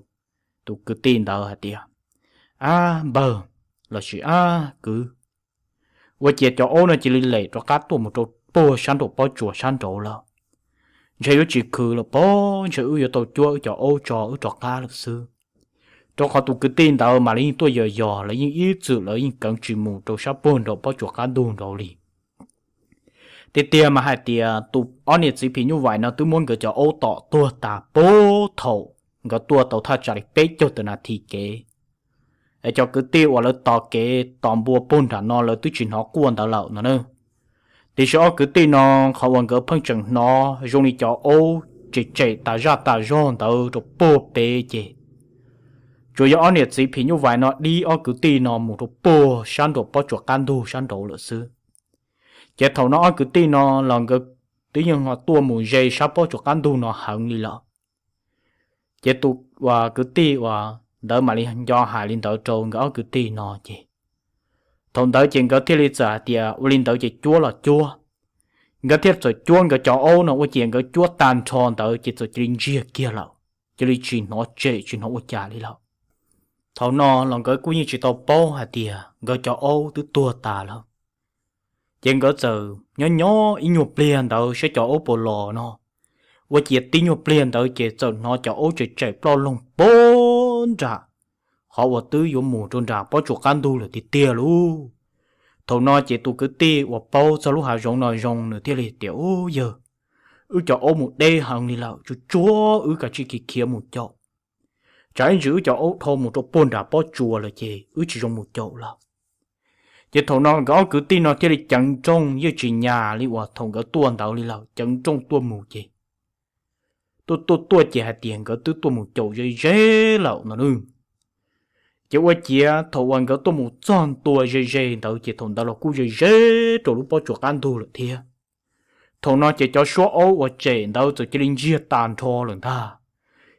tus kwv tij ntawd hais tias, ab npawg, lossis ab kwv, ua ciav cov aub no cia li lem rov qab tuaj mus rau puag sab nraum pob tsuas sab nraud lawm. Ntshe yuav tsis khwv lawm pob, ntshe wb yuav tau cuab wb cov aub tso wb rov qab lawm xwb. Rau qhov tus kwv tij ntawd mas lawv yeej tuaj yos yos, lawv yeej ib txwm lawv yeej keev tsis mus rau sab puag nraum pob tsuas qab ntug nraud li. Tiag tiag mas hais tias tus ob niam txiv phim nyuj vais no twb muab nkawd cov aub tom tuag tas puag thaum nkawd tuaj tau thaj tsam li peb caug tawm nas this kev. Es cov kwv tij uas lawv tos kev tos npua puag nram no lawv twb tsis hnov quaj ntawd lawm no na. Tiam sis ob kwv tij no, qhov uas nkawd pheej tseem hnov zoo li cov aub tsem tsem tas zaj tas zog ntawd rau puag pem ces tsuas yog ob niam txiv phim nyuj vais no dib ob kwv tij no mus rau puag sab nraum pob tsuas qab ntug sab nraud lawm xwb. Ces thaum no ob kwv tij no los nkawd twb yeej ho tuaj mus ze sab pob tsuas qab ntug no heev li lawm. Ces tus uas kwv tij uas ntawd mam li nco hais li ntawd rau nkawd ob kwv tij no ces thaum ntawd ces nkawd thiaj li txawm hais tias ua li ntawd ces cuab los cuab. Nkawd thiaj txawm cuab nkawd cov aub no ua ciav nkawd cuab tag nrho ntawd ces txawm cia li ntsiag kiag lawm, cia li tsis hnov tsem tsis hnov ua cas li lawm. Thaum no los nkawd kuj yeej tsis tau paub hais tias nkawd cov aub twb tuag tas lawm. Ces nkawd txawm nyob nyob ib nyuag pliag ntawd saib cov aub puas los no, ua ciav tib nyuag pliag ntawd ces txawm hnov cov aub tsem tsem ploj loog puag nram qhov uas twb yuav mus rau nram pob tsuas qab ntug lawm tiag tiag lauj. Thaum no ces tus kwv tij uas paub txog lub hav zoov no zoo nws thiaj li tias, ub yawg, wb cov aub mus deb heev li lawm, tsuag tsuag wb kav tsij khiav khiav mus caum. Tsam ib ntsis wb cov aub dhau mus rau puag nram pob tsuas lawm ces wb tsis zoo mus caum lawm. Ces thaum no nkawd ob kwv tij no thiaj li ceev nrooj yeej tsis nyas li uas thaum nkawd tuaj ntawd li lawm, ceev nrooj tuaj mus ces tuaj tuaj tuaj ces hais tias nkawd twb tuaj mus caum ze ze lawm no nawb. Ces ua ciav thaum uas nkawd tuaj mus txog ntua ze ze ntawd ces thaum ntawd los kuj ze ze rau lub pob tsuas qab ntug lawm thiab. Thaum no ces cov suab aub uas tsem ntawd txawm cia li ntsiag tas nrho lawm ntag.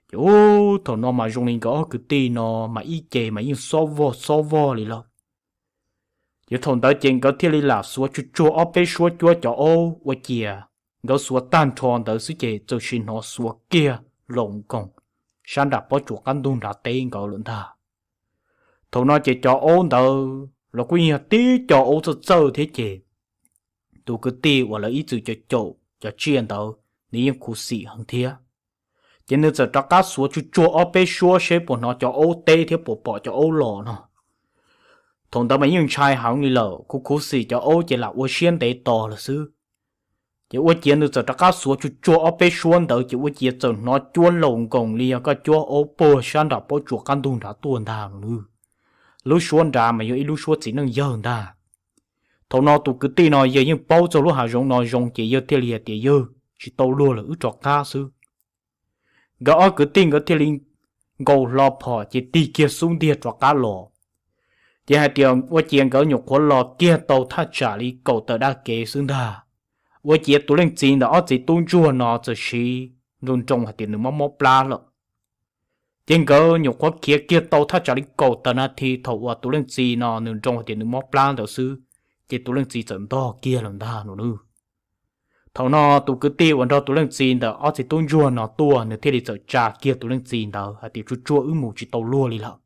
Ces ub, thaum no mas zoo li nkawd ob kwv tij no mas ib ce mas yeej xob vog xob vog li lawm. Ces thaum ntawd ces nkawd thiaj li lam xuav tsuag tsuag ob peb suab cuab cov aub ua ciav nkawd xuav tag nrho ntawd xwb ces txawm sim hnov xuav kiag laus nkoos sab nram pob tsuas qab ntug nrad teb nkawd lawm ntag. Thaum no ces cov aub ntawd los kuj yeej yog tib co aub txawj txawj thiab ces tus kwv tij uas lawv ib txwm caum caum cov tsiaj ntawd nws yeej khuv xim heev thiab. Ces nws txawm rov qab xuav tsuag tsuag ob peb suab seb puas hnov cov aub teb thiab puas pom cov aub los no. Thaum ntawd mas yeej ntshai heev li lawm, khuv khuv xim cov aub ces lam ua siab ntev tos lawm xwb. Ces ua ciav nws txawm rov qab xuav tsuag tsuag ob peb suab ntawd ces ua ciav txawm hnov cuab laus nkoos li yog koj cuab aub puag sab nram pob tsuas qab ntug nrad tuaj ntag no nawb. Lub suab nrad mas yog ib lub suab txiv neej yawg ntag. Thaum no tus kwv tij no yawg yeej paub txog lub hav zoov no zoo ces yawg thiaj li hais tias, yawg, tsis tau luag lawm, wb rov qab xwb. Nkawd ob kwv tij nkawd thiaj li nkaus hlo phom ces tig kiag xub ntiag rov qab los. Ces hais tias ua ciav nkawd nyuam qhuav los kiag tau thaj tsam li kaum tawm daj kev xwb ntag, ua ciav tus leej txiv ntawm ob txiv tub ntsuag no txawm siv nroo nroo hais tias nws mob mob plab lawm. Ces nkawd nyuam qhuav khiav kiag tau thaj tsam li kaum tawm nas this thaum uas tus leej txiv no nws nroo hais tias nws mob plab ntawd xwb, ces tus leej txiv txawm ntog kiag lawm ntag no nawb. Thaum no tus kwv tij uas nrog tus leej txiv ntawm ob txiv tub ntsuag no tuaj nws thiaj li txawm tsa kiag tus leej txiv ntawd hais tias, tsuag tsuag wb mus tsis tau luag li lawm.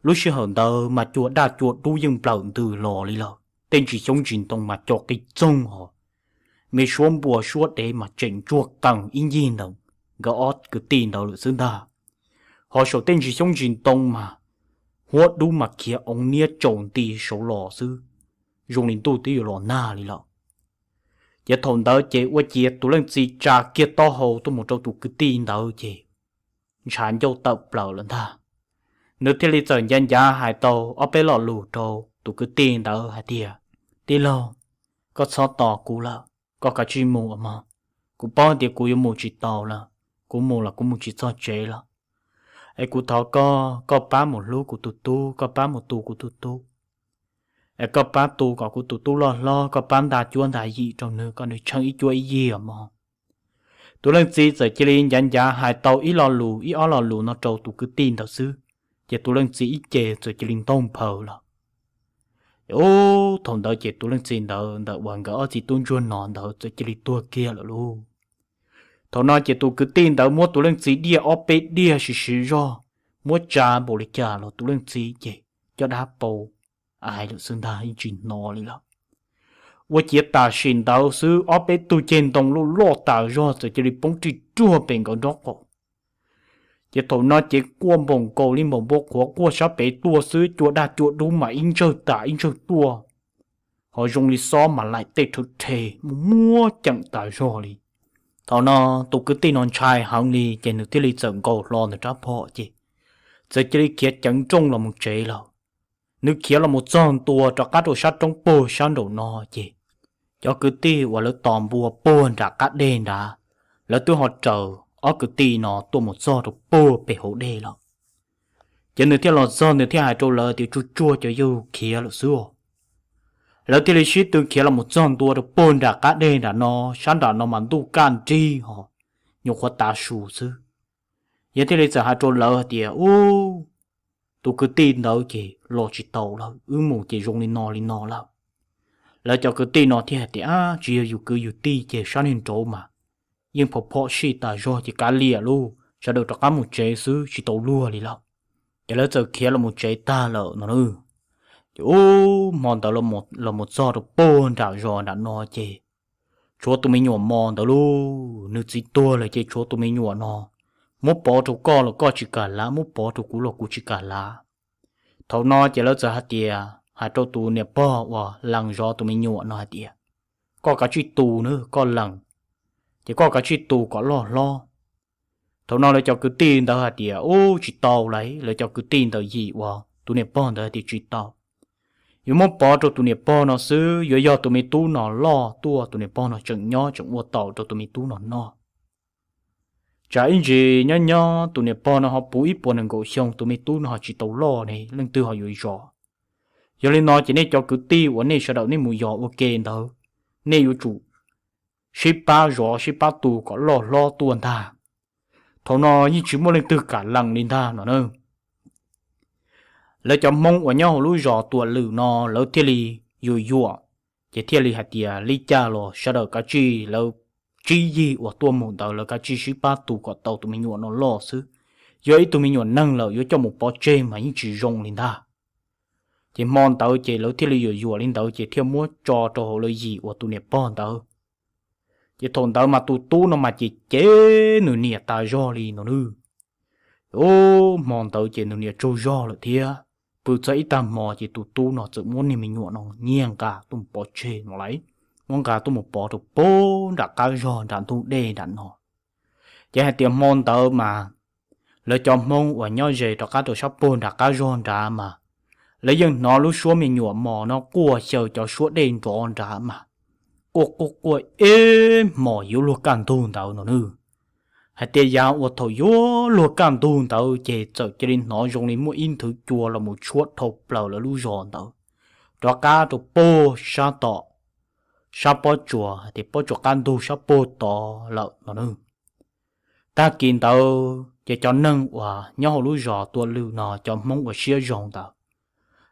Lub sij hawm ntawd mas cua daj cua dub yeej nplawm ntws los li lawm, tej ntsis xyoob ntsis ntoo mas co qis txoog hos, me suab npua suab dev mas tseem ntsuag qees ib ncig ntawm nkawd ob kwv tij ntawd lawm xwb ntag. Hos saum tej ntsis xyoob ntsis ntoo mas huab dub mas khiav oov niab tsaus nti saud los xwb, zoo li ntuj twb yuav los nag li lawm. Ces thaum ntawd ces ua ciav tus leej txiv tsa kiag taub hau tuaj mus rau tus kwv tij ntawd ces ntshav ncauj tawm plaws lawm ntag. Nws thiaj li txawm ncav ncav hais tau ob peb lo lus rau tus kwv tij ntawd hais tias, Tij laug, koj txhob tos kuv lawm, koj kav tsij mus mog. Kuv paub tias kuv yuav mus tsis tau lawm, kuv mus los kuv mus tsis txog tsev lawm. Es kuv thov koj, koj pab mus hlub kuv tus tub, koj pab mus tu kuv tus tub. Es koj pab tu kom kuv tus tub loj hlob, koj pab nta cuab nta yim rau nws kom nws tsheej ib cuab ib yig mog. Tus leej txiv txawm cia li ncav ncav hais tau ib lo lus ib ob lo lus no rau tus kwv tij ntawd xwb, ces tus leej txiv ib ce txawm cia li ntaug nphaws lawm. Ub, thaum ntawd ces tus leej txiv ntawd ntawm uas nkawd ob txiv tub ntsuag no ntawd txawm cia li tuag kiag lawm lauj. Thaum no ces tus kwv tij ntawd muab tus leej txiv diaj ob peb diaj siv siv zog, muab tsa npaum li cas los tus leej txiv ces caj dab pau ais lawm xwb ntag, yeej tsis hnov li lawm. Ua ciav tam sim ntawd xwb ob peb tug ceg ntoo loj loj tas zog txawm cia li poob rij ruag pem nkawd nraub qaum. Ces thaum no ces quaj npaum nkaus li npaum npua qhuav quaj sab pem tuaj xwb, cua daj cua dub mas ib ntsawg tas ib ntsawg tuaj, ho zoo li xob mas laim tej rhawv rhe, muaj muab ceem tas zog li. Thaum no tus kwv tij no ntshai heev li ces nws thiaj li txawm nkaus hlo nws rab phom ces txawm cia li khiav ceev nrooj los mus tsev lawm. Nws khiav los mus txog ntua rov qab rau sab roob puag sab nraum no ces cov kwv tij uas lawv tos npua puag nram qab deg nrad, lawv twb ho raws ob kwv tij no tuaj mus txog rau puag pem hauv dej lawm. Ces nws thiaj los txog nws thiaj hais rau lawv tias, Tsuag tsuag, cov yawg khiav lawm xwb. Lawv thiaj li sib tw khiav los mus txog ntua rau puag nram qab deg nram no, sab nram no mas ntuj kaj nrig ho nyuam qhuav tav su xwb. Yawg thiaj li txawm hais rau lawv hais tias, Ub, tus kwv tij ntawd ces los tsis tau lawm, wb mus ces zoo li no li no lawm. Lawv cov kwv tij no thiaj hais tias, Ab, tsis yog yus kwv yus tij ces sab niag nraud mas yeej phom phom sij tas zog ces kav liam lauj, sawv daws rov qab mus tsev xwb, tsis tau luag li lawm. Ces lawv txawm khiav los mus tsev tag lawm no na. Ces ub, hmo ntawd los mus txog rau puag nram zos nram no ces tshuav tus me nyuam mos ntawd lauj, nws txiv tuag lawm ces tshuav tus me nyuam no, muab pov rau koj los koj tsis kam lav, muab pov rau kuv los kuv tsis kam lav. Thaum no ces lawv txawm hais tias, hais rau tus niam pog uas lees zov tus me nyuam no hais tias, Koj kav tsij tu na, koj lees, ces koj kav tsij tu kom loj hlob. Thaum no lawv cov kwv tij ntawd hais tias, Ub, tsis tau lauj, lawv cov kwv tij ntawd yim uas tus niam pog ntawd hais tias tsis tau, yuav muab pov rau tus niam pog no xwb, yuav yog tus me tub no loj tuaj, tus niam pog no tseem nyob tseem ua taus rau tus me tub no noj. Tsam ib ntsis nyob nyob tus niam pog no ho puv ib puas nees nkaum xyoo, tus me tub no ho tsis tau loj ne, leej twg ho yuav zov? Yog li no ces nej cov kwv tij uas nej sawv daws nej mus yos ua ke ntawd, nej yuav tsum sib pab zov sib pab tu kom loj hlob tuaj ntag. Thaum no yeej tsis muaj leej twg kam lees li ntag no na. Lawv cov Hmoob uas nyob hauv lub zos Tuam Lwm no lawv thiaj li yuam yuam, ces thiaj li hais tias, Li cas los sawv daws kav tsij, lawv tsib yig uas tuaj mus ntawd lawv kav tsij sib pab tu kom tau tus me nyuam no loj xwb. Yog ib tug me nyuam neeg lawm yuav coj mus pov tseg mas yeej tsis zoo li ntag. Ces hmo ntawd ces lawv thiaj li yuam yuam li ntawd ces thiaj muab tso rau hauv lawv yim uas tus niam pog ntawd. Ces thaum ntawd mas tus tub no mas ces cem nws niam tas zog li no nawb. Ub, hmo ntawd ces nws niam tsaug zog lawm thiab. Pw txog ib tag hmo ces tus tub no txawm muab niag me nyuam no nyiag nqa tuaj mus pov tseg no lauj, muab nqa tuaj mus pov rau puag nram qab zog nram ntug dej nram no. Ces hais tias hmo ntawd mas lawv cov Hmoob uas nyob ze rov qab rau sab puag nram qab zog nrad mas lawv yeej hnov lub suab me nyuam mos no quaj xyaw cov suab dej nrov nrad mas quaj quaj quaj ib hmos yuav luag kaj ntug ntawd no nawb. Hais tias yav uas thaum yuav luag kaj ntug ntawd ces txawm cia li hnov zoo li muaj ib nthwv cua los mus tshuab dhau plaws lawv lub zos ntawd, rov qab rau puag sab tom, sab pob tsuas, hais tias pob tsuas qab ntug sab puag tod lawm no nawb. Tag kis ntawd ces cov neeg uas nyob hauv lub zos Tuam Lwm no cov Hmoob uas siab zoo ntawd,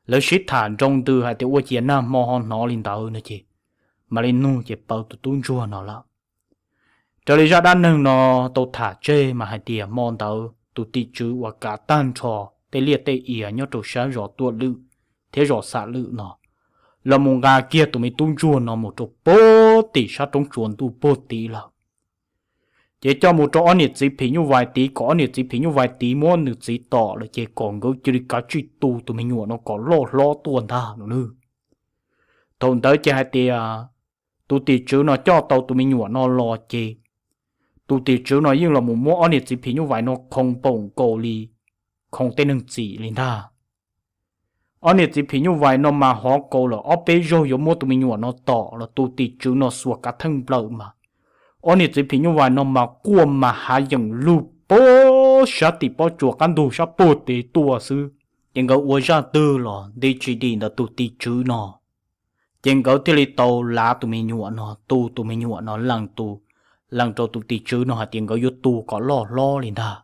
lawv sib tham nroo ntws hais tias ua ciav nag hmo ho hnov li ntawd no ces mam li nug ces paub tus tub ntsuag no lawm. Raws li zaj dab neeg no tau tham tseg mas hais tias hmo ntawd tus tim tswv uas kav tag nrho tej liaj tej ia nyob rau sab zos Tuam Lwm thiab zos Xam Lwm no los mus nqa kiag tus me tub ntsuag no mus rau puag tim sab roob tsuas ntuj puag tid lawm. Ces coj mus rau ob niam txiv phim nyuj vais tid kom ob niam txiv phim nyuj vais tid muab nws txiv tom lawm ces kom nkawd cia li kav tsij tu tus me nyuam no kom loj hlob tuaj ntag no nawb. Thaum ntawd ces hais tias tus tim tswv no coj tau tus me nyuam no los ces Tus tim tswv no yeej los mus muab ob niam txiv phim nyuj vais no khoo npaum nkaus li khoo tej neeg txim li ntag. Ob niam txiv phim nyuj vais no mas hov kaus lawm ob peb zaug yuav muab tus me nyuam no tom los tus tim tswv no xuas kav theej nplawm mas ob niam txiv phim nyuj vais no mas quaj mas hav yeem lug pag sab tim pob tsuas qab ntug sab puag tid tuaj xwb. Ces nkawd ua zaj twg los nti tsis dim ntawm tus tim tswv no. Ces nkawd thiaj li tau lav tus me nyuam no, tu tus me nyuam no lees tus, lees rau tus tim tswv no hais tias nkawd yuav tu kom loj hlob li ntag.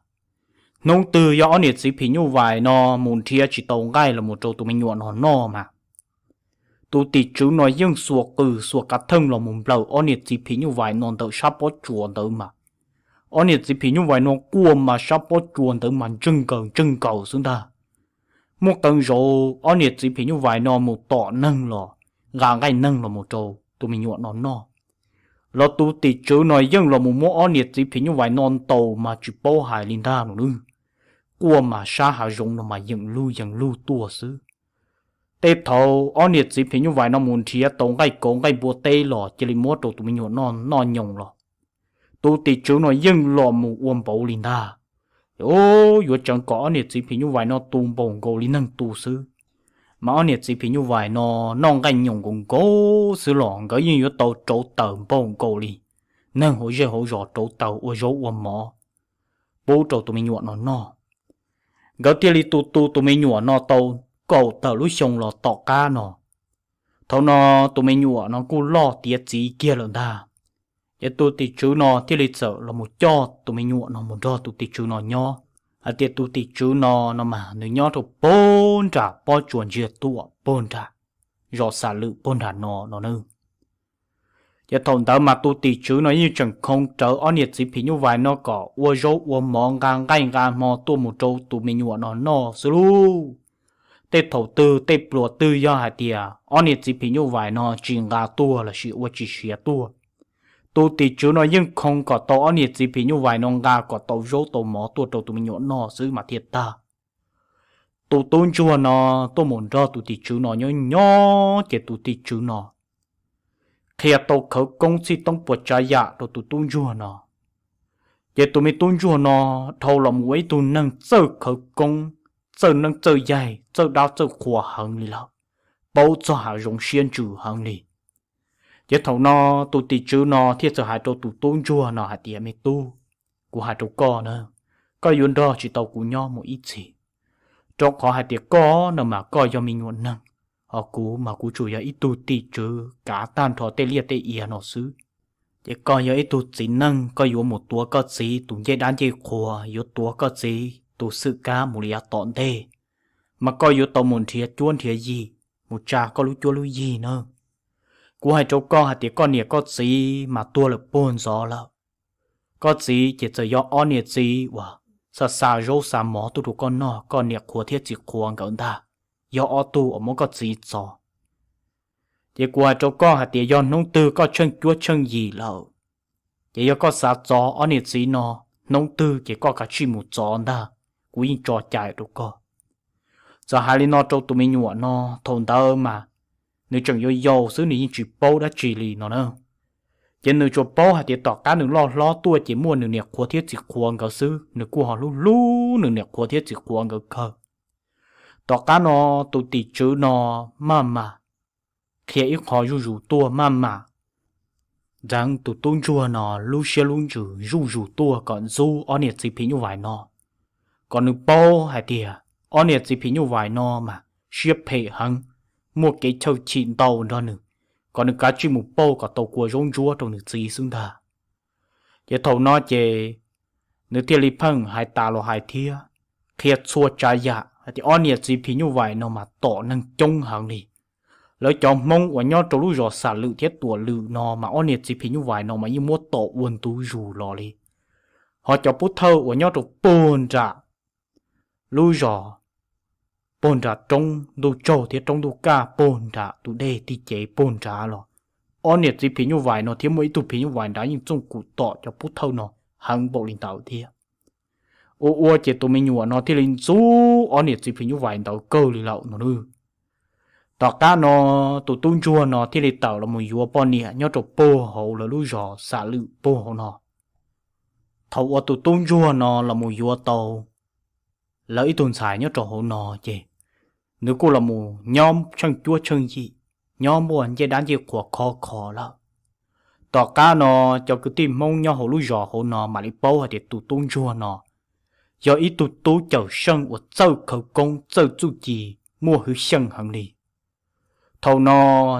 Hnub twg yog ob niam txiv phim nyuj vais no mus nrhiav tsis tau nqaij los mus rau tus me nyuam no noj mas tus tim tswv no yeej xuas qws xuas kav theej los mus nplawm ob niam txiv phim nyuj vais no ntawm sab pob tsuas ntawd mas ob niam txiv phim nyuj vais no quaj mas sab pob tsuas ntawd mas ntseg nkaws ntseg nkaws xwb ntag. Muaj qee zaus ob niam txiv phim nyuj vais no mus tom neeg los nqa nqaij neeg los mus rau tus me nyuam no noj, los tus tim tswv no yeej los mus muab ob niam txiv phim nyuj vais no ntaus mas tsis paub hais li ntag no nawb. Quaj mas sab hav zoov no mas yeem lug yeem lug tuaj xwb. Tej thaum ob niam txiv phim nyuj vais no mus nrhiav tau nqaij kauv nqaij npua teb los cia li muab rau tus me nyuam no noj nyoos los tus tim tswv no yeej los mus ua npaum li ntag. Yuav tseev kom ob niam txiv phim nyuj vais no tu npaum nkaus li neeg tu xwb, mas ob niam txiv phim nyuj vais no noj nqaij nyoos nkaus nkaus xwb los nkawd yeej yuav tau rauv taws npaum nkaus li neeg hauv zej hauv zos rauv taws ua zaub ua mov pub rau tus me nyuam no noj. Nkawd thiaj li tu tu tus me nyuam no tau kaum tawm lub xyoo los tom qab no, thaum no tus me nyuam no kuj loj tiav txiv kiag lawm ntag. Ces tus tim tswv no thiaj li txawm los mus coj tus me nyuam no mus nrog tus tim tswv no nyob, hais tias tus tim tswv no no mas nws nyob rau puag nram pob tsuas ntsiag tuam puag nram zos Xam Lwm puag nram no no nawb. Ces thaum ntawd mas tus tim tswv no yeej tseem khoo rawv ob niam txiv phim nyuj vais no kom ua zaub ua mov nqa nqaij nqa hmo tuaj mus rau tus me nyuam no noj xwb lauj. Tej thaum twg tej pluas twg yog hais tias ob niam txiv phim nyuj vais no tsis nqa tuaj lossis ua tsis siav tuaj, tus tim tswv no yeej khoo kom tau ob niam txiv phim nyuj vais no nqa kom tau zaub tau mov tuaj rau tus me nyuam noj xwb mas thiaj tag. Tus tub ntsuag no tuaj mus nrog tus tim tswv no nyob nyob ces tus tim tswv no qhia tau khawv koob txhij toob puas tsav yam rau tus tub ntsuag no. Ces tus me tub ntsuag no dhau los mus ua ib tug neeg txawj khawv koob, txawj neeb txawj yaig, txawj dab txawj qhua heev li lawm, paub txog hav zoov siab ntsws heev li. Ces thaum no tus tim tswv no thiaj txawm hais rau tus tub ntsuag no hais tias, me tub, kuv hais rau koj na, koj yuav nrog tsis tau kuv nyob mus ib txhis, rau qhov hais tias koj no mas koj yog me nyuam neeg, ho kuv mas kuv tsuas yog ib tug tim tswv kav tag nrho tej liaj tej ia no xwb. Ces koj yog ib tug txiv neej, koj yuav mus tuav koj txiv tus ncej dab ncej qhua, yuav tuav koj txiv tus xwm kab mus li yav tom ntej, mas koj yuav tau mus nrhiav cuab nrhiav yig, mus tsa koj lub cuab lub yig na. Kuv hais rau koj hais tias koj niam koj txiv mas tuag lawm puag ntxov lawm. Koj txiv ces txawm yog ob niam txiv uas xa xa zaub xa mov tuaj rau koj noj, koj niam qhuav thiab txiv qhuav nkawd ntag, yog ob tug uas muab koj txiv txov. Ces kuv hais rau koj hais tias yog hnub twg koj tsheej cuab tsheej yig lawm, ces yog koj xav txov ob niam txiv no hnub twg ces koj kav tsij mus txov ntag, kuv yeej tso cai rau koj. Txawm hais li no rau tus me nyuam no, thaum ntawd mas nws tseem yau yau xwb, nws yeej tsis paub dab tsi li no na. Ces nws tsuas paub hais tias tom qab nws loj hlob tuaj ces muaj nws niam qhuav thiab txiv qhuav nkawd xwb, nws kuj ho hlub hlub nws niam qhuav thiab txiv qhuav nkawd kawg. Tom qab no tus tim tswv no maj mam qhia ib qho zuj zus tuaj, maj mam ntxeev tus tub ntsuag no lub siab lub ntsws zuj zus tuaj kom ntxub ob niam txiv phim nyuj vais no, kom nws paub hais tias ob niam txiv phim nyuj vais no mas siab phem heev, muaj kev chawj chim ntau nrog nws, kom nws kav tsij mus pauj kom tau kua zaub ntsuab rau nws txiv xwb ntag. Ces thaum no ces nws thiaj li pheej hais tas los hais thiab, qhia txhua tsav yam hais tias ob niam txiv phim nyuj vais no mas tom neeg coob heev li. Lawv cov Hmoob uas nyob rau lub zos Xam Lwm thiab Tuam Lwm no mas ob niam txiv phim nyuj vais no mas yeej muab tom ua ntu zus los li. Ho cov Pub Thawj uas nyob rau puag nram lub zos, puag nram roob Ntuj Tsaug thiab roob Ntuj Kaj, puag nram tus dej Tij Cev puag nrad los, ob niam txiv phim nyuj vais no thiab muaj ib tug phim nyuj vais nrad yeej txooj kum tom cov Pub Thawj no heev npaum li ntawd thiab. Ua ua ces tus me nyuam no thiaj li ntxub ob niam txiv phim nyuj vais ntawd kawg li lawm no nawb. Tom qab no tus tub ntsuag no thiaj li tawm los mus yuav poj niam nyob rau puag hauv lawv lub zos Xam Lwm puag hauv no. Thaum uas tus tub ntsuag no los mus yuav tau lawv ib tug ntxhais nyob rau hauv no ces nws kuj los mus nyob tsheej cuab tsheej yim, nyob muaj ncej dab ncej qhuas khov kho lawm. Tom qab no cov kwv tij Hmoob nyob hauv lub zos hauv no mam li paub hais tias tus tub ntsuag no yog ib tug tub cawm seej uas txawj khawv koob txawj txuj ci, muaj hwv xyeej heev li. Thaum no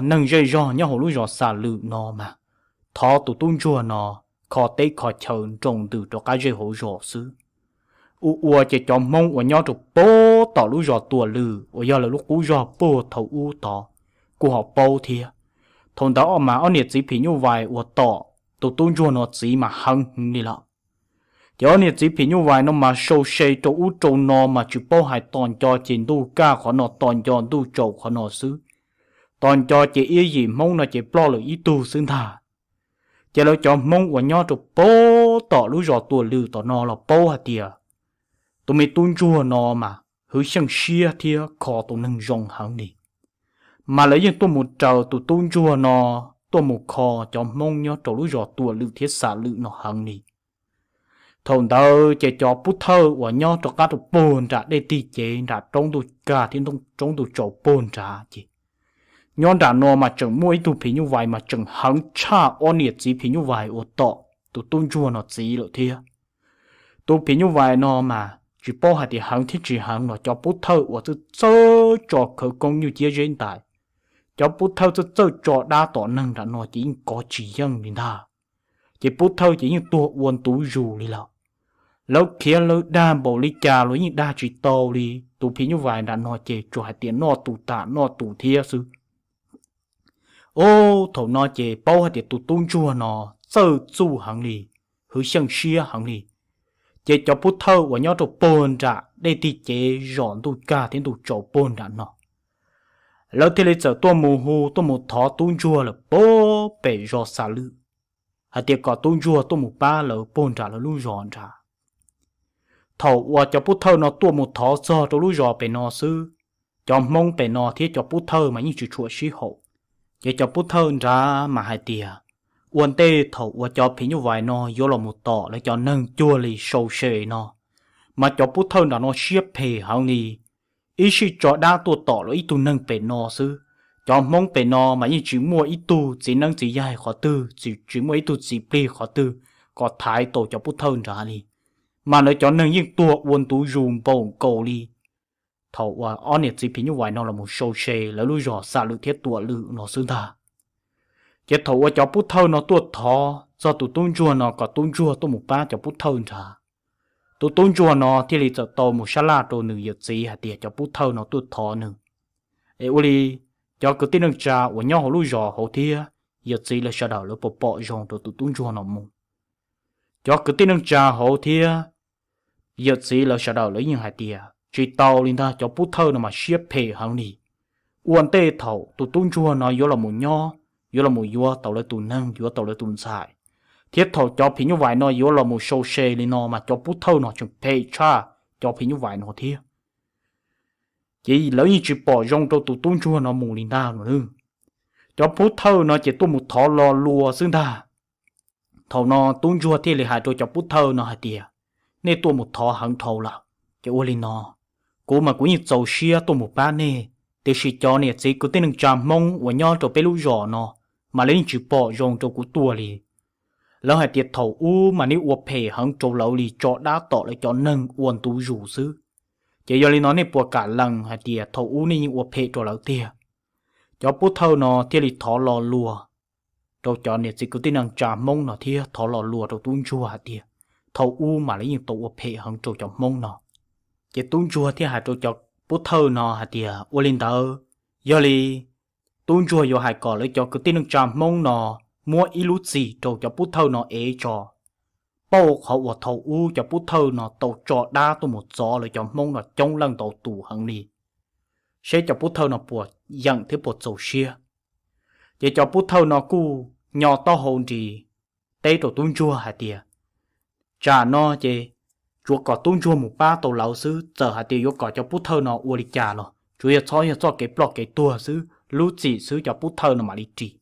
neeg zej zog nyob hauv lub zos Xam Lwm no mas thov tus tub ntsuag no kho teb kho chaw nroo ntws rov qab zej hauv zos xwb. Ua ua ces cov Hmoob uas nyob rau puag tom lub zos Tuam Lwm uas yog lawv lub qub zog puag thaum ub tod kuj ho paub thiab. Thaum ntawd mas ob niam txiv phim nyuj vais uas tom tus tub ntsuag no txiv mas heev heev li lawm. Ces ob niam txiv phim nyuj vais no mas sau se rau ub rau no mas tsis paub hais, tos nco ces ntuj kaj qhov no, tos nco ntuj tsaus qhov no xwb. Tos nco ces iab yim Hmoob no ces ploj lawm ib tug xwb ntag. Ces lawv cov Hmoob uas nyob rau puag tom lub zos Tuam Lwm tom no los paub hais tias tus me tub ntsuag no mas hwv xyeej siab thiab kho tus neeg zoo heev li. Mas lawv yeej tuaj mus raws tus tub ntsuag no tuaj mus kho cov Hmoob nyob rau lub zos Tuam Lwm thiab Xam Lwm no heev li. Thaum ntawd ces cov pub thawj uas nyob rov qab rau puag nram dej tig cev nram roob ntuj kaj thiab roob ntuj tsaus puag nrad ces nyob nram no mas tseem muaj ib tug phim nyuj vais mas tseem heev tshaj ob niam txiv phim nyuj vais uas tom tus tub ntsuag no txiv lawm thiab. Tus phim nyuj vais no mas tsis paub hais tias heev thiab tsis heev los cov pub thawj uas txawj txawj tso khawv koob nyuj ciab zeb ntais, cov pub thawj txawj txawj tso dab tom neeg nram no ces yeej kov tsis yeej li ntag. Ces pub thawj ces yeej tuag ua ntu zus li lawm. Lawv khiav lawv dag npaum li cas los yeej dag tsis tau li tus phim nyuj vais nram no ces tsuas hais tias noj tus tas noj tus thiab xwb. Ub, thaum no ces paub hais tias tus tub ntsuag no txawj txuj heev li, hwv xyeej siab heev li. Ces cov pub thawj uas nyob rau puag nram dej tig cev zos ntuj kaj thiab ntuj tsaus puag nram no, lawv thiaj li txawm tuaj mus hu tuaj mus thov tub ntsuag lawm puag pem zos Xam Lwm hais tias kom tub ntsuag tuaj mus pab lawv puag nram lawv lub zos nrad. Thaum uas cov pub thawj no tuaj mus thov txog rau lub zos pem no xwb, cov Hmoob pem no thiab cov pub thawj mas yeej tsis tshua sib haum. Ces cov pub thawj nrad mas hais tias ua ntej thaum uas cov phim nyuj vais no yuav los mus tom lawv cov neeg cuag li sau se no, mas cov pub thawj nram no siab phem heev li, ib sij tso dab tuaj tom lawv ib tug neeg pem no xwb. Cov Hmoob pem no mas yeej tsis muaj ib tug txiv neeb txiv yaig qhov twg, tsis muaj ib tug txiv plig qhov twg kom thaiv tau cov pub thawj nrad li, mas lawv cov neeg yeej tuag ua ntu zus npaum nkaus li thaum uas ob niam txiv phim nyuj vais no los mus sau se lawv lub zos Xam Lwm thiab Tuam Lwm no xwb ntag. Ces thaum uas cov pub thawj no tuaj thov txog tus tub ntsuag no kom tub ntsuag tuaj mus pab cov pub thawj nrad, tus tub ntsuag no thiaj li txawm tau mus sab laj rau nws yawm txiv hais tias cov pub thawj no tuaj thov nws, es ua li cov kwv tij neej tsa uas nyob hauv lub zos hauv thiab yawm txiv lawv sawv daws lawv puas pom zoo rau tus tub ntsuag no mus. Cov kwv tij neej tsa hauv thiab yawm txiv lawv sawv daws lawv yeej hais tias tsis tau li ntag, cov pub thawj no mas siab phem heev li. Ua ntej thaum tus tub ntsuag no yuav los mus nyob, yuav los mus yuav tau lawv tus neeg, yuav tau lawv tus ntxhais, thiab thaum cov phim nyuj vais no yuav los mus sau se li no mas cov pub thawj no tseem phem tshaj cov phim nyuj vais no thiab. Ces lawv yeej tsis pom zoo rau tus tub ntsuag no mus li ntag no. Cov pub thawj no ces tuaj mus thov lo lua xwb ntag. Thaum no tub ntsuag thiaj li hais rau cov pub thawj no hais tias, nej tuaj mus thov heev dhau lawm, ces ua li no, kuv mas kuv yeej txaus siab tuaj mus pab nej, tiam sis cov niam txiv kwv tij neej tsa Hmoob uas nyob rau peb lub zos no mas lawv yeej tsis pom zoo rau kuv tuaj li. Lawv hais tias thaum ub mas nej ua phem heev rau lawv li, tso dab tom lawv cov neeg ua ntu zus xwb. Ces yog li no nej puas kam lees hais tias thaum ub nej yeej ua phem rau lawv tiag? Cov pub thawj no thiaj li thov lo lua rau cov niam txiv kwv tij neej tsa Hmoob no thiab thov lo lua rau tub ntsuag hais tias thaum ub mas lawv yeej tau ua phem heev rau cov Hmoob no. Ces tub ntsuag thiaj hais rau cov pub thawj no hais tias ua li ntawd, yog li tub ntsuag yuav hais kom lawv cov kwv tij neej tsa Hmoob no muab ib lub txim rau cov pub thawj no ev tso, pauj qhov uas thaum ub cov pub thawj no tau tso dab tuaj mus txov lawv cov Hmoob no coob leej ntau tus heev li, seb cov pub thawj no puas yeem thiab puas txaus siab. Ces cov pub thawj no kuj nyo taub hau nris teb rau tub ntsuag hais tias, tsam no ces tsuav kom tub ntsuag mus pab tau lawv xwb, txawm hais tias yuav kom cov pub thawj no ua li cas los tsuav yog txhob yog txoj kev ploj kev tuag xwb, lub txim xwb cov pub thawj no mam li ris.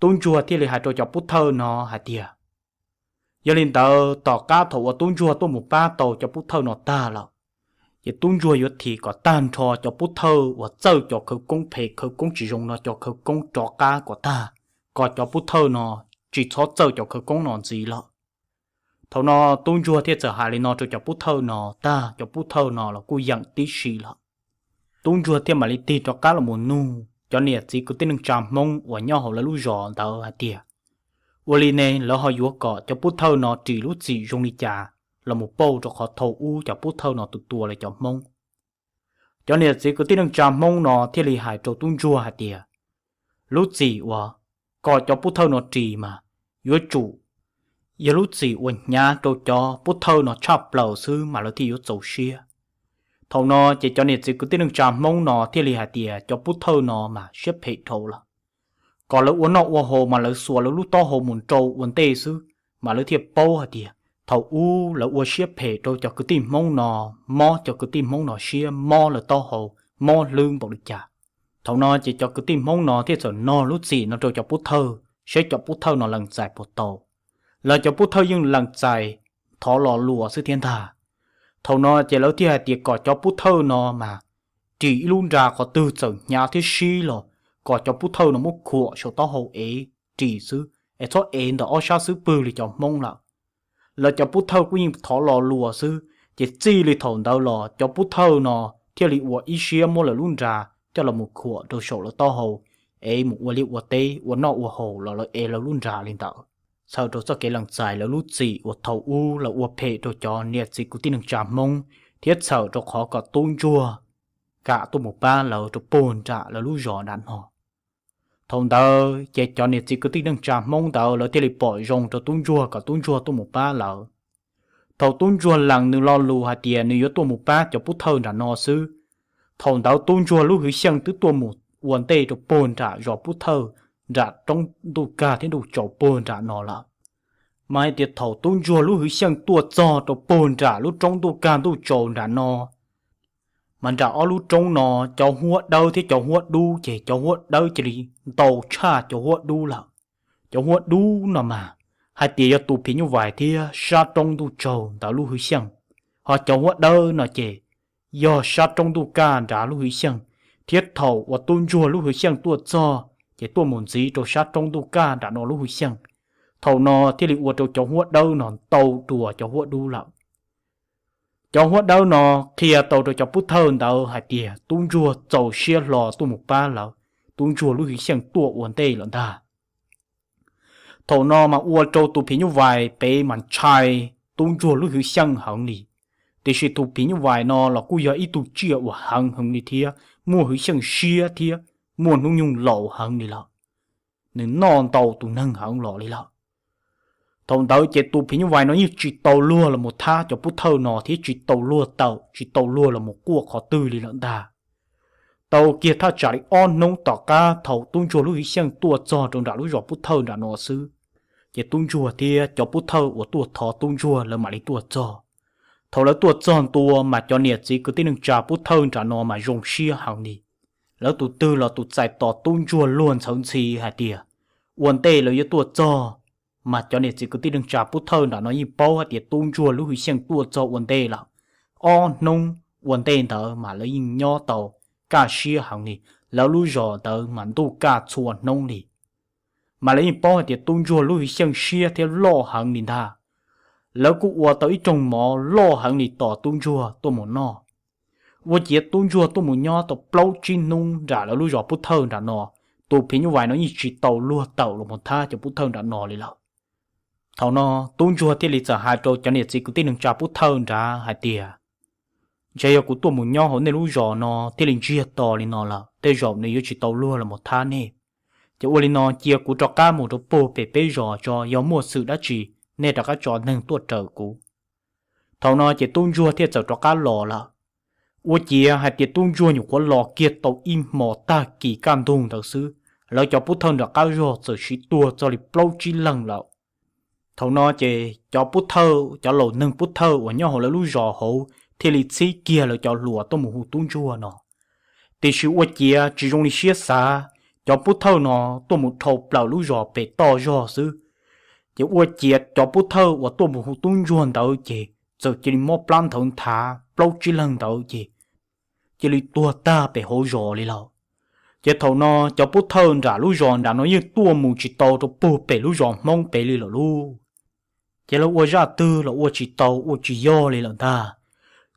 Tub ntsuag thiaj li hais rau cov pub thawj no hais tias, Yog li ntawd tom qab thaum uas tub ntsuag tuaj mus pab tau cov pub thawj no tag lawm, ces tub ntsuag yuav thim kom tag nrho cov pub thawj uas txawj cov khawv koob phem khawv koob tsis zoo no cov khawv koob rov qab kom tag, kom cov pub thawj no tsis txhob txawj cov khawv koob no ntxiv lawm. Thaum no tub ntsuag thiaj txawm hais li no rau cov pub thawj no tag, cov pub thawj no los kuj yeem tib si lawm. Tub ntsuag thiaj mam li tig rov qab los mus nug cov niam txiv kwv tij neej tsa Hmoob uas nyob hauv lawv lub zos ntawd hais tias, ua li ne lawv ho yuav kom cov pub thawj no ris lub txim zoo li cas los mus pauj rau qhov thaum ub cov pub thawj no tus tua lawv cov Hmoob. Cov niam txiv kwv tij neej tsa Hmoob no thiaj li hais rau tub ntsuag hais tias, lub txim uas kom cov pub thawj no ris mas yuav tsum yog lub txim uas hnyav rau cov pub thawj no tshaj plaws xwb mas lawv thiaj yuav txaus siab. Thaum no ces cov niam txiv kwv tij neej tsa Hmoob no thiaj li hais tias cov pub thawj no mas siab phem dhau lawm, kom lawv ua noj ua haus mas lawv xuas lawv lub taub hau mus nrau ua ntej xwb mas lawv thiaj paub hais tias thaum ub lawv ua siab phem rau cov kwv tij Hmoob no, mob cov kwv tij Hmoob no siab, mob lawv taub hau, mob hlwb npaum li cas. Thaum no ces cov kwv tij Hmoob no thiaj txawm nog lub txim no rau cov pub thawj saib cov pub thawj no lees txais puas tau. Lawv cov pub thawj yeej lees txais thov lo lus xwb thiab ntag. Thaum no ces lawv thiaj hais tias kom cov pub thawj no mas ris ib lub nra qhov twg txawm hnyav thiab sib los kom cov pub thawj no muab khuam saum taub hau ev ris xwb es txhob ev ntawm ob sab xub pwg li cov Hmoob lawm. Lawv cov pub thawj kuj yeej thov lo lus xwb, ces txij li thaum ntawd los cov pub thawj no thiaj li ua ib siab muab lawv lub nra coj los mus khuam rau saum lawv taub hau es mus ua liaj ua teb ua noj ua haus los lawv ev lawv lub nra li ntawd, txhawm rau txoj kev lees txais lawv lub txim uas thaum ub lawv ua phem rau cov niam txiv kwv tij neej tsa Hmoob thiab txhawm rau qhov kom tub ntsuag kam tuaj mus pab lawv rau puag nram lawv lub zos nram no. Thaum ntawd ces cov niam txiv kwv tij neej tsa Hmoob ntawd lawv thiaj li pom zoo rau tub ntsuag kom tub ntsuag tuaj mus pab lawv. Thaum tub ntsuag lees nws lo lus hais tias nws yuav tuaj mus pab cov pub thawj nram no xwb, thaum ntawd tub ntsuag lub hwv xyeej twb tuaj mus ua ntej rau puag nram zos pub thawj, nram roob ntuj kag thiab ntuj tsaus puag nram no lawm. Mas hais tias thaum tub ntsuag lub hwv xyeej tuaj txog rau puag nram lub roob ntuj kag ntuj tsaus nram no, mas nram ob lub roob no cov huab dawb thiab cov huab dub ces cov huab dawb cia li ntau tshaj cov huab dub lawm. Cov huab dub no mas hais tias yog tus phim nyuj vais thiab sab roob ntuj tsaus ntawd lub hwv xyeej, ho cov huab dawb no ces yog sab roob ntuj kaj nrad lub hwv xyeej, thiab thaum uas tub ntsuag lub hwv xyeej tuaj txog ces tuaj mus ntxiv rau sab roob ntuj kaj nram no lub hwv xyeej. Thaum no thiaj li ua rau cov huab dawb no ntau dua cov huab dub lawm. Cov huab dawb no qhia tau rau cov pub thawj ntawd hais tias tub ntsuag txaus siab hlo tuaj mus pab lawv, tub ntsuag lub hwv xyeej tuaj ua ntej lawm ntag. Thaum no mas ua rau tus phim nyuj vais pem mas ntshai tub ntsuag lub hwv xyeej heev li. Tiam sis tus phim nyuj vais no los kuj yog ib tug tsiaj uas heev heev li thiab muaj hwv xyeej siab thiab muaj hnub nyoog laus heev li lawm. Nws noj ntau tus neeg heev los li lawm. Thaum ntawd ces tus phim nyuj vais no yeej tsis tau luag los mus thab cov pub thawj no thiab tsis tau luag tawm tsis tau luag los mus quaj qhov twg li lawm ntag. Tau kiag thaj tsam li ob hnub tom qab thaum tub ntsuag lub hwv xyeej tuaj txog rau nram lub zos pub thawj nram no xwb, ces tub ntsuag thiab cov pub thawj uas tuaj thov tub ntsuag lawv mam li tuaj txog. Thaum lawv tuaj txog ntua mas cov niam txiv kwv tij neej tsa pub thawj nram no mas zoo siab heev li. Lawv tus twg los tus txais tos tub ntsuag luag ntxhawv ntxhi hais tias ua ntej lawv yuav tuaj txog. Mas cov niam txiv kwv tij neej tsa pub thawj nram no yeej paub hais tias tub ntsuag lub hwv xyeej tuaj txog ua ntej lawm. Ob hnub ua ntej ntawd mas lawv yeej nyob tau kaj siab heev li, lawv lub zos ntawd mas ntuj kaj txhua hnub li. Mas lawv yeej paub hais tias tub ntsuag lub hwv xyeej siab thiab loj heev li ntag. Lawv kuj ua tau ib rooj mov loj heev li tos tub ntsuag tuaj mus noj. Ua ciav tub ntsuag tuaj mus nyob tau plaub tsib hnub nram lawv lub zos pub thawj nram no, tus phim nyuj vais no yeej tsis tau luag tawm los mus thab cov pub thawj nram no li lawm. Thaum no tub ntsuag thiaj li txawm hais rau cov niam txiv kwv tij neej tsa pub thawj nrad hais tias, ntshe yog kuv tuaj mus nyob hauv nej lub zos no thiaj li ntsiag to li no lawm, tej zaum nws yuav tsis tau luag los mus thab nej. Ces ua li no cia kuv rov qab mus rau puag pem peb zos tso, yog muaj xwm dab tsi nej rov qab tso neeg tuaj raws kuv. Thaum no ces tub ntsuag thiaj txawm rov qab los lawm. Ua ciav hais tias tub ntsuag nyuam qhuav los kiag tau ib hmo tag kis kaj ntug ntawd xwb, lawv cov pub thawj nram qab zog txawm siv tuag txog li plaub tsib leeg lawm. Thaum no ces cov pub thawj, cov laus neeg pub thawj uas nyob hauv lawv lub zos hauv thiaj li txhib kiag lawv cov hluas tuaj mus hu tub ntsuag no. Tiam sis ua ciav tsis zoo li siab xav, cov pub thawj no tuaj mus dhau plaws lub zos pem toj zog xwb. Ces ua ciav cov pov thawj uas tuaj mus hu tub ntsuag ntawd ces txawm cia li mob plab nthawv nthav plaub tsib leeg ntawd ces cia li tuag tag pem hauv zos li lawm. Ces thaum no cov pov thawj nram lub zos nram no yeej tuaj mus tsis tau rau puag pem lub zos Hmoob pem li lawm lauj. Ces lawv ua zaj twg los ua tsis tau ua tsis yog li lawm ntag.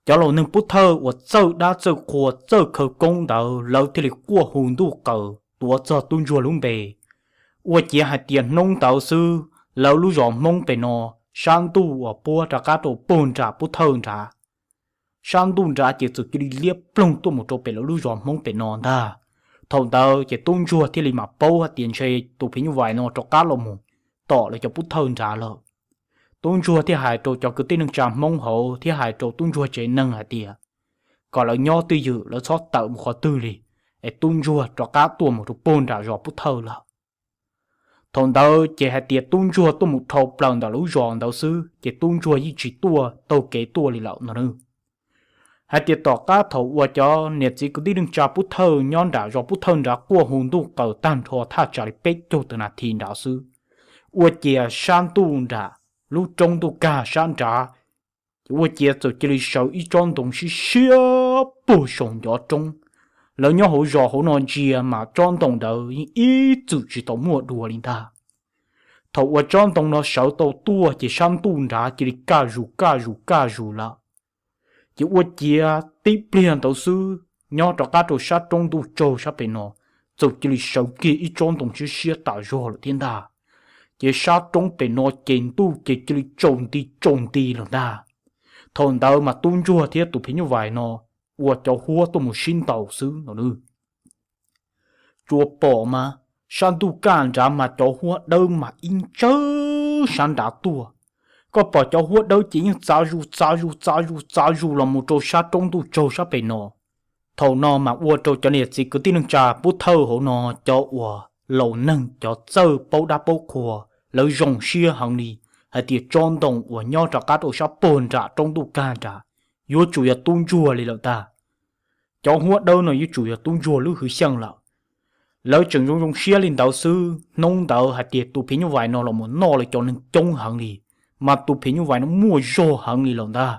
Cov laus neeg pov thawj uas txawj dab txawj qhua txawj khawv koob ntawd lawv thiaj li quaj hu ntuj qaws tuav txog tub ntsuag lub npe. Ua ciav hais tias hnub ntawd xwb lawv lub zos Hmoob pem no sab ntuj uas puab rov qab rau puag nram pov thawj nrad, sab ntuj nrad ces txawm cia li liab ploog tuaj mus rau pem lawv lub zos Hmoob pem no ntag. Thaum ntawd ces tub ntsuag thiaj li mam paub hais tias ntshe tus phim nyuj vais no rov qab los mus tom lawv cov pov thawj nrad lawm. Tub ntsuag thiaj hais rau cov kwv tij neej tsa Hmoob hauv thiab hais rau tub ntsuag tsev neeg hais tias kom lawv nyob twj ywm lawv txhob tawm mus qhov twg li, es tub ntsuag rov qab tuaj mus rau puag nram zos pov thawj lawm. Thaum ntawd ces hais tias tub ntsuag tuaj mus dhau plaws ntawm lub zos ntawd xwb ces tub ntsuag yeej tsis tuaj taug kev tuaj li lawm no. Hais tias tom qab thaum uas cov niam txiv kwv tij neej tsa pov thawj nyob nram zos pov thawj nrad quaj hu ntuj qaws tag nrho thaj tsam li peb caug tawm nas this nrad xwb, ua ciav sab ntuj nram lub roob ntuj kag sab nrad ces ua ciav txawm cia li sawv ib tsob ntoo siab siab puag saum ncov roob. Lawv nyob hauv zos hauv no ntsia mas tsob ntoo ntawd yeej ib txwm tsis tau muaj dua li ntag. Thaum uas tsob ntoo no sawv tau tuaj ces sab ntuj nrad cia li kaj zus kaj zus kaj zus lawm. Ces ua ciav tib pliag ntawd xwb nyob rov qab rau sab roob ntuj tsaug sab pem no txawm cia li sawv kiag ib tsob ntoo siab siab tas zog lawm thiab ntag. Ces sab roob pem no ces ntuj ces cia li tsaus nti tsaus nti lawm ntag. Thaum ntawd mas tub ntsuag thiab tus phim nyuj vais no ua cov huab tuaj mus sib ntaus xwb no. Tsuas pom mas sab ntuj kaj nrad mas cov huab dawb mas ib ntsawj sab nrad tuaj. Koj pom cov huab dawb ces yeej txav zus txav zus txav zus txav zus los mus rau sab roob ntuj tsaug sab pem no. Thaum no mas ua rau cov niam txiv kwv tij neej tsa pov thawj hauv no, cov uas laus neeg cov txawj paub dab paub qhua, lawv zoo siab heev li hais tias tsob ntoo uas nyob rov qab rau sab puag nram roob ntuj kag nrad yuav tsum yog tub ntsuag li lawm ntag. Cov huab dawb no yuav tsum yog tub ntsuag lub hwj xyeej lawm. Lawv tseem zoo zoo siab li ntawd xwb, hnub ntawd hais tias tus phim nyuj vais no los mus noj lawv cov neeg coob heev li, mas tus phim nyuj vais no muaj zog heev li lawm ntag.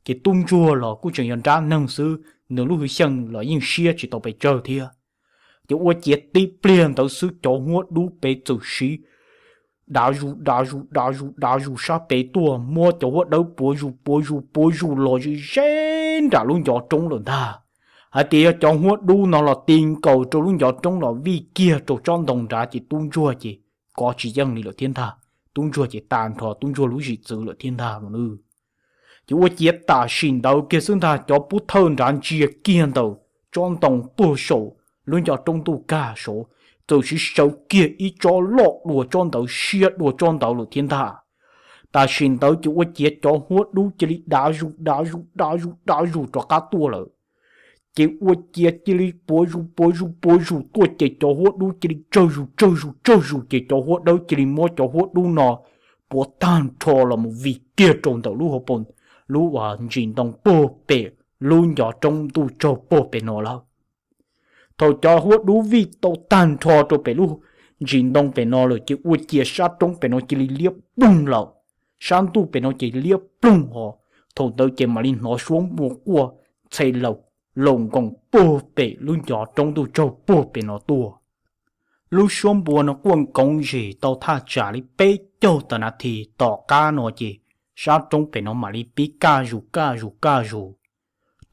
Ces tub ntsuag los kuj tseem yog nrab neeg xwb, nws lub hwj xyeej los yeej siab tsis tau pes tsawg thiab. Ces ua ciav tib pliag ntawd xwb cov huab dub pem txawm siv dav zus dav zus dav zus dav zus sab pem tuaj, muab cov huab dawb puav zus puav zus puav zus los ze ze nram lub ncov roob lawm ntag. Hais tias yog cov huab dub no los ti nkaus rau lub ncov roob los vij kiag rau tsob ntoo nrad ces tub ntsuag ces kov tsis yeej li lawm thiab ntag. Tub ntsuag ces tas nrho tub ntsuag lub zim txwv lawm thiab ntag no. Ces ua ciav tam sim ntawd kiag xwb ntag cov pov thawj nrad ntsia kiag ntawm tsob ntoo puag saum lub ncov roob ntuj kag saud, txawm siv sawv kiag ib tsob loj dua tsob ntawd siab dua tsob ntawd lawm thiab ntag. Tam sim ntawd ces ua ciav cov huab dub cia li dav zus dav zus dav zus dav zus rov qab tuaj lawm. Ces ua ciav cia li puav zus puav zus puav zus tuaj ces cov huab dub cia li tsawg zus tsawg zus tsawg zus ces cov huab dawb cia li muab cov huab dub no puav tag nrho los mus vij kiag rau ntawm lub hauv paus, lub ntsis ntoo puag pem lub ncov roob ntuj tsaug puag pem no lawm. Thaum cov huab dub vij tau tag nrho rau pem lub ntsis ntoo pem no lawm ces ua ciav sab roob pem no cia li liab ploog lawm, sab ntuj pem no ces liab ploog ho. Thaum ntawd ces mam li hnov suab npua quaj ntxhe laus nkoos puag pem lub ncov roob ntuj tsaug puag pem no tuaj. Lub suab npua no quaj nkoos zim tau thaj tsam li peb caug tawm nas this tom qab no ces sab roob pem no mam li pib kaj zus kaj zus kaj zus.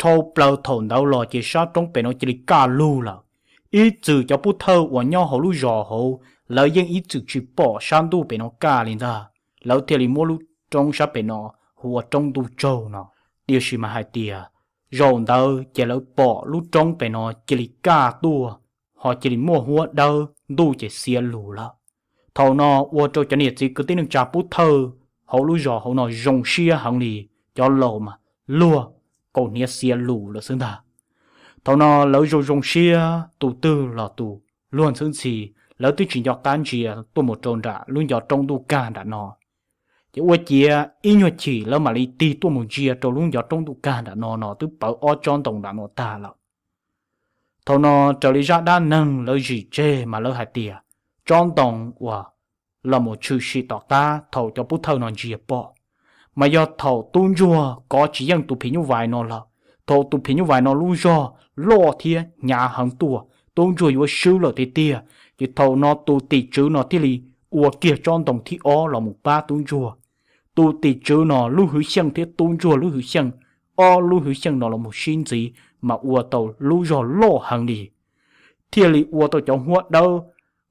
Dhau plaws thaum ntawd los ces sab roob pem no cia li kaj lug lawm. Ib txwm cov pov thawj uas nyob hauv lub zos hauv lawv yeej ib txwm tsis pom sab ntuj pem no kaj li ntag, lawv thiaj li muab lub roob sab pem no hu ua roob ntuj tsaug no. Tiam sis mas hais tias zaum ntawd ces lawv pom lub roob pem no cia li kaj tuaj, ho cia li muaj huab dawb ntuj ces xiav lus lawm. Thaum no ua rau cov niam txiv kwv tij neej tsa pov thawj hauv lub zos hauv no zoo siab heev li, cov laus mas luag kaus hniav xiav lus lawm xwb ntag. Thaum no lawv zoo zoo siab tus twg los tus luag ntxhwb ntxhi, lawv twb tsis nco qab ntsia tuaj mus rau nram lub ncov roob ntuj kag nram no. Ces ua ciav ib nyuag chim lawv mam li tig tuaj mus ntsia rau lub ncov roob ntuj kag nram no no twb pawv ob tsob ntoo nram no tag lawm. Thaum no raws li zaj dab neeg lawv zim tseg mas lawv hais tias tsob ntoo uas los mus tshwm sim tom qab thaum cov pov thawj no ntsia pom. Mas yog thaum tub ntsuag kov tsis yeej tus phim nyuj vais no lawm, thaum tus phim nyuj vais no lub zog loj thiab hnyav heev tuaj, tub ntsuag yuav swb lawm tiag tiag. Ces thaum no tus tim tswv no thiaj li ua kiag tsob ntoo thib ob los mus pab tub ntsuag. Tus tim tswv no lub hwv xyeej thiab tub ntsuag lub hwv xyeej, ob lub hwv xyeej no los mus sib ntxiv mas ua tau lub zog loj heev li, thiaj li ua tau cov huab dawb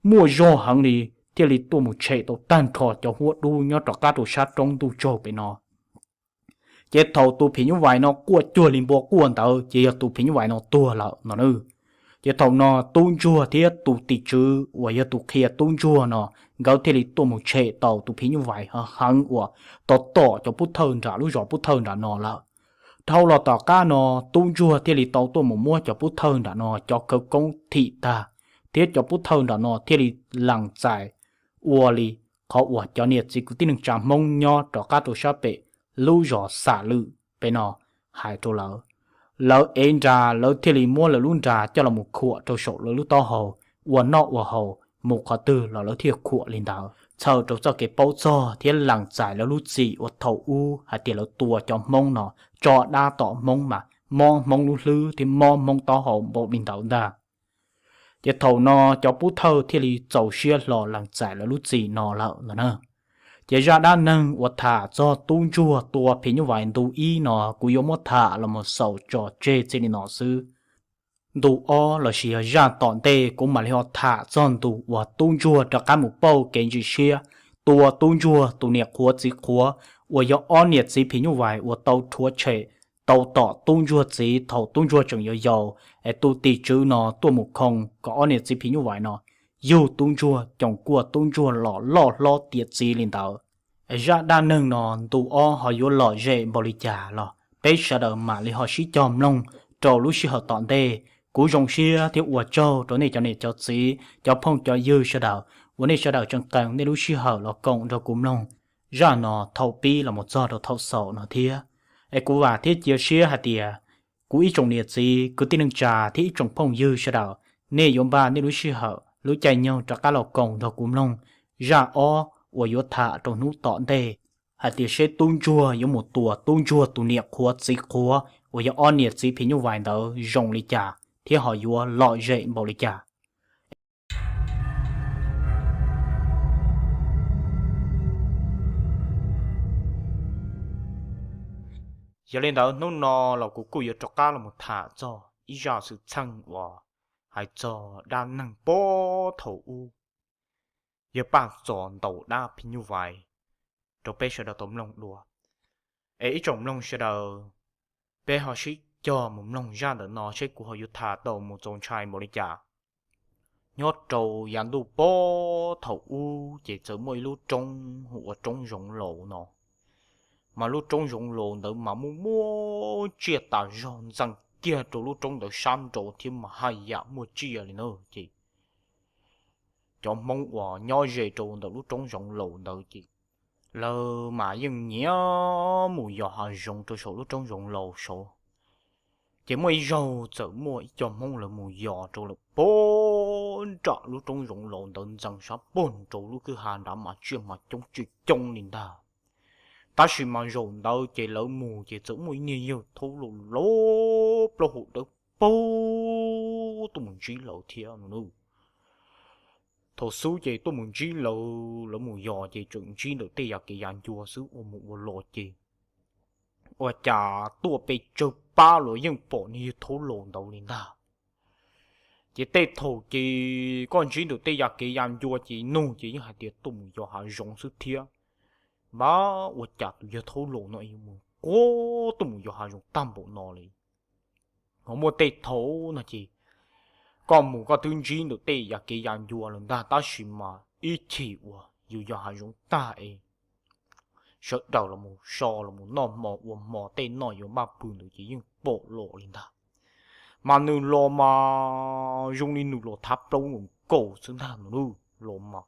muaj zog heev li, thiaj li tuaj mus tshem tau tag nrho cov huab dub nyob rov qab rau sab roob ntuj tsaug pem no. Ces thaum tus phim nyuj vais no quaj cuag li npua quaj ntawd ces yog tus phim nyuj vais no tuag lawm no na. Ces thaum no tub ntsuag thiab tus tim tswv uas yog tus qhia tub ntsuag no, nkawd thiaj li tuaj mus tshem tau tus phim nyuj vais heev uas tau tom cov pov thawj nram lub zos pov thawj nram no lawm. Dhau los tom qab no, tub ntsuag thiaj li tau tuaj mus muab cov pov thawj nram no cov khawv koob thim tag, thiab cov pov thawj nram no thiaj li lees txais ua li qhov uas cov niam txiv kwv tij neej tsa Hmoob nyob rov qab rau sab pem lub zos Xam Lwm pem no hais rau lawv. Lawv ev nra, lawv thiaj li muab lawv lub nra coj los mus khuam rau saum lawv lub taub hau, ua noj ua haus mus qhov twg los lawv thiaj khuam li ntawd. Txhawm rau txoj kev paub txog thiab lees txais lawv lub txim uas thaum ub hais tias lawv tua cov Hmoob no tso dab tom Hmoob mas mob Hmoob lub hlwb thiab mob Hmoob taub hau npaum li ntawd ntag. Ces thaum no cov pov thawj thiaj li txaus siab hlo lees txais lawv lub txim no lawm no na. Ces zaj dab neeg uas tham txog tub ntsuag tua phim nyuj vais ntu ib no kuv yuav muab tham los mus xaus tso tseg txij li no xwb. Ntu ob lossis yog zaj tom ntej kuv mam li ho tham txog ntu uas tub ntsuag rov qab mus pauj kev ntxim siab tua tub ntsuag tus niam qhuav txiv qhuav uas yog ob niam txiv phim nyuj vais uas tau rhuav tshem, tau tom tub ntsuag txiv thaum tub ntsuag tseem yau yau, es tus tim tswv no tuaj mus khoo kom ob niam txiv phim nyuj vais no yug tub ntsuag, coos kuaj tub ntsuag los loj hlob tiav txiv li ntawd. Zaj dab neeg no ntu ob ho yuav lom zem npaum li cas los peb sawv daws mam li ho sib cog mloog rau lub sij hawm tom ntej. Kuv zoo siab thiab ua tsaug rau nej cov niam cov txiv, cov phooj cov ywg sawv daws uas nej sawv daws tseem qee nej lub sij hawm los koom nrog kuv mloog zaj no thaum pib los mus txog rau thaum xaus no thiab. Es kuv vam thiab cia siab hais tias kuv ib tsoom niam txiv kwv tij neej tsa thiab ib tsoom phooj ywg sawv daws, nej yuav npaj nej lub sij hawm lub caij nyoog rov qab los koom nrog kuv mloog zaj ob uas yuav tham rau hnub tom ntej, hais tias seb tub ntsuag yuav mus tua tub ntsuag tus niam qhuav txiv qhuav uas yog ob niam txiv phim nyuj vais ntawd zoo li cas thiab ho yuav lom zem npaum li cas. Yog li ntawd hnub no los kuv kuj yuav rov qab los mus tham txog ib zaj xwm txheej uas hais txog dab neeg puag thaum ub, yog Paj Txos ntaus dab phim nyuj vais rau peb sawv daws tau mloog dua. Es ib tsoom mloog sawv daws, peb ho sib cog mus mloog zaj ntawm no seb kuv ho yuav tham tau mus txaus ntshai npaum li cas. Nyob rau yav ntuj puag thaum ub ces txawm muaj ib lub roob hu ua roob Zoov Laus no. Mas lub roob Zoov Laus ntawd mas muaj muaj tsiaj tas zog ntxees kiag rau lub roob ntawd sab nraud thiab mas haj yam muaj tsiaj li na. Ces cov Hmoob uas nyob ze rau ntawm lub roob Zoov Laus ntawd ces lawv mas yeej nyiam mus yos hav zoov rau saum lub roob Zoov Laus saud. Ces muaj ib zaug txawm muaj ib co Hmoob lawv mus yos rau lawm puag nram lub roob Zoov Laus ntawd ntxees sab puag nraud lub kwj ha nrad mas tsiaj mas coob tsiaj coob li ntag. Tab sis mas zaum ntawd ces lawv mus ces txawm muaj ib niag yawg thaub laus laus plaub hau dawb paug tuaj mus ntsib lawv thiab no. Thaum xub ces tuaj mus ntsib lawv, lawv mus yos ces tseem ntsib ntawm tej yav kev yav ncua xwb, ua mus ua los ces ua cas tuaj pes tsawg pab los yeej pom niag yawg thaub laus ntawd li ntag. Ces tej thaum ces koj ntsib ntawm tej yav kev yav ncua ces nug ces yeej hais tias tuaj mus yos hav zoov xwb thiab. Mas ua cas tus yawg thaub laus no yuav mus quaj tuaj mus yos hav zoov tag npaum no li. Ho muaj tej thaum no ces koj mus koj twb ntsib ntawm tej yav kev yav ncua lawm ntag, tab sis mas ib chim uas yus yos hav zoov tag es sawv daws los mus so los mus noj hmo ua hmo tej noj yuav npaj pw ntawd ces yeej pom los li ntag. Mas nws los mas zoo li nws los thav plaub nkaus nkaus xwb ntag no. Los mas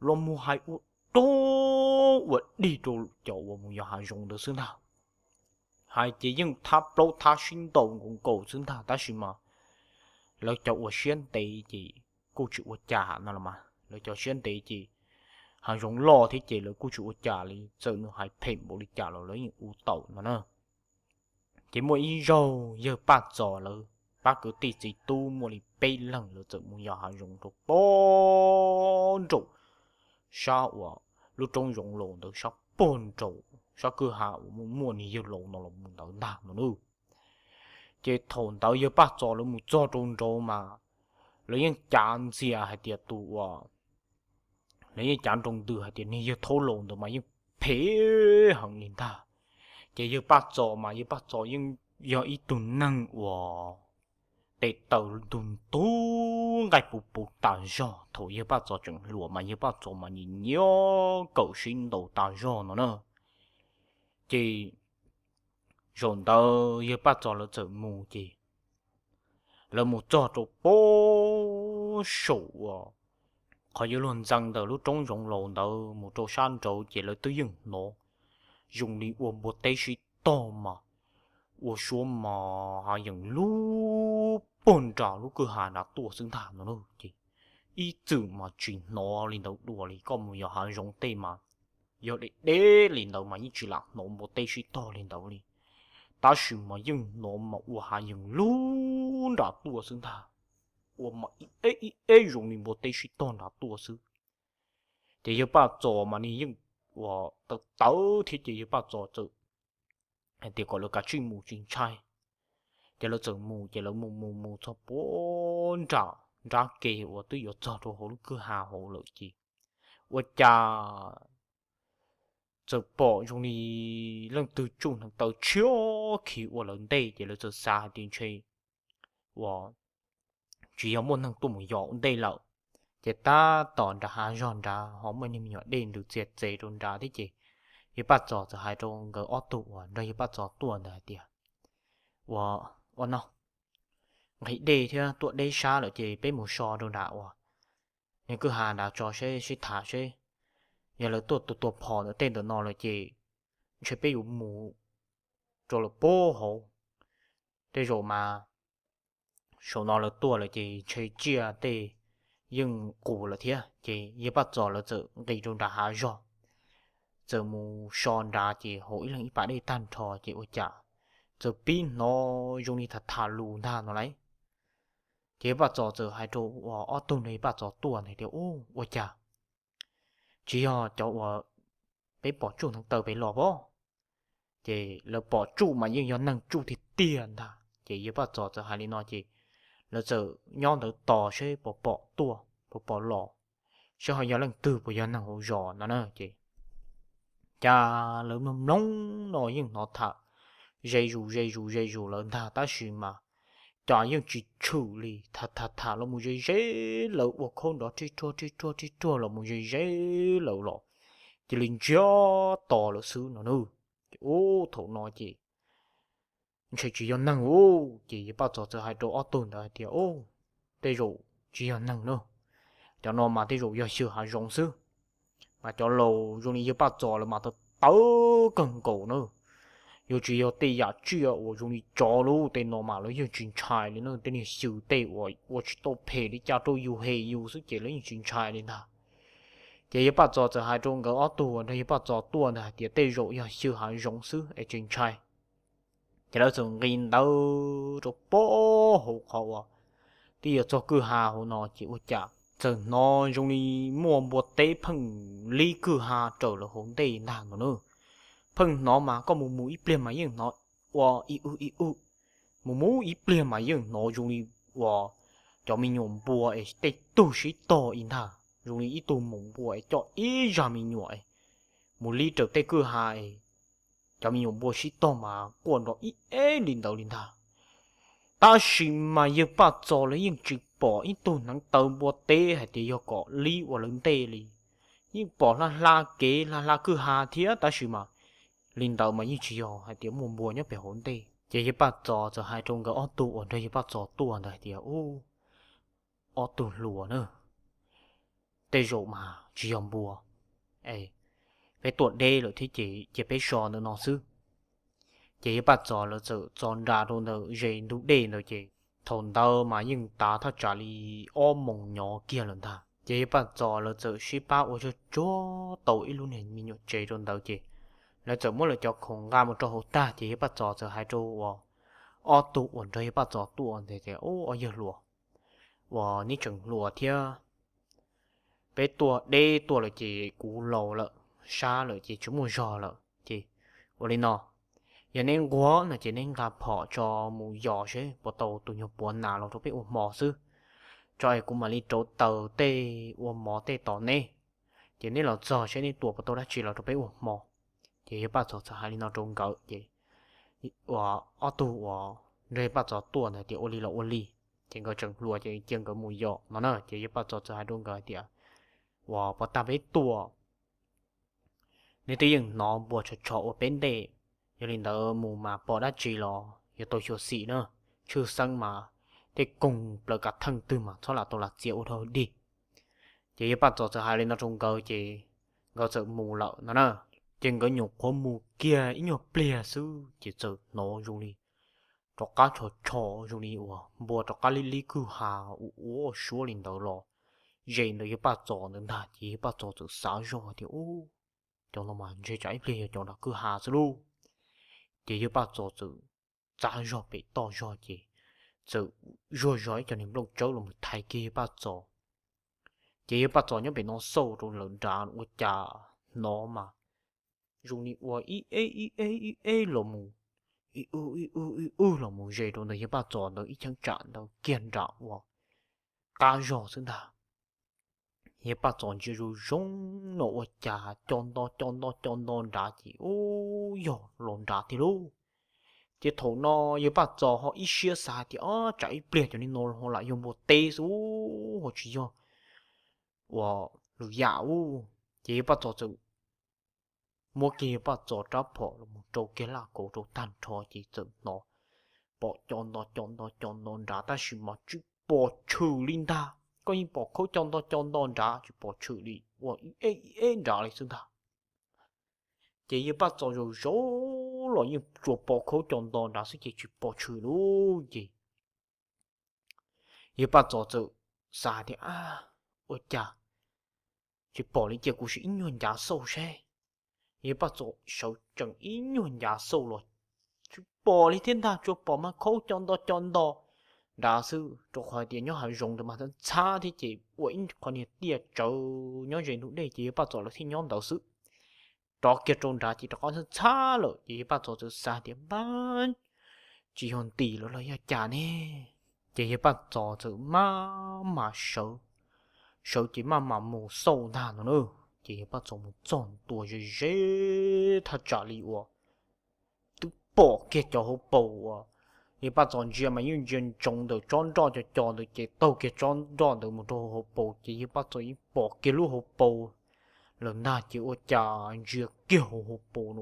los mus hais ua dog ua dig rau cov uas mus yos hav zoov ntawd xwb ntag. Hais ces yeej thab plaub thab sib ntaus nkaus nkaus xwb ntag, tab sis mas lawv cov uas siab ntev ces kuj tsis ua cas no los mas, lawv cov siab ntev ces hav zoov loj thiab ces lawv kuj tsis ua cas li, txawm nws hais phem npaum li cas los lawv yeej ua taum no na. Ces muaj ib zaug yawg Paj Txos lawv pab kwv tij txiv tub muaj li peb leeg lawv txawm mus yos hav zoov rau puag nraum sab uas lub roob zoov laus ntawd sab puag nraum sab kwj ha uas muaj muaj niag yawg laus no los mus ntawd ntag no nawb. Ces thaum ntawd yawg Paj Txos lawv mus txog rau nraud mas lawv yeej cav ntxias hais tias tus uas lawv yeej cav nroo ntws hais tias niag yawg thaub laus ntawd mas yeej phem heev li ntag. Ces yawg Paj Txos mas yawg Paj Txos yeej yog ib tug neeg uas tes taw ntug ntug nqaij puv puv tas zog, thaum yawg Paj Txos tseem hluas mas yawg Paj Txos mas nyiam nyiam kawm sib ntaus tas zog no na. Ces zaum ntawd yawg Paj Txos lawv txawm mus ces lawv mus txog rau puag saum uas qhov yuav luag ntxeev ntawm lub roob zoov laus ntawd mus rau sab nraud ces lawv twb yeej hnov zoo li ua npua teb sib tog mas ua suab mas hav yeem lub puag nram lub kwj ha nrad tuaj xwb ntag no na. Ces ib txwm mas tsis hnov li ntawd dua li, koj mus yos hav zoov tej mas yog deb deb li ntawd mas yeej tsis lam hnov npua teb sib tog li ntawd li. Tab sis mas yeej hnov mas ua hav yeem lub nram tuaj xwb ntag, ua mas ib eb ib eb zoo li npua teb sib tog nrad tuaj xwb. Ces yawg Paj Txos mas nws yeej ua tawv tawv thiab ces yawg Paj Txos txawm hais tias kom lawv kav tsij mus tsis ntshai. Ces lawv txawm mus ces lawv mus mus mus txog puag nram nrab ke uas twb yuav txog rau hauv lub kwj ha hauv lawm ces ua cas txawm pom zoo li leej twg tsuj hneev taw tshiab khiv ua lawv ntej ces lawv txawm xav hais tias ntshe uas tsis yog muaj neeg tuaj mus yos ua ntej lawm. Ces tab tom nram hav zog nrad ho muaj niag me nyuam dej ntws txias txes rau nrad thiab ces yawg Paj Txos txawm hais rau nkawd ob tug uas nrog yawg Paj Txos tuaj ntawd hais tias, ua, ua no, nqhis dej thiab tuaj deb sab lawm ces peb mus so rau nram uas niag kwj ha nrad tso seb sib tham seb, yog lawv tuaj tua tua phom ntawm tej ntawm no lawm ces ntshe peb yuav mus rau lawm puag hauv. Tej zaum mas saum no lawv tuaj lawm ces ntshe tsiaj tej yeej qus lawm thiab. Ces yawg Paj Txos lawv txawm nqis rau nram hav zog, txawm mus so nrad ces haus ib leeg ib pas dej tag nrho ces ua cas txawm pib hnov zoo li tham tham lus ntag no lauj. Ces yawg Paj Txos txawm hais rau uas ob tug nrog yawg Paj Txos tuaj ntawd tias, u, ua cas tsis yog cov uas peb pom tsuj hneev taw pem los pob? Ces lawv pom tsuj mas yeej yog neeg tsuj tiag tiag ntag. Ces yawg Paj Txos txawm hais li no ces lawv txawm nyob ntawd tos seb puas pom tuaj puas pom los, seb ho yog leej twg puas yog neeg hauv zos no na. Ces cas lawv mloog mloog no yeej hnov tham ze zus ze zus ze zus lawv ntag tab sis mas cas yeej tsis tshwm li, tham tham tham los mus ze ze lawv ua khaub nrov rib ruag rib ruag rib ruag los mus ze ze lawv los cia li ntsiag to lawm xwb no na. Ces ub thaum no ces ntshe tsis yog neeg ub. Ces yawg Paj Txos txawm hais rau ob tug ntawd hais tias, u, tej zaum tsis yog neeg na, cov no mas tej zaum yog xyw hav zoov xwb. Mas cov laus zoo li yawg Paj Txos lawv mas tawv tawv kawg nkaus na, yuav tsis yog tej yam tsiaj uas zoo li tsov lub tej no mas lawv yeej tsis ntshai li na, tej niag xyw tej uas ua tsis tau phem li cas rau yus hem yus xwb ces lawv yeej tsis ntshai li ntag. Ces yawg Paj Txos txawm hais rau nkawd ob tug uas nrog yawg Paj Txos tuaj ntawd hais tias tej zaum yog xyw hav zoov xwb es tsis ntshai. Ces lawv txawm nqis ntawd rau puag hauv qhov uas twb yuav txog kwj ha hauv no ces ua cas txawm hnov zoo li muaj npua teb pheej lib kwj ha raws lawv hauv ntej ntag no na. Pheej hnov mas koj mus mus ib pliag mas yeej hnov ua ib wb ib wb, mus mus ib pliag mas yeej hnov zoo li uas cov me nyuam npua es tej tug sib tog ib ntag, zoo li ib tug maum npua es coj ib zag me nyuam es mus lib raws tej kwj ha es cov me nyuam npua sib tog mas quaj nrov ib eb li ntawd li ntag. Tab sis mas yawg Paj Txos lawv yeej tsis pom ib tug hneev taw npua teb hais tias yog kom lib ua lawv ntej li, yeej pom hla hla kev hla hla kwj ha thiab tab sis mas li ntawd mas yeej tsis yog hais tias muaj npua nyob pem hauv ntej. Ces yawg Paj Txos txawm hais rau nkawd ob tug uas nrog yawg Paj Txos tuaj ntawd hais tias, u, ob tug hluas na, tej zaum mas tsis yog npua, peb tuaj deb lawm thiab ces cia peb so ntawm no xwb. Ces yawg Paj Txos lawv txawm txo nra rau ntawm ze ntug dej ntawd ces thaum ntawd mas yeej tav thaj tsam li ob moos nyov kiag lawm ntag. Ces yawg Paj Txos lawv txawm sib pab ua tsuag tsuag tau ib lub niag me nyuam tsev rau ntawd ces lawv txawm muab lawv cov khoom nqa mus rau hauv tag ces yawg Paj Txos txawm hais rau uas ob tug uas nrog yawg Paj Txos tuaj ntawd tias, Ub, ob yawg hluas, uas neb tseem hluas thiab, peb tuaj deb tuaj lawm ces kuv laus lawm, sab lawm ces tsis muaj zog lawm ces ua li no, yog neb nquag no ces neb nqa phom tso mus yos seb puas tau tus nyuag puav nas los rau peb ua hmo xwb, tso es kuv mam li rauv taws tej ua mov tej tos neb, ces neb los txog seb neb tua puas tau dab tsi los rau peb ua hmo. Ces yawg Paj Txos txawm hais li no rau nkawd ces uas ob tug uas nrog yawg Paj Txos tuaj ntawd tias, Ua li los ua li. Ces nkawd tseem hluas ces cia nkawd mus yos no na ces yawg Paj Txos txawm hais rau nkawd tias, Uas puas tag peb tuaj, neb twb yeej hnov npua tsho tsho ua peb ntej, yog li ntawd mus mas pom dab tsi los yuav tau xyuam xim na, tshwj xeeb mas tej koog plaws kav theej twg mas txhob lam tau lam txiav ua dhau dig. Ces yawg Paj Txos txawm hais li no rau nkawd ces nkawd txawm mus lawm no na. Ces nkawd nyuam qhuav mus kiag ib nyuag pliag xwb ces txawm hnov zoo li rov qab tsho tsho zoo li uas npua rov qab lib lib kwj ha ua ua suab li ntawd los ze ntawm yawg Paj Txos ntawd ntag ces yawg Paj Txos txawm xav zog tias, Ub, cov no mas ntshe tsam ib pliag yog cov nram kwj ha xwb lauj. Ces yawg Paj Txos txawm txav zog pem toj zog ces txawm zuag zog ib co niag nplooj tsawb los mus thaiv kiag yawg Paj Txos. Ces yawg Paj Txos nyob pem no xauj rau lawm nrad ua cas hnov mas zoo li ua ib eb ib eb ib eb los mus, ib ub ib ub ib ub los mus ze rau ntawm yawg Paj Txos ntawd ib cheeb tsam ntawd kiag nram uas qab zog xwb ntag. Yawg Paj Txos ntsia zoo zoo no ua cas co nto co nto co nto nrad ces ub yog los nrad tiag lauj. Ces thaum no yawg Paj Txos ho ib siab xav tias, Ob, tsam ib pliag cov niag no ho lam yog npua teb xwb, ho tsis yog uas lwm yam ub. Ces yawg Paj Txos txawm muab kiag yawg Paj Txos rab phom los mus rau kiag laj kauv rau tag nrho ces txawm hnov pom co nto co nto co nto nrad tab sis mas tsis pom tshwm li ntag. Koj yeej pom khaub co nto co nto nrad tsis pom tshwm li, ua ib eb ib eb nrad li xwb ntag. Ces yawg Paj Txos zaum zaum los yeej tsuas pom khaub co nto nrad xwb ces tsis pom tshwm lauj. Ces yawg Paj Txos txawm xav tias, Ua cas tsis pom li, cia kuv sim ib nyuag ncav xauj seb. Yawg Paj Txos sawv tsees ib nyuag ncav xauj los tsis pom li thiab ntag, tsuas pom mas khaub co nto co nto nrad xwb, rau qhov tias nyob hav zoov ntawd mas ntxhab thiab ces ua ib qho niag tiaj tsawv nyob ze ntug dej ces yawg Paj Txos lawv thiaj nyob ntawd xwb. Rov kiag rau nrad ces rov qab ntxhab lawm ces yawg Paj Txos txawm xav tias, Npab, tsis yog ntim lawm los yog cas ne? Ces yawg Paj Txos txawm maj mam sawv, sawv ces maj mam mus xauj ntag no na. Ces yawg Paj Txos mus txog ntua ze ze thaj tsam li uas twb pom kiag cov hauv paus uas yawg Paj Txos ntsia mas yeej ntsia ntsoov ntawm tsob nroj co co ntawd ces taug kiag tsob nroj ntawd mus rau hauv paus ces yawg Paj Txos yeej pom kiag lub hauv paus lawm ntag ces ua cas ntsia kiag hauv hauv paus no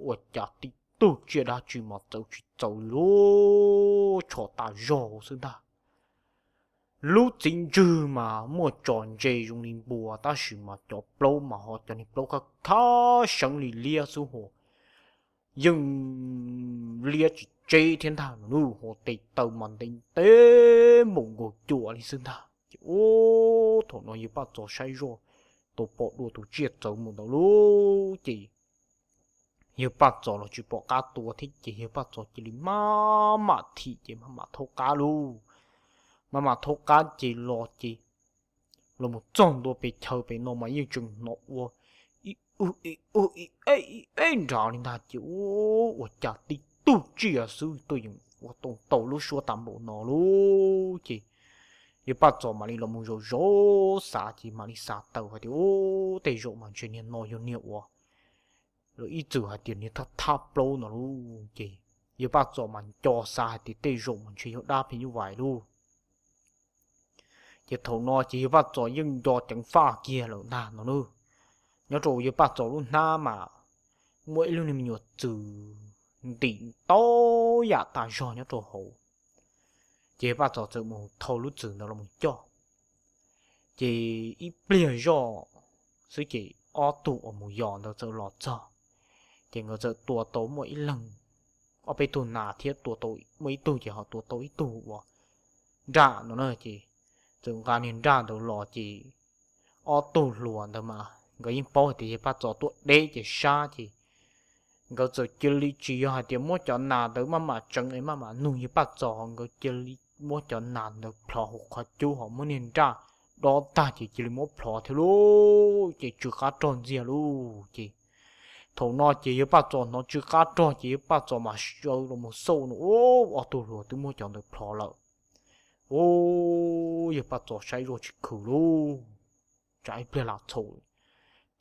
ua cas tib tug tsiaj dab tsi mas txawv tsis txawv li lub tsho tas zog xwb ntag. Lub txiv ntswg mas muaj tso ntse zoo li npua tab sis mas cov plaub mas ho cov niag plaub khab khab seev li liab xwb ho yeej liab tsis tseb thiab ntag no, ho tes taw mas ntev ntev npaum nkaus cuam li xwb ntag. Ces ub, thaum no yawg Paj Txos saib zoj tau pom dua tus tsiaj txawv mus ntawd lauj. Ces yawg Paj Txos los tsis pom qab tua thiab ces yawg Paj Txos cia li maj mam thim ces maj mam thaub qab lauj. Maj mam thaub qab ces los ces los mus txog ntua pes chaw pem no mas yeej tseem hnov ua ib ub ib ub ib eb ib eb nrad li ntag ces ua cas tib tug tsiaj xwb tuaj yeem ua tau tau lub suab tas npaum no lauj. Ces yawg Paj Txos mam li los mus zaum zaum xav ces mam li xav tawm hais tias, Ub, tej zaum mas ntshe niag no yog niag uas lawv ib txwm hais tias niag thab thab plaub no lauj. Ces yawg Paj Txos mas nco xav hais tias tej zaum mas ntshe yog dab phim nyuj vais lauj. Ces thaum no ces yawg Paj Txos yeej nco ceev faj kiag lawm ntag no na. Nyob rau yawg Paj Txos lub hnab mas muaj ib lub niag me nyuam txwm ntim ntau yam tas zog nyob rau hauv. Ces yawg Paj Txos txawm mus thau lub txwm ntawd los mus coj. Ces ib pliag zoj xwb ces ob tug uas mus yos ntawd txawm los txog. Ces nkawd txawm tua tau muaj ib leeg, ob peb tug nas thiab tua tau muaj ib tug ces ho tua tau ib tug uas nram no na ces txawm nqa niag nraj ntawd los ces ob tug hluas ntawd mas nkawd yeej paub hais tias yawg Paj Txos tuaj deb ces sab ces nkawd txawm cia li tsis yog hais tias muab cov nas ntawd maj mam tseev es maj mam nug yawg Paj Txos, nkawd cia li muab cov nas ntawd plhov hauv qhov cub ho muab niag nraj dob tag ces cia li muab plhov thiab lauj, ces tsw qab rog ntxiag lauj. Ces thaum no ces yawg Paj Txos hnov tsw qab rog ces yawg Paj Txos mas sawv los mus xauj no, ob tug hluas twb muab cov ntawd plhov lawm. Ub, yawg Paj Txos saib zoj tsis khwm lauj, tsam ib pliag lam txhaum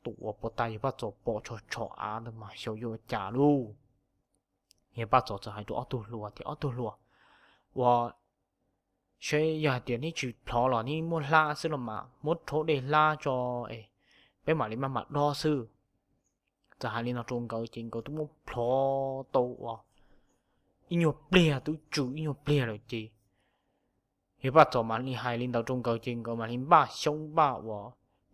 tus uas puag ta yawg Paj Txos pom tsho tsho av ntawd mas xyov yuav ua cas lauj. Yawg Paj Txos txawm hais rau ob tug hluas tias, ob tug hluas, ua, seb yog hais tias neb tsis plhov los neb muab hlab xwb los mas muab rhaub dej hlab tso es peb mam li maj mam dob xwb. Txawm hais li no rau nkawd ces nkawd twb muab plhov tau ua ib nyuag pliag twb tsw ib nyuag pliag lawm ces yawg Paj Txos mam li hais li ntawd rau nkawd ces nkawd mam li npaj xyoob npaj ua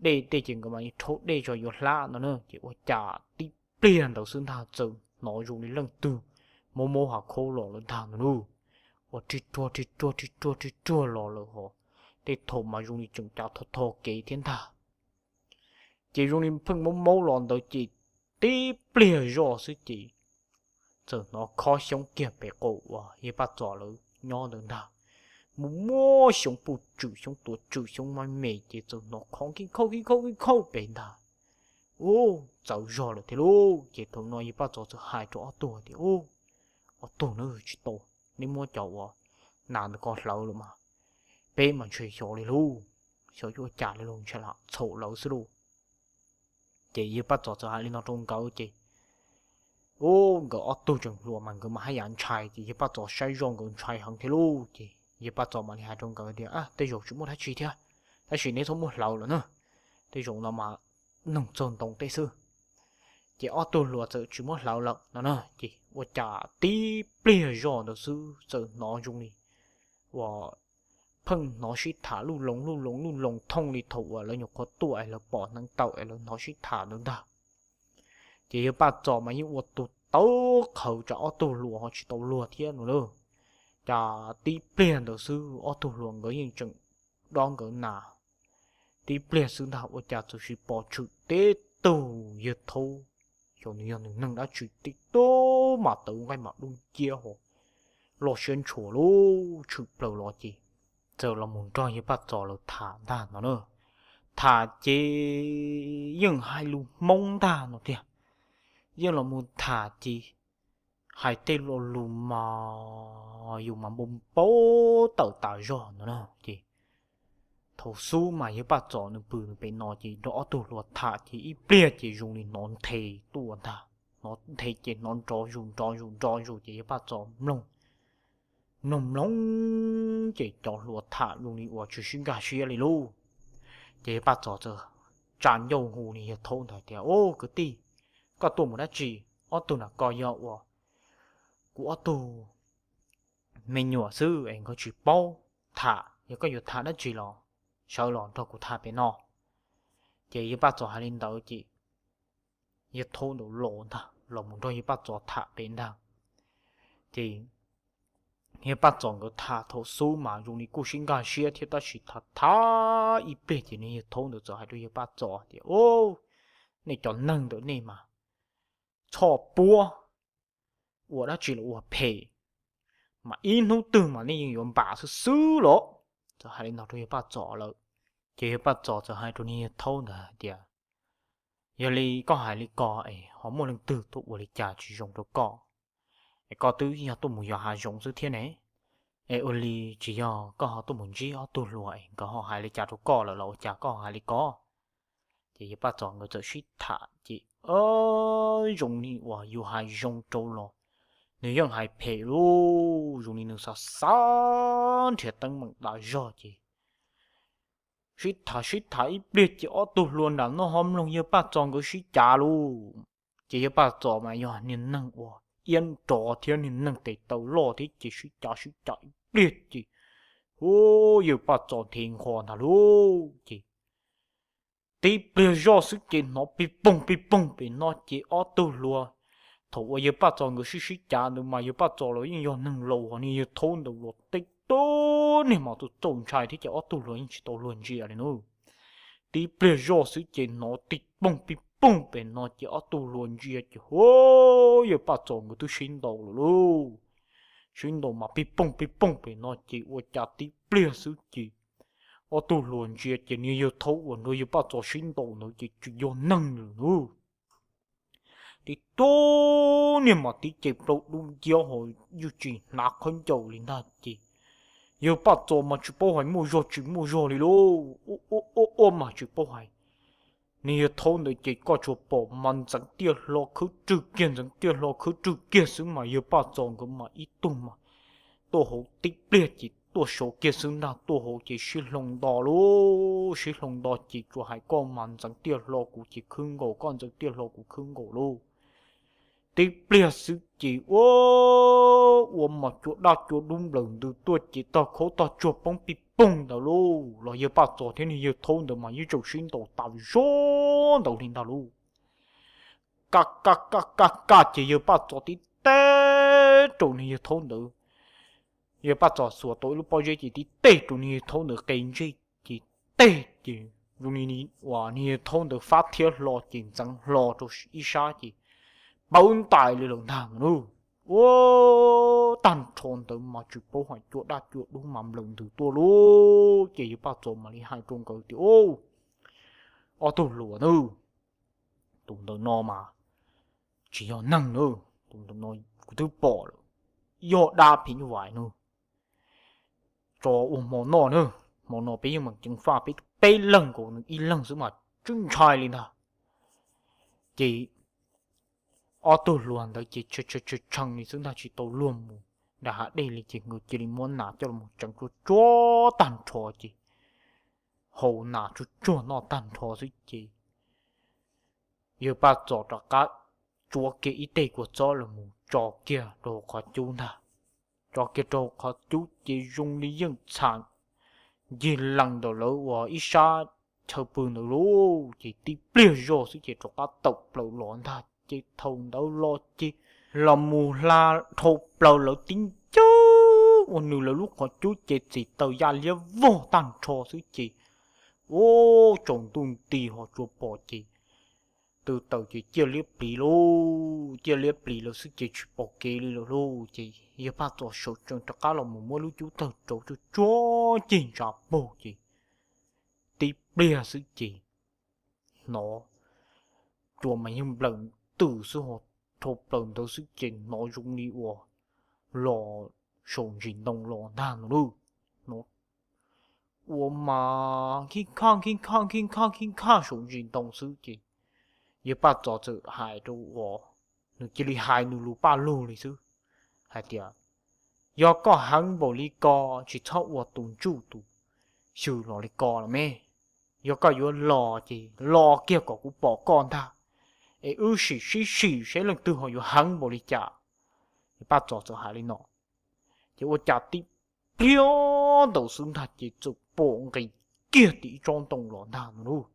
dej tej ces nkawd mam li rhaub dej tso yuav hlab no na. Ces ua cas tib pliag ntawd xwb ntag txawm hnov zoo li leej twg maub maub hav khaub los lawm ntag no lauj. Ua rig ruag rig ruag rig ruag rig ruag los lawm hos tej thaum mas zoo li tseem cav tho tho kev thiab ntag. Ces zoo li pheej maub maub los ntawd ces tib pliag zoj xwb ces txawm hnov khob xyoob kiag pem qaum uas yawg Paj Txos lawv nyob ntawd ntag. Mus muab xyoob puj tswm xyoob tuav tswm xyoob maj me ces txawm hnov khob kib khauj kib khauj kib khauj pem ntag. Ub, txawv zog lawm thiab lauj. Ces thaum no yawg Paj Txos txawm hais rau ob tug tias, ub, ob tug na, tsis tau, neb muab cov uas nas ntawd ko hlawv lawm mas peb mas ntshe xyov li lauj, xyov yuav ua cas li lauj, ntshe lam txhaum lawv xwb lauj. Ces yawg Paj Txos txawm hais li no rau nkawd ces, ub, nkawd ob tug tseem hluas mas nkawd mas haj yam ntshai ces yawg Paj Txos saib zoj nkawd ntshai heev thiab lauj. Ces yawg Paj Txos mam li hais rau nkawd tias, tej zaum tsis muaj dab tsi thiab, tab sis neb txhob muab hlawv lawm na, tej zaum no mas noog txog ntoo tej xwb. Ces ob tug hluas txawm tsis muab hlawv lawm no na. Ces ua cas tib pliag zoj ntawd xwb txawm hnov zoo li uas pheej hnov sib tham luj loos luj loos luj loos thooj li thaum uas lawv nyuam qhuav tuaj es lawv pom hneev taw es lawv hnov sib tham ntawd ntag. Ces yawg Paj Txos mas yeej ua tus tawv qhawv tsam ob tug hluas ho tsis tau luag thiab no lauj. Cas tib pliag ntawd xwb ob tug hluas nkawd yeej tseem dob nkawd nas. Tib pliag xwb ntag ua cas txawm sis pom tshwm teb tug yawg thaub, xyov nws yog nws neeg dab tsi tib tug mas tawv nqaij mas dub nciab ho loj siab ntshua lub tshwm plaws los ces txawm los mus nrog yawg Paj Txos lawv tham ntag no na. Tham ces yeej hais lus Hmoob ntag no tiag. Yeej los mus tham ces hais tej lo lus mas yus mas npau npau taws tas zog no na. Ces thaum xub mas yawg Paj Txos nws pw nws pem no ces nrog ob tug hluas tham ces ib pliag ces zoo li hnov nthe tuaj ntag. Hnov nthe ces hnov nrov zus nrov zus nrov zus ces yawg Paj Txos mloog mloog mloog ces cov hluas tham zoo li uas tsis sib nkag siab li lauj. Ces yawg Paj Txos txawm tsa ncauj hu niag yawg thaub ntawd tias, ub, kwv tij, koj tuaj mus dab tsi? Ob tug na ko yog uas kuv ob tug me nyuam xwb es nkawd tsis paub tham, yog koj yuav tham dab tsi los sawv los nrog kuv tham pem no. Ces yawg Paj Txos hais li ntawd ces yawg thaub ntawd los ntag, los mus nrog yawg Paj Txos tham pem ntag. Ces yawg Paj Txos nkawd tham thaum xub mas zoo li kuj sib nkag siab thiab tab sis tham tham ib pliag ces niag yawg thaub ntawd txawm hais rau yawg Paj Txos tias, ub, nej cov neeg ntawm nej mas txhoj puab, ua dab tsi los ua phem, mas ib hnub twg mas nej yeej yuav npam xwb xwb los. Txawm hais li no rau yawg Paj Txos lawm. Ces yawg Paj Txos txawm hais rau niag yawg thaub ntawd hais tias, yog li koj hais li ko es ho muaj leej twg tuaj ua li cas tsis zoo rau koj? Es koj twb yog tuaj mus yos hav zoov xwb thiab ne, es ua li tsis yog koj ho tuaj mus ntsib ob tug hluas es nkawd ho hais li cas rau koj lawm los ua cas koj ho hais li ko? Ces yawg Paj Txos nkawd txawm sib tham ces zoo li uas yus hais zoo rau los nws yeej hais phem lauj, zoo li nws xav xav nrhiav teeb meem tas zog ces sib tham sib tham ib pliag ces ob tug hluas nram no ho mloog yawg Paj Txos nkawd sib cav lauj. Ces yawg Paj Txos mas yog niag neeg uas iab nrov thiab niag neeg tes taw loj thiab ces sib cav sib cav ib pliag ces, ub, yawg Paj Txos nthe nqho ntag lauj. Ces tib pliag zoj xwb ces hnov pig poog pig poog pem no ces ob tug hluas, thaum uas yawg Paj Txos nkawd sib sib cav ntawd mas yawg Paj Txos los yeej yog neeg laus ho niag yawg thaub ntawd los teb tub niag mas txaus txaus ntshai thiab ces ob tug hluas yeej tsis tau luag ntsia li nawb. Tib pliag zoj xwb ces hnov tib poog pib poog pem no ces ob tug hluas ntsia ces hu, yawg Paj Txos nkawd twb sib ntaus lawm lauj. Sib ntaus mas pib poog pib poog pem no ces ua cas tib pliag xwb ces ob tug hluas ntsia ces niag yawg Thaub uas nrog yawg Paj Txos sib ntaus ntawd ces tsis yog neeg lawm nawb. Tib tug niag mas tib ce plaub dub nciab ho yuj tsis hnav khaub ncaws li ntag ces yawg Paj Txos mas tsis paub hais muaj zog tsis muaj zog li lauj. Ua ua mas tsis paub hais. Niag yawg Thaub ntawd ces koj tsuas pom mas ntxeev tiaj hlo khwb rwg kiag ntxeev tiaj hlo khwb rwg kiag xwb mas yawg Paj Txos nkawd mas ib tug mas tuaj hauv tib pliag ces tuaj saud kiag xwb ntag, tuaj hauv ces sib hloov nto lauj, sib hloov nto ces tsuas hais koj mas ntxeev tiaj hlo kuv ces khwb nkaus, koj ntxeev tiaj hlo kuv khwb nkaus lauj. Tib pliag xwb ces ua, ua mas cua daj cua dub nplawm ntws tuaj ces tog khaub tog tsuag poob pij poog ntawd lauj. Los yawg Paj Txos thiab niag yawg Thaub ntawd mas yeej tseem sib ntaus tas zog ntawd li ntag lauj. Kaj kaj kaj kaj kaj ces yawg Paj Txos tib teg rau niag yawg Thaub ntawd. Yawg Paj Txos xuas tau ib lub pob zeb ces tib teg rau niag yawg Thaub ntawd qe ntsej ces teg ces zoo li uas niag yawg Thaub ntawd fab thiab hlo ces ntxeev hlo rau ib sab ces pawv ntais li lawm ntag mas lauj. Ua, tag nrho ntawd mas tsis paub hais cua daj cua dub mas nplawm ntws tuaj lauj. Ces yawg Paj Txos mam li hais rau nkawd tias, Ob tug hluas nawb, tus ntawm no mas tsis yog neeg nawb, tus ntawm no kuv twb pom lawm, yog dab phim nyuj vais nawb. Tso ua hmo noj nawb, hmo no peb yeej meem ceev faj peb, peb leeg nkaus nws ib leeg xwb mas tsis ntshai li ntag. Ces ob tug hluas ntawd ces tshee li xwb ntag, tsis tau luag mus nram hav dej li ces nkawd cia li muab nas coj los tseev tsuag tsuag tag nrho ces haus nas tsuag tsuag noj tag nrho xwb ces yawg Paj Txos rov qab tsuav kiag ib teg kua txob los mus tso kiag rau hauv qhov cub ntag. Tso kiag rau hauv qhov cub ces zoo li yeej txham ncig lees ntawm lawv uas ib sab chaw pw ntawd lauj. Ces tib pliag zog xwb ces rov qab tawm plaws los ntag. Ces thaum ntawd los ces los mus hla dhau plaws lawv tib ncawg ua nws lawv lub qhov cub ces txim taws ya liab vog tag nrho xwb ces ua tsaus ntuj nti ho tsuas pom ces tw taws ces ciaj liab pliv lauj, ciaj liab pliv lawm xwb ces tsis pom kev li lawm lauj. Ces yawg Paj Txos sawv tsees rov qab los mus muab lub cub tawg rauv tsuag tsuag ceg ntsa paug ces tib pliag xwb ces hnov cua mas yeej nplawm ntws xwb ho dhau plaws ntawd xwb ces hnov zoo li uas los saum ntsis ntoo los ntag no lauj. Hnov ua mas khib khaj khib khaj khib khaj khib khaj saum ntsis ntoo xwb ces yawg Paj Txos txawm hais rau uas nws cia li hais nws lus Paj Lug li xwb hais tias, Yog koj heev npaum li ko tsis txhob ua tus ntsuj tus xyw los li ko los me. Yog koj yuav los ces los kiag kom kuv pom koj ntag, es wb sim sib sim saib leej twg ho yuav heev npaum li cas. Yawg Paj Txos txawm hais li no ces ua cas tib pliag ntawd xwb ntag ces txawm pom nqis kiag tim ib tsob ntoo los ntag no lauj.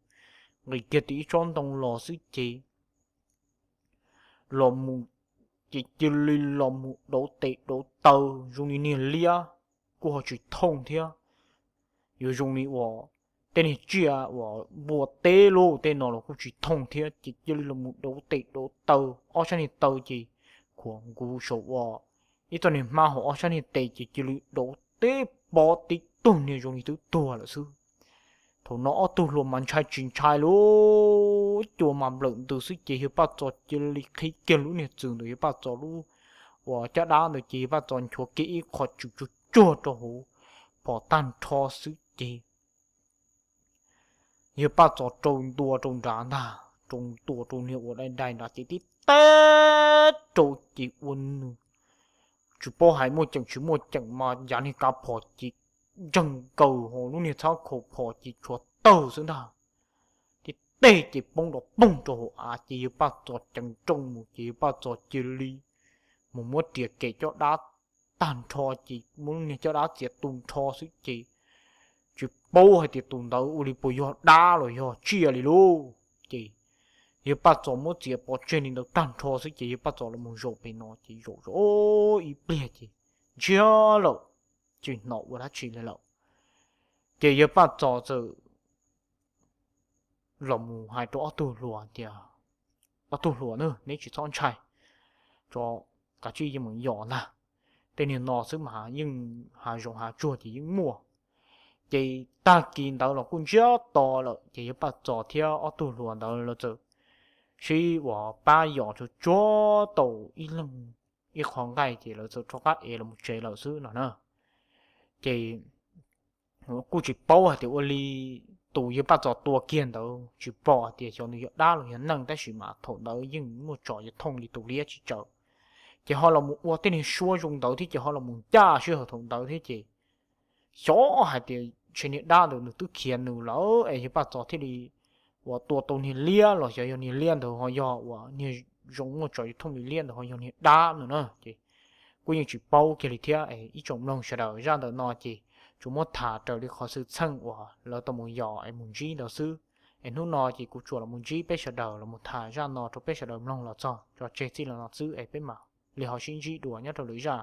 Nqis kiag tim ib tsob ntoo los xwb ces los mus ces cia li los mus dauv tes dauv taw zoo li niag liab kuj ho tsis thooj thiab. Yuav zoo li uas tej niag tsiaj uas npua teb lauj, tej no los kuj tsis thooj thiab ces cia li los mus dauv tes dauv taw, ob sab niag taw ces khuam nkuv saum uas ib txoj niag hmab hauv ob sab niag tes ces cia li dauv tib pob tib tug niag zoo li twb tuag lawm xwb. Thaum no ob tug hluas mas ntshai tsis ntshai lauj, cua mas nplawm ntws xwb ces yawg Paj Txos cia li qhib kiag lub niag txwm ntawm yawg Paj Txos lub uas caj dab ntawd ces yawg Paj Txos nchuav kiag ib qho tswm tsuag tsuag rau hauv phom tag nrho xwb ces yawg Paj Txos rau ntua rau nrad ntag, rau ntua rau niag uas dai dai nrad ces tib teg rau ces ua nws tsis paub hais muaj ceem tsis muaj ceem mas yav niag kav phom ces ntseeg nkaws ho lub niag txhab khaum phom ces tshuav tawg xwb ntag. Tib teg ces poob nrov poog rau hauv av ces yawg Paj Txos ceev nrooj mus ces yawg Paj Txos cia li mus muab riam kem caj dab tag nrho ces muab lub niag caj dab txiav tu nrho xwb ces tsis paub hais tias tus ntawd ua li puas yog dab los yog tsiaj li lauj. Ces yawg Paj Txos muab txiav pov tseg li ntawd tag nrho xwb ces yawg Paj Txos los mus zaum pem no ces zaum zaum ib pliag ces ntsiag lawm. tsis hnov ua dab tsi li lawm. Ces yawg Paj Txos txawm los mus hais rau ob tug hluas tias, ob tug hluas na, neb tsis txhob ntshai, tso, kav tsij yeej mus yos ntag. Tej niag no xwb mas yeej hav zoov hav tsuag ces yeej muaj. Ces tag kis ntawd los kuj ntsiag to lawm ces yawg Paj Txos thiab ob tug hluas ntawd lawv txawm sib uas pab yos tsuag tsuag tau ib leeg ib qho nqaij ces lawv txawm rov qab ev los tsev lawm xwb no na. Ces kuj tsis paub hais tias ua li tus yawg Paj Txos tua kiag ntawd tsis pom hais tias xyov nws yog dab los yog neeg, tab sis mas thaum ntawd yeej muaj tsom yog thooj li tus liab tsis tsawg. Ces ho los mus ua tej niag suab zoo ntawd thiab ces ho los mus ncaj sij hawm thaum ntawd thiab ces xyov hais tias ntshe niag dab ntawd nws twb khiav nws lawm es yawg Paj Txos thiaj li uas tua tau niag liab los xyov yog niag liab ntawd ho yog uas niag zoo muaj tsom yog thooj li liab ntawd ho yog niag dab no na ces kuj yeej tsis paub kiag li thiab. Ib tsoom mloog sawv daws, zaj ntawm no ces tsuas muab tham raws li qhov xwm txheej uas lawv tau mus yos es mus ntsib ntawd xwb. Es hnub no ces kuv tsuas los mus ntsib peb sawv daws los mus tham zaj no rau peb sawv daws mloog los txog tso tseg txij li no xwb es peb mam li ho sib ntsib dua nyob rau lwm zaj.